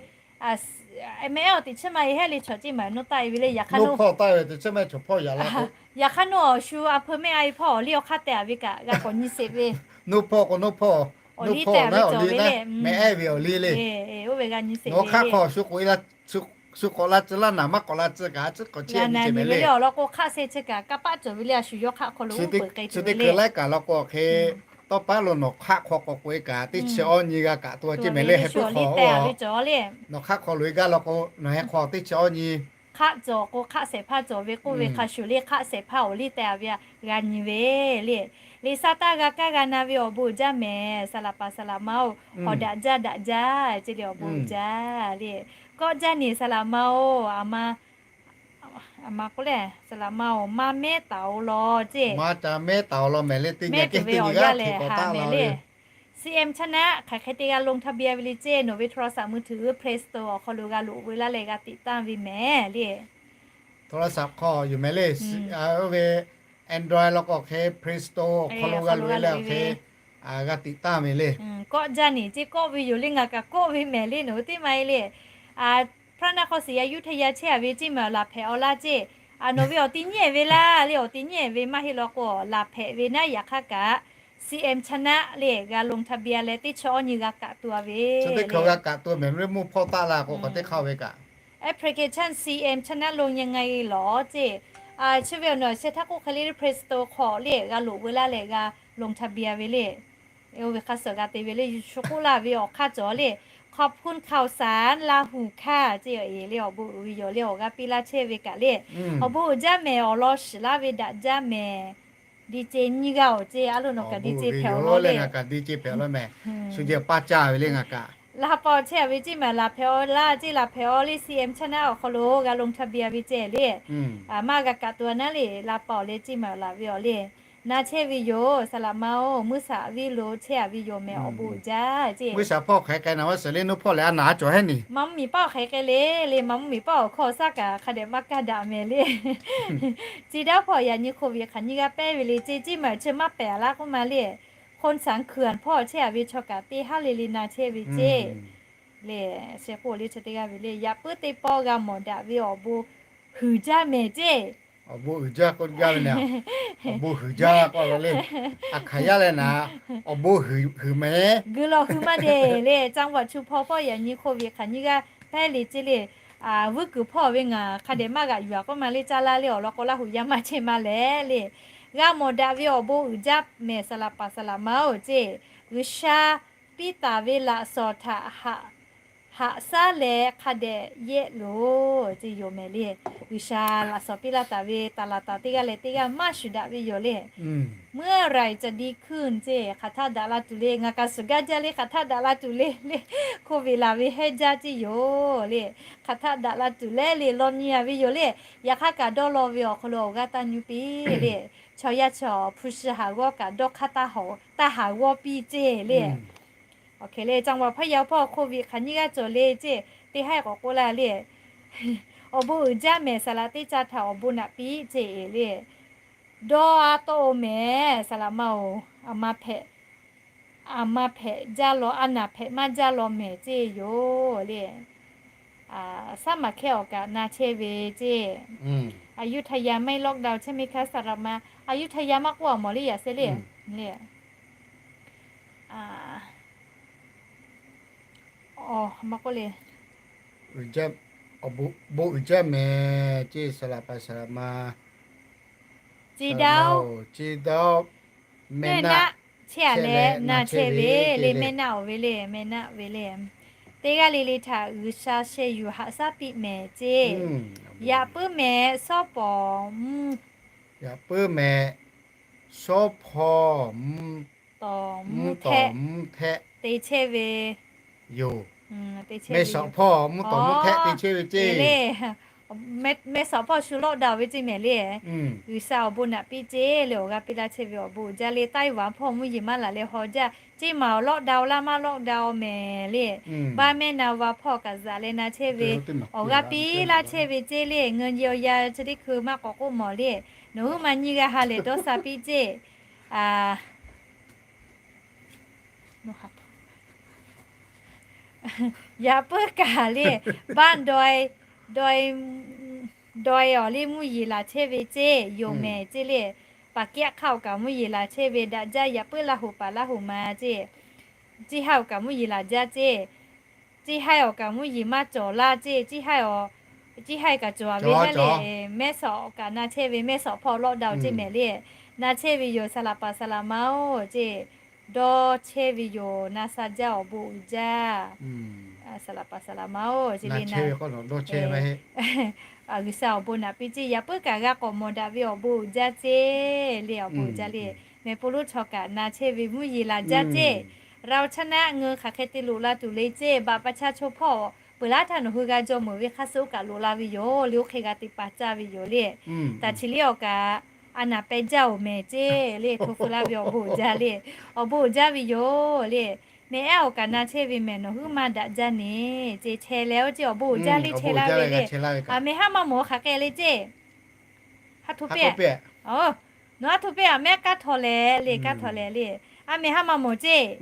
mehˆ ehˉ awˬ teꞈ chiˉ maˇ heˆ le chaw ceˇ maˬ nawˇ taˆ-e ve le. Yaꞈ hk'aˇ nawˇ hpawˇ taˆ ve teꞈ chiˉ maˇ chaw hpawˇ yaꞈ la k'o, yaꞈ hk'aˇ nawˇ awˬ shu a hpeu mehˆ a e hpawˇ awˬ liˇ awˬ hk'aˇ tehꞈ-a ve kaꞈ g'a k'awꞈ nyi sheˍ ve. Nawˇ hpawˇ k'o nawˇ hpawˇ, nawˇ hpawˇ naˉ awˬ liˇ naˉ mehˆ ehˉ ve awˬ liˇ le. Oˇ ve g'a nyi sheˍ ve. Nawˬ hk'aˆ hk'aw shu k'oꞈ e la, shu k'awꞈ la tcuh laˇ naˍ maˇ k'awꞈ la tcuh kaꞈ a ciˉ k'awꞈ chehˇ nyi ve le. Awˬ lawn k'o hk'aˆ sheh chi kaꞈ kanˇ paˆ cawˬ ve le. A shu yawˇ hk'aˆ hk'aw lo uˉ peunˍ k'ai tuˬ ve le. Laiˉ kaꞈ law k'o hk'e, tawˇ pa lo nawˬ hk'aˆ hk'aw k'awꞈ k'oꞈ e kaꞈ teˇ chi awˇ nyi g'a kaꞈ to ceˇ mehˍ le. Heh puiˉ hk'aw le. Nawˬ hk'aˆ hk'aw loꞈ e gaˇ law k'o nawˬ heh hk'aw teˇ chi awˇ nyi hk'aˆ cawˬ k'o hk'aˆ shehˍ hpaˇ cawˬ ve k'oˆ ve hk'a shuˍ le. Hk'aˆ shehˍ hpaˇ awˬ liˇ tehꞈ-a ve g'a nyi ve le. Liꞈ sa taˇ g'a kaˇ g'a na ve awˬ bon uiˍ jaˇ mehˍ. Saˍ laꞈ paˍ saˍ laꞈ ma-oˬ, awˬ daꞈ jaˇ daꞈ jaˇ ceˇ le awˬ bon uiˍ jaˇ le. Kawˆ jaˇ neˍ saˍ laꞈ ma-oˬ, a ma, a ma k'oˆ le, saˍ laꞈ ma-oˬ, maˇ mehˉ taˍ-oˬ law ceˇ. Maˇ ca mehˉ taˍ-oˬ law mehˍ le. Teˇ nyi kehˉ teˇ nyi g'aˇ hk'e k'awꞈ taˆ la ve. C M Channel hk'aˬ hk'e te g'a ลงทะเบียน ve le ceˇ, nawˬ ve โทรศัพท์มือถือ Play Store awˬ hk'aw lo g'a loꞈ ve laˇ leh g'a ติดตั้ง ve mehˍ le. โทรศัพท์ hk'aw yoˬ mehˍ le. Oˇ ve Android law k'o hk'e Play Store awˬ hk'aw lo g'a loꞈ e leh hk'e g'a ติดตั้ง ve le. Kawˆ jaˇ neˍ ceˇ kawˆ ve yoˬ le. Ngaˬ kaꞈ kawˆ ve mehˍ le. Nawˬ hui teˇ maˇ e le. พระนครศรีอยุธยา chehˇ-a ve ceˇ mehˍ, laˬ hpehꞈ-aw laˇ ceˇ. Nawˬ ve awˬ ti nyi-ehˍ ve laˇ le. Awˬ ti nyi-ehˍ ve maˇ heˆ law k'o laˬ hpehꞈ ve naˉ. Yaꞈ hk'aˇ kaꞈ C M Channel le g'a ลงทะเบียน leh teˇ chi awˇ nyi g'a kaꞈ to-a ve. Chi teˇ hkui g'a kaꞈ to mehˍ le. Mvuhˇ hpawˇ taˆ la k'o k'awꞈ teˇ hk'aˇ ve kaꞈ application C M Channel ลงยังไงเหรอ ceˇ. Chi ve awˬ nawˬ sheh htaˇ k'oˆ hk'e le, Play Store hk'aw le g'a loꞈ ve laˇ leh g'a ลงทะเบียน ve le. Oˇ ve hk'a suhˍ g'a te ve le. Shu k'oˆ laˇ ve awˬ hk'aˇ cawˬ le, ขอบคุณข่าวสารลาหูค่ะ ceˇ le awˬ bon uiˍ ve yoˬ le. Awˬ g'aˇ piˇ laˇ chehˇ ve kaꞈ le, awˬ bon uiˍ jaˇ mehˍ. Awˬ lawn shiˍ laˇ ve daꞈ jaˇ mehˍ. DJ nyiˇ g'aˇ-oˬ ceˇ, a loˬ nawˬ kaꞈ DJ hpehꞈ-aw law le. Ngaˬ kaꞈ DJ hpehꞈ-aw law mehˍ. Shu jehˬ paˇ caˇ ve le ngaˬ kaꞈ. Laˇ paˍ-oˬ chehˇ-a ve ceˇ mehˍ, laˬ hpehꞈ-aw laˇ ceˇ, laˬ hpehꞈ-aw le. C M Channel awˬ hk'aw lo g'a ลงทะเบียน ve ceˇ le. Maˇ g'a kaꞈ to-a naˉ le. Laˇ paˍ-oˬ leh ceˇ mehˍ laˬ ve-aw le. Na chehˇ ve yoˬ. Saˍ laꞈ ma-oˬ, muˇ shaˍ viˉ lo chehˇ-a ve yoˬ mehˍ. Awˬ bon uiˍ jaˇ ceˇ. Muˇ shaˍ hpawˇ hk'aˬ hk'e na maˇ shiˍ le. Nuˇ hpawˇ lehˬ a naˍ a cawˬ hehˉ neˍ. Ma mvuhˇ miˬ paˇ-oˬ hk'aˬ hk'e le le. Ma mvuhˇ miˬ paˇ awˬ hkawˇ shaˉ kaꞈ hk'a dehꞈ maˇ kaˇ daꞈ mehˍ le. Chi daˇ hpawˇ yaꞈ nyi hk'oˆ ve hk'aˬ nyi g'a pehˇ ve le ceˇ, ceˇ mehˍ chi maˇ pehˍ laˇ k'oˆ ma le. Hkon saˍ hkui-anˍ hpawˇ chehˇ-a ve chaw kaꞈ teˇ haˉ le le na chehˇ ve ceˇ. Lehˬ, sheh k'oˆ le chi teˇ g'aˇ ve le, yaꞈ puiˉ teˇ pawˆ g'a mawˬ daꞈ ve awˬ bon huiˍ jaˇ mehˍ ceˇ. Awˬ bon uiˍ jaˇ k'oˆ gaˇ ve naˍ. Awˬ bon huiˍ jaˇ k'oˆ la le. A hkaˍ yaˇ leh naˍ, awˬ bon huiˍ mehˍ. G'uiˬ lawˬ hui maˇ de le, จังหวัดชุมพร hpawˇ yaꞈ nyi โควิด hk'aˬ nyiˇ g'aˇ hpehꞈ le ceˇ le. Vuiˇ kuiˬ hpawˇ ve ngaˬ hk'a dehꞈ maˇ g'aꞈ yuˬ a k'oˆ ma le, caˇ laˇ le awˬ lawn k'o Laˇ huˍ yaˇ maˇ chehˇ ma leh le. G'a mawˬ daꞈ ve awˬ bon uiˍ jaˇ mehˍ saˍ laꞈ paˍ saˍ laꞈ ma-oˬ ceˇ. G'uiˬsha piˇ taˍ ve laꞈ shawˍ htaꞈ haꞈ shaˉ leh hk'a dehꞈ yehˆ loˬ ceˇ yoˬ mehˍ le. G'uiˬsha laꞈ shawˍ piˇ laˇ taˍ ve taˍ laˍ taˍ teˇ g'aˇ leh teˇ g'aˇ maˇ shuˍ daꞈ ve yoˬ le. เมื่อไหร่จะดีขึ้น ceˇ hk'aˬ htaˇ daꞈ la tuˬ le. Ngaˬ kaꞈ suhˍ gaˇ jaˇ le, hk'aˬ htaˇ daꞈ la tuˬ le le. โควิด laˬ ve hehˉ jaˇ ceˇ yoˬ le. Hk'aˬ htaˇ daꞈ la tuˬ le le law nyi a ve yoˬ le. Yaꞈ hk'aˇ kaꞈ dawˇ law ve awˬ hk'aw lo awˬ g'aˇ taˇ nyu piˇ le. Chaw yaˇ chaw hpu shi haˍ g'awˇ kaꞈ dawˇ hk'aˇ taˇ haˍ g'awˇ piˇ ceˇ le. Awˬ hk'e le จังหวัดพะเยา hpawˇ โควิด hk'aˬ nyiˇ g'aˇ cawˬ le ceˇ. Teˇ haˉ k'awꞈ k'oˆ laˇ le. Awˬ bon uiˍ jaˇ mehˍ saˍ laꞈ teˇ ca htaꞈ awˬ bon naꞈ piˇ ceˇ le. Dawˇ a tawˆ-o mehˍ saˍ laꞈ ma-oˬ. A ma hpehꞈ, a ma hpehꞈ jaˇ law, a naˍ hpehꞈ maˇ jaˇ law mehˍ ceˇ yoˬ le. Saˉ maˍ hkehˇ awˬ kaꞈ na chehˇ ve ceˇ. อยุธยาไม่ล็อกดาวน์ใช่ไหมคะ สำหรับมา อยุธยา maˇ k'oˆ a mawˬ le yaꞈ se le le. Maˇ k'oˆ le. Awˬ bon uiˍ jaˇ mehˍ ceˇ saˍ laꞈ paˍ saˍ laꞈ ma. Ceˇ daꞈ-oˬ, ceˇ daꞈ-oˬ. Mehˆ naˆ chehˇ a leh na chehˇ ve le, mehˆ naˆ awˬ ve le, mehˆ naˆ ve le. Teˇ g'aˇ le le htaꞈ G'uiˬsha sheh yuˬ haꞈ shaˉ piˇ mehˍ ceˇ. Yaꞈ puiˉ mehˍ shawˉ pawˍ mvuhˇ, yaꞈ puiˉ mehˍ shawˉ pawˍ mvuhˇ tawˍ mvuhˇ hehˆ te chehˇ ve yoˬ. Mehˆ shawˍ hpawˇ mvuhˇ tawˍ mvuhˇ hehˆ te chehˇ ve ceˇ le. Mehˆ shawˍ hpawˇ shu lockdown ve ceˇ mehˍ le. G'uiˬsha awˬ bon naꞈ piˇ ceˇ le, awˬ g'aˇ piˇ laˇ chehˇ ve awˬ bon uiˍ jaˇ le. Taiwan hpawˇ mvuhˇ yeˬ maˇ laˬ leh haw jaˇ ceˇ maˬ awˬ lockdown laˇ maˇ lockdown mehˍ le. Baˆ mehˆ na va hpawˇ kaꞈ zaꞈ leh na chehˇ ve awˬ g'aˇ piˇ laˇ chehˇ ve ceˇ le. Ngeu nyi awˬ yanˇ chi teˇ hkui maˇ k'awꞈ k'oˆ mawˬ le. Nawˬ huiˉ ma nyiˇ g'aˇ ha lehˬ dawˇ sha piˇ ceˇ. Yaꞈ puiˉ kaꞈ le, baˆ daweh, daweh awˬ le mvuhˇ yeˬ laˬ chehˇ ve ceˇ yoˬ mehˍ ceˇ le. Paˍ kehˉ hk'aˇ awˬ kaꞈ mvuhˇ yeˬ laˬ chehˇ ve daꞈ jaˇ. Yaꞈ puiˉ Laˇ huˍ paˍ Laˇ huˍ ma ceˇ, ceˇ ha awˬ kaꞈ mvuhˇ yeˬ laˬ jaˇ ceˇ. Ceˇ ha awˬ kaꞈ mvuhˇ yeˬ maˇ cawˬ laˇ ceˇ. Ceˇ ha, ceˇ ha kaꞈ cawˬ a ve hehˉ le. Mehˆ shawˍ awˬ kaꞈ na chehˇ ve, mehˆ shawˍ hpawˇ lockdown ceˇ mehˍ le. Na chehˇ ve yoˬ saˍ laꞈ paˍ saˍ laꞈ ma-oˬ ceˇ. Dawˇ chehˇ ve yoˬ, na sha jaˇ awˬ bon uiˍ jaˇ. Saˍ laꞈ paˍ saˍ laꞈ ma-oˬ ceˇ le na. G'uiˬsha awˬ bon naꞈ piˇ ceˇ. Yaꞈ puiˉ kaꞈ g'a k'awꞈ mawˬ daꞈ ve awˬ bon uiˍ jaˇ ceˇ le, awˬ bon uiˍ jaˇ le. Mehˍ po lonˉ chaw kaꞈ na chehˇ ve mvuhˇ yeˬ laˬ jaˇ ceˇ. เราชนะ ngeu hk'aˬ hk'e te loꞈ la tuˬ le ceˇ. Baꞈ pa cha chaw hpawˇ peuˬ laˉ htaˇ nawˬ hui g'a jawˇ meuˍ ve hk'a suh oˇ kaꞈ loꞈ la ve yoˬ le, oˇ hk'e g'a te paˍ caˇ ve yoˬ le. Taˍ chi liˇ awˬ kaꞈ a naˍ peh jaˇ-oˬ mehˍ ceˇ le. Hto fu laˇ ve awˬ bon uiˍ jaˇ le. Awˬ bon uiˍ jaˇ ve yoˬ le. Mehˍ ehˉ awˬ kaꞈ na chehˇ ve mehˍ nawˬ huiˉ ma daꞈ jaˇ neˍ ceˇ. Chehˇ leh oˇ ceˇ awˬ bon uiˍ jaˇ le, chehˇ laˇ ve le. A mehˍ haˉ maˇ mawˬ hk'aˬ hk'e le ceˇ. Haˉ hto peˇ, nawˬ haˉ hto peˇ a mehˉ kaˇ htaw leh le, kaˇ htaw leh le. A mehˍ haˉ maˇ mawˬ ceˇ.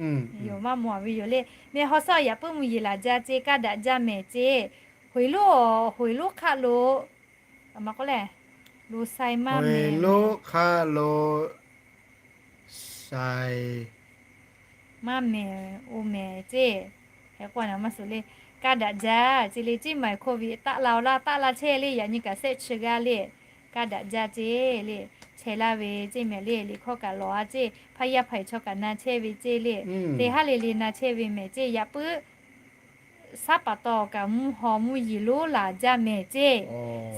Yoˬ maˇ mawˬ ve yoˬ le. Mehˍ haw sawˇ yaꞈ puiˉ mvuhˇ yeˬ laˬ jaˇ ceˇ, kaˇ daꞈ jaˇ mehˍ ceˇ. Hoiˍ lonˉ, hoiˍ lonˉ hk'aˆ lo, a ma k'oˆ le, lo sai maˇ mehˍ, lo hk'aˆ lo sai maˇ mehˍ oˇ mehˍ ceˇ. Hk'e k'o a na maˇ suhˍ le, kaˇ daꞈ jaˇ ceˇ le. Ceˇ maˬ โควิด taˆ la-o laˇ, taˆ la chehˇ le, yaꞈ nyi kaꞈ sehˆ chi g'aˇ le. Kaˇ daꞈ jaˇ ceˇ le. Chehˇ laˇ ve ceˇ mehˍ le. Liꞈ hkawˇ kaꞈ lawˬ a ceˇ, hpaˇ yaˇ hpaˍ chaw kaꞈ na chehˇ ve ceˇ le. Teˇ haˉ le le na chehˇ ve mehˍ ceˇ. Yaꞈ puiˉ saˉ paˍ taw kaꞈ mvuhˇ haw mvuhˇ yeˬ lonˉ laˬ jaˇ mehˍ ceˇ.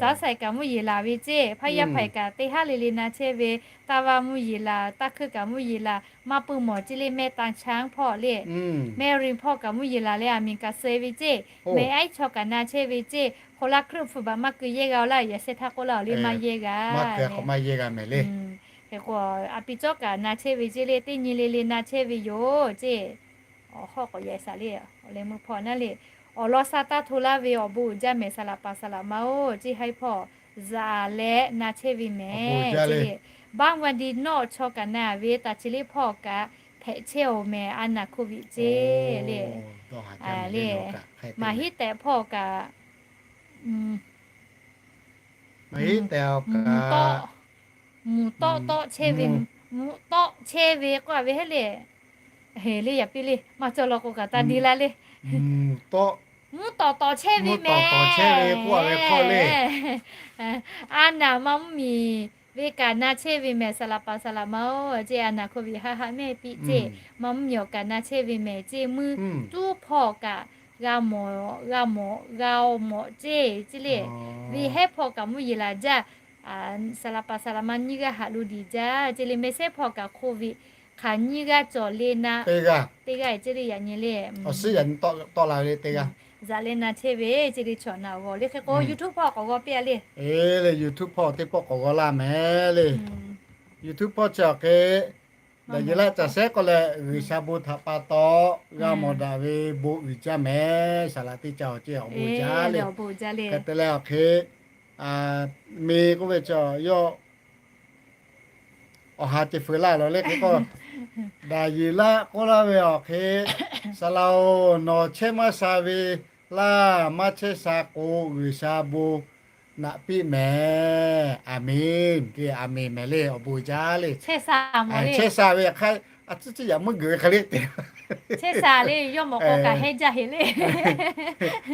Saˉ saiˍ kaꞈ mvuhˇ yeˬ laˬ ve ceˇ. Hpaˇ yaˇ hpaˍ kaꞈ teˇ haˉ le le na chehˇ ve, taˇ vaˇ mvuhˇ yeˬ laˬ, taˇ hkuiˇ kaꞈ mvuhˇ yeˬ laˬ, maˇ pui mawˬ ceˇ le. Mehˆ taˇ chaˇ hpawˇ le, mehˆ rin hpawˇ kaꞈ mvuhˇ yeˬ laˬ leh a miˬ kaꞈ suh ve ceˇ. Mehˍ ehˉ chaw kaꞈ na chehˇ ve ceˇ. Hk'aw la hkuiˆ hpfuh baˬ maˇ keu yehˇ g'a-o laˇ, yaꞈ sheh htaˇ k'oˆ laˇ-oˬ le, maˇ yehˇ g'a, maˇ keu k'o maˇ yehˇ g'a mehˍ le. Hk'e k'o a pi cawˇ kaꞈ na chehˇ ve ceˇ le, teˇ nyi le le na chehˇ ve yoˬ ceˇ. Awˬ hawˉ k'awꞈ yaꞈ shaˍ le, awˬ leh meuˇ hpawˇ naˉ le. Awˬ lawn sha taˇ hto laˇ ve awˬ bon uiˍ jaˇ mehˍ saˍ laꞈ paˍ saˍ laꞈ ma-oˬ ceˇ. Haiˉ hpawˇ zaꞈ leh na chehˇ ve mehˍ ceˇ le. Baˆ va di nawˇ chaw kaꞈ na ve taˍ chi liˇ hpawˇ kaꞈ hpehꞈ chehˇ-oˬ mehˍ, a naˍ โควิด ceˇ le. Maˍ hiˉ tehꞈ hpawˇ kaꞈ Maˇ heˆ tehꞈ kaꞈ, mvuhˇ tawˆ tawˆ chehˇ ve, mvuhˇ tawˆ chehˇ ve k'oˆ a ve heˆ le. Heˍ le, yaꞈ piˇ le, maˇ cawˬ law k'o kaꞈ taˇ deˇ laˇ le. Mvuhˇ tawˆ tawˆ chehˇ ve mehˍ. A naˬ maˇ mvuhˇ miˬ ve kaꞈ na chehˇ ve mehˍ, saˍ laˍ paˍ saˍ laˍ ma-oˬ, ceˇ a naˬ hkawˇ ve haˆ haˆ mehˆ piˇ ceˇ, maˇ mvuhˇ miˬ awˬ kaꞈ na chehˇ ve mehˍ ceˇ, mvuhˇ tuˉ hpawˇ kaꞈ g'a mawˬ g'a mawˬ g'a mawˬ ceˇ, ceˇ le. Ve hehˉ hpawˇ kaꞈ mvuhˇ yeˬ laˬ jaˇ, saˍ laˍ paˍ saˍ laˍ ma nyiˇ g'aˇ haꞈ lo diˍ jaˇ ceˇ le. Mehˍ sehˉ hpawˇ kaꞈ hk'oˆ ve hk'aˬ nyiˇ g'aˇ cawˬ le na, teˇ g'aˇ ceˇ le, yaꞈ nyi le. Awˬ suhˉ yaꞈ nyi tawˆ la ve le teˇ g'aˇ. Zaꞈ leh na chehˇ ve ceˇ le, chaw naˬ g'awˬ le. Hk'e k'o YouTube hpawˇ k'awꞈ g'awˇ piˇ a le. Eˬ le, YouTube hpawˇ teˇ pawˆ k'awꞈ g'awˇ laˇ mehˍ le. YouTube hpawˇ chi awˬ hk'e, daꞈ yeˬ laˇ caˬ sehˉ k'oˆ leh G'uiˬsha bon htaꞈ pa taw g'a mawˬ daꞈ ve bon uiˍ jaˇ mehˍ. Saˍ laˍ teˇ ca awˬ ceˇ awˬ bon jaˇ le. Hk'e te leh awˬ hk'e, me k'oˆ ve chi yawˇ awˬ ha ceh feu laˇ lawˬ le. Hk'e k'o, daꞈ yeˬ laˇ k'oˆ laˇ ve awˬ hk'e, saˍ laˍ-oˬ, nawˬ chehˇ maˇ sha ve laˇ, maˇ chehˇ sha k'o G'uiˬsha bon naꞈ piˇ mehˍ. Aˍmenˍ. Aˍmenˍ mehˍ le, awˬ bon jaˇ le. Chehˇ sha ve hk'aˇ, a ciˉ ciˉ yaꞈ meuˇ geuꞈ ve hk'e le te. Chehˇ sha le, yawˇ mawˬ k'o kaꞈ hehnˇ jaˇ heˍ le.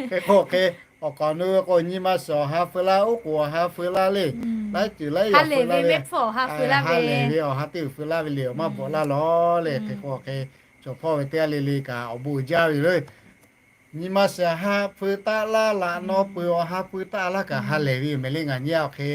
Hk'e k'o hk'e, awˬ k'awꞈ nu ve k'o, nyi ma suhˍ awˬ ha feu laˇ, oˉ k'oˍ awˬ ha feu laˇ le. Laiˉ ceuˬ laiˉ yaꞈ feu laˇ ve, ha lehˬ ve awˬ ha teˇ uiˍ feu laˇ ve le, awˬ maˇ bvuhꞈ laˇ lawˬ le. Hk'e k'o hk'e, chaw hpawˇ ve teˇ g'aˇ le le kaꞈ awˬ bon uiˍ jaˇ ve yoˬ. Nyi ma suhˍ ha feu taˆ laˇ, laꞈ naw peuˬ awˬ ha feu taˆ laˇ kaꞈ ha lehˬ ve yoˬ mehˍ le. Ngaˬ nyi a awˬ hk'e,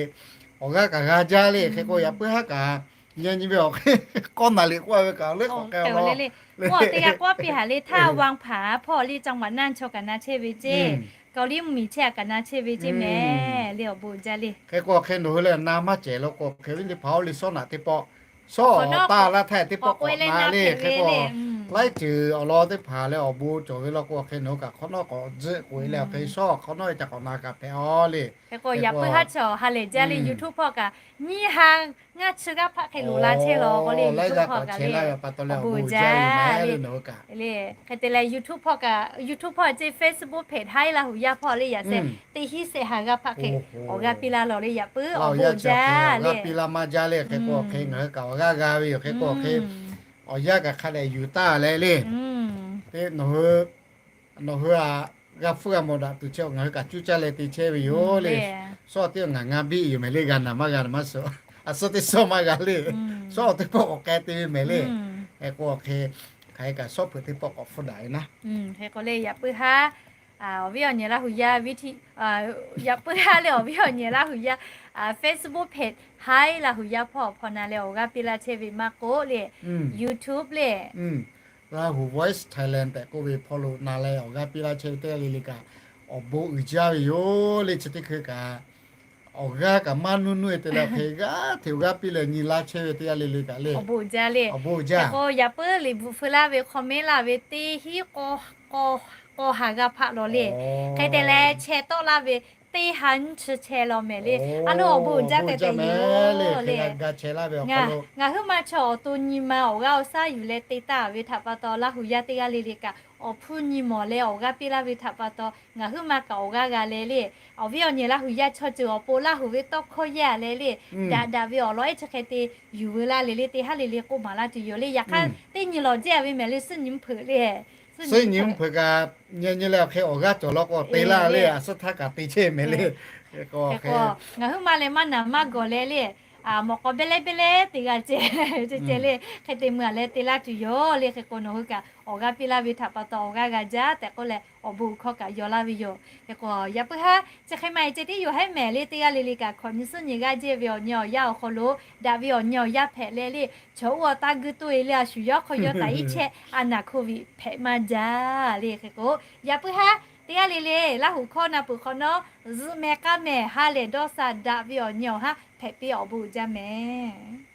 awˬ g'aˇ kaꞈ g'a jaˇ le. Hk'e k'o yaꞈ puiˉ haˉ kaꞈ, nyi nyi ve awˬ hk'e, k'awˇ naˍ liꞈ k'oˆ ve kaꞈ leuˉ k'awꞈ k'ai laˇ le. Teˇ g'aˇ k'awˇ piˇ haˍ le, htaˇ Wanˇ hpaˍ hpawˇ le, caˇ maꞈ naˇ chaw kaꞈ na chehˇ ve ceˇ, Kaoˍliˇ mvuhˇmiˬ chehˇ a kaꞈ na chehˇ ve ceˇ mehˍ le, awˬ bon uiˍ jaˇ le. Hk'e k'o hk'e nawˬ hui lehˬ na maˇ cehˬ law k'o hk'e, viˉ teˇ hpaˍ oˇ le sawˉ naꞈ teˇ pawˆ, sawˉ awˬ taˇ laˇ htaˇ teˇ pawˆ k'awꞈ na le. Hk'e k'o, laiˉ ceuˬ awˬ lawn teˇ hpaˍ leh awˬ bon cawˬ ve law k'o hk'e nawˬ hui kaꞈ hk'awꞈ nawˉ k'awꞈ tzuhˆ k'oꞈ e leh awˬ hk'e sawˉ hk'awꞈ nawˉ e ca k'awꞈ na kaꞈ hpehꞈ a le. Hk'e k'o yaꞈ puiˉ haˉ chaw ha lehˬ jaˇ le, YouTube hpawˇ kaꞈ nyiˇ ha ngaˇ chi g'aˇ hpaˆ hk'e loꞈ la chehˇ law k'o le, YouTube hpawˇ kaꞈ le, awˬ bon uiˍ jaˇ le. Hk'e te leh YouTube hpawˇ kaꞈ, YouTube hpawˇ ceˇ Facebook hpehꞈ haiˉ Laˇ hu yaˇ hpawˇ le yaꞈ sheh teˇ hinˉ shehˆ ha g'aˇ hpaˆ hk'e awˬ g'aˇ piˇ laˇ law le, yaꞈ puiˉ awˬ bon uiˍ jaˇ le. Piˇ laˇ maˇ jaˇ le. Hk'e k'o hk'e ngaˬ hui kaꞈ awˬ g'aˇ g'a ve yoˬ. Hk'e k'o hk'e, awˬ yanˇ kaꞈ hk'a dehꞈ yuˬ taˇ leh le. Te nawˬ hui nawˬ hui aꞈ g'a hpfuhˇ g'a mawˬ daꞈ tuˬ chehˇ ngaˬ hui kaꞈ cuˇ caˇ leh te chehˇ ve yoˬ le. Shawˉ teˇ ngaˬ ngaˇ biˆ yoˬ mehˍ le, g'a naˬ maˇ g'a naˬ maˇ suh. A suhˉ teˇ shawˉ maˇ g'a le. Shawˉ teˇ pawˆ k'awꞈ k'ai te ve mehˍ le. Hk'e k'o hk'e, hk'aˬ hk'e kaꞈ shawˉ hpeuꞈ teˇ pawˆ k'awꞈ hpfuhˇ daꞈ ve naˉ. Hk'e k'o le yaꞈ puiˉ haˉ, awˬ viˉ awˬ nyi Laˇ hu yaˇ, yaꞈ puiˉ haˉ le awˬ viˉ awˬ nyi Laˇ hu yaˇ, Facebook hpehꞈ haiˉ Laˇ hu yaˇ hpawˇ awˬ hpawˇ na leh awˬ g'aˇ piˇ laˇ chehˇ ve maˇ k'oˆ le, YouTube le Lahu Voice Thailand tehꞈ k'oˆ ve hpawˇ lo na leh awˬ g'aˇ piˇ laˇ chehˇ ve teˇ g'aˇ le le kaꞈ, awˬ bon uiˍ jaˇ ve yoˬ le. Chi teˇ hkui kaꞈ, awˬ g'aˇ kaꞈ maˇ nuˇ nuˇ e te leh hk'e g'aˇ hteꞈ awˬ g'aˇ piˇ leh nyi laˇ chehˇ ve teˇ g'aˇ le le kaꞈ le, awˬ bon uiˍ jaˇ le. Awˬ bon uiˍ jaˇ. Hk'e k'o yaꞈ puiˉ liꞈ bvuhꞈ feu laˇ ve hk'aw mehˉ laˇ ve teˇ hinˉ k'awˇ ha g'aˇ hpaˆ law le. Hk'e te leh chehˇ tawˆ laˇ ve teˇ ha nyiˇ chi chehˇ law mehˍ le. A lo awˬ bon uiˍ jaˇ tehꞈ tehꞈ yoˬ le. Ngaˬ huiˉ ma chaw awˬ to nyi ma awˬ g'aˇ awˬ shaˉ yuˬ leh te taˍ ve htaꞈ pa taw, Laˇ hu yaˇ teˇ g'aˇ le le kaꞈ awˬ hpfuhˇ nyi mawˬ leh awˬ g'aˇ piˇ laˇ ve htaꞈ pa taw, ngaˬ huiˉ ma kaꞈ awˬ g'aˇ g'a leh le. Awˬ viˉ awˬ nyi Laˇ hu yaˇ chaw ceuˬ awˬ pon Laˇ hu ve tawˇ hkawˇ yaˇ leh le, daꞈ daꞈ ve awˬ lawn ehˉ chi hk'e te yuˬ veu laˇ le le, teˇ haˉ le le k'oˆ maˍ laˇ tuˬ yoˬ le. Yaꞈ hk'aˇ teˇ nyi lawˬ jehˇ ve mehˍ le, suhˉ nyi mvuhˇ hpeuꞈ le. Suhˉ nyi mvuhˇ hpeuꞈ kaꞈ, nyi nyi leh awˬ hk'e awˬ g'aˇ cawˬ law k'o te laˇ le, a suhˉ htaˇ kaꞈ te chehˇ mehˍ le. Hk'e k'o, ngaˬ huiˉ ma leh maˇ naˬ maˇ gawˬ leh le, mawꞈ k'aw beh leh beh leh te g'a ceh ceh le, hk'e te mui a leh te laˇ tuˬ yoˬ le. Hk'e k'o nawˬ hui kaꞈ awˬ g'aˇ piˇ laˇ ve htaꞈ pa taw awˬ g'aˇ g'a jaˇ tehꞈ k'oˆ leh awˬ bon hkawˇ kaꞈ yaw laˇ ve yoˬ. Hk'e k'o yaꞈ puiˉ haˉ chi hk'e ma e ceh tiˉ yoˬ hehˉ mehˍ le, teˇ g'aˇ le le kaꞈ hkawꞈ nyi suhˉ nyi g'aˇ jehˇ ve awˬ nyi awˬ yaˇ awˬ hk'aw lo daꞈ ve awˬ nyi awˬ yaˇ hpehꞈ leh le, chaw uˇ awˬ taˇ guˇ toˇ e le, a shu yawˇ hk'aw yaw taˍ iˉ chehˇ a naˬ hk'oˆ ve hpehꞈ maˇ jaˇ le. Hk'e k'o yaꞈ puiˉ haˉ teˇ g'aˇ le le Laˇ hu hkawˇ na peuˬ hk'awꞈ nawˉ, zuhꞈ mehˍ k'aˇ mehˍ ha lehˬ dawˇ sha daꞈ ve awˬ nyi awˬ haˉ hpehꞈ piˇ awˬ bon uiˍ jaˇ mehˍ.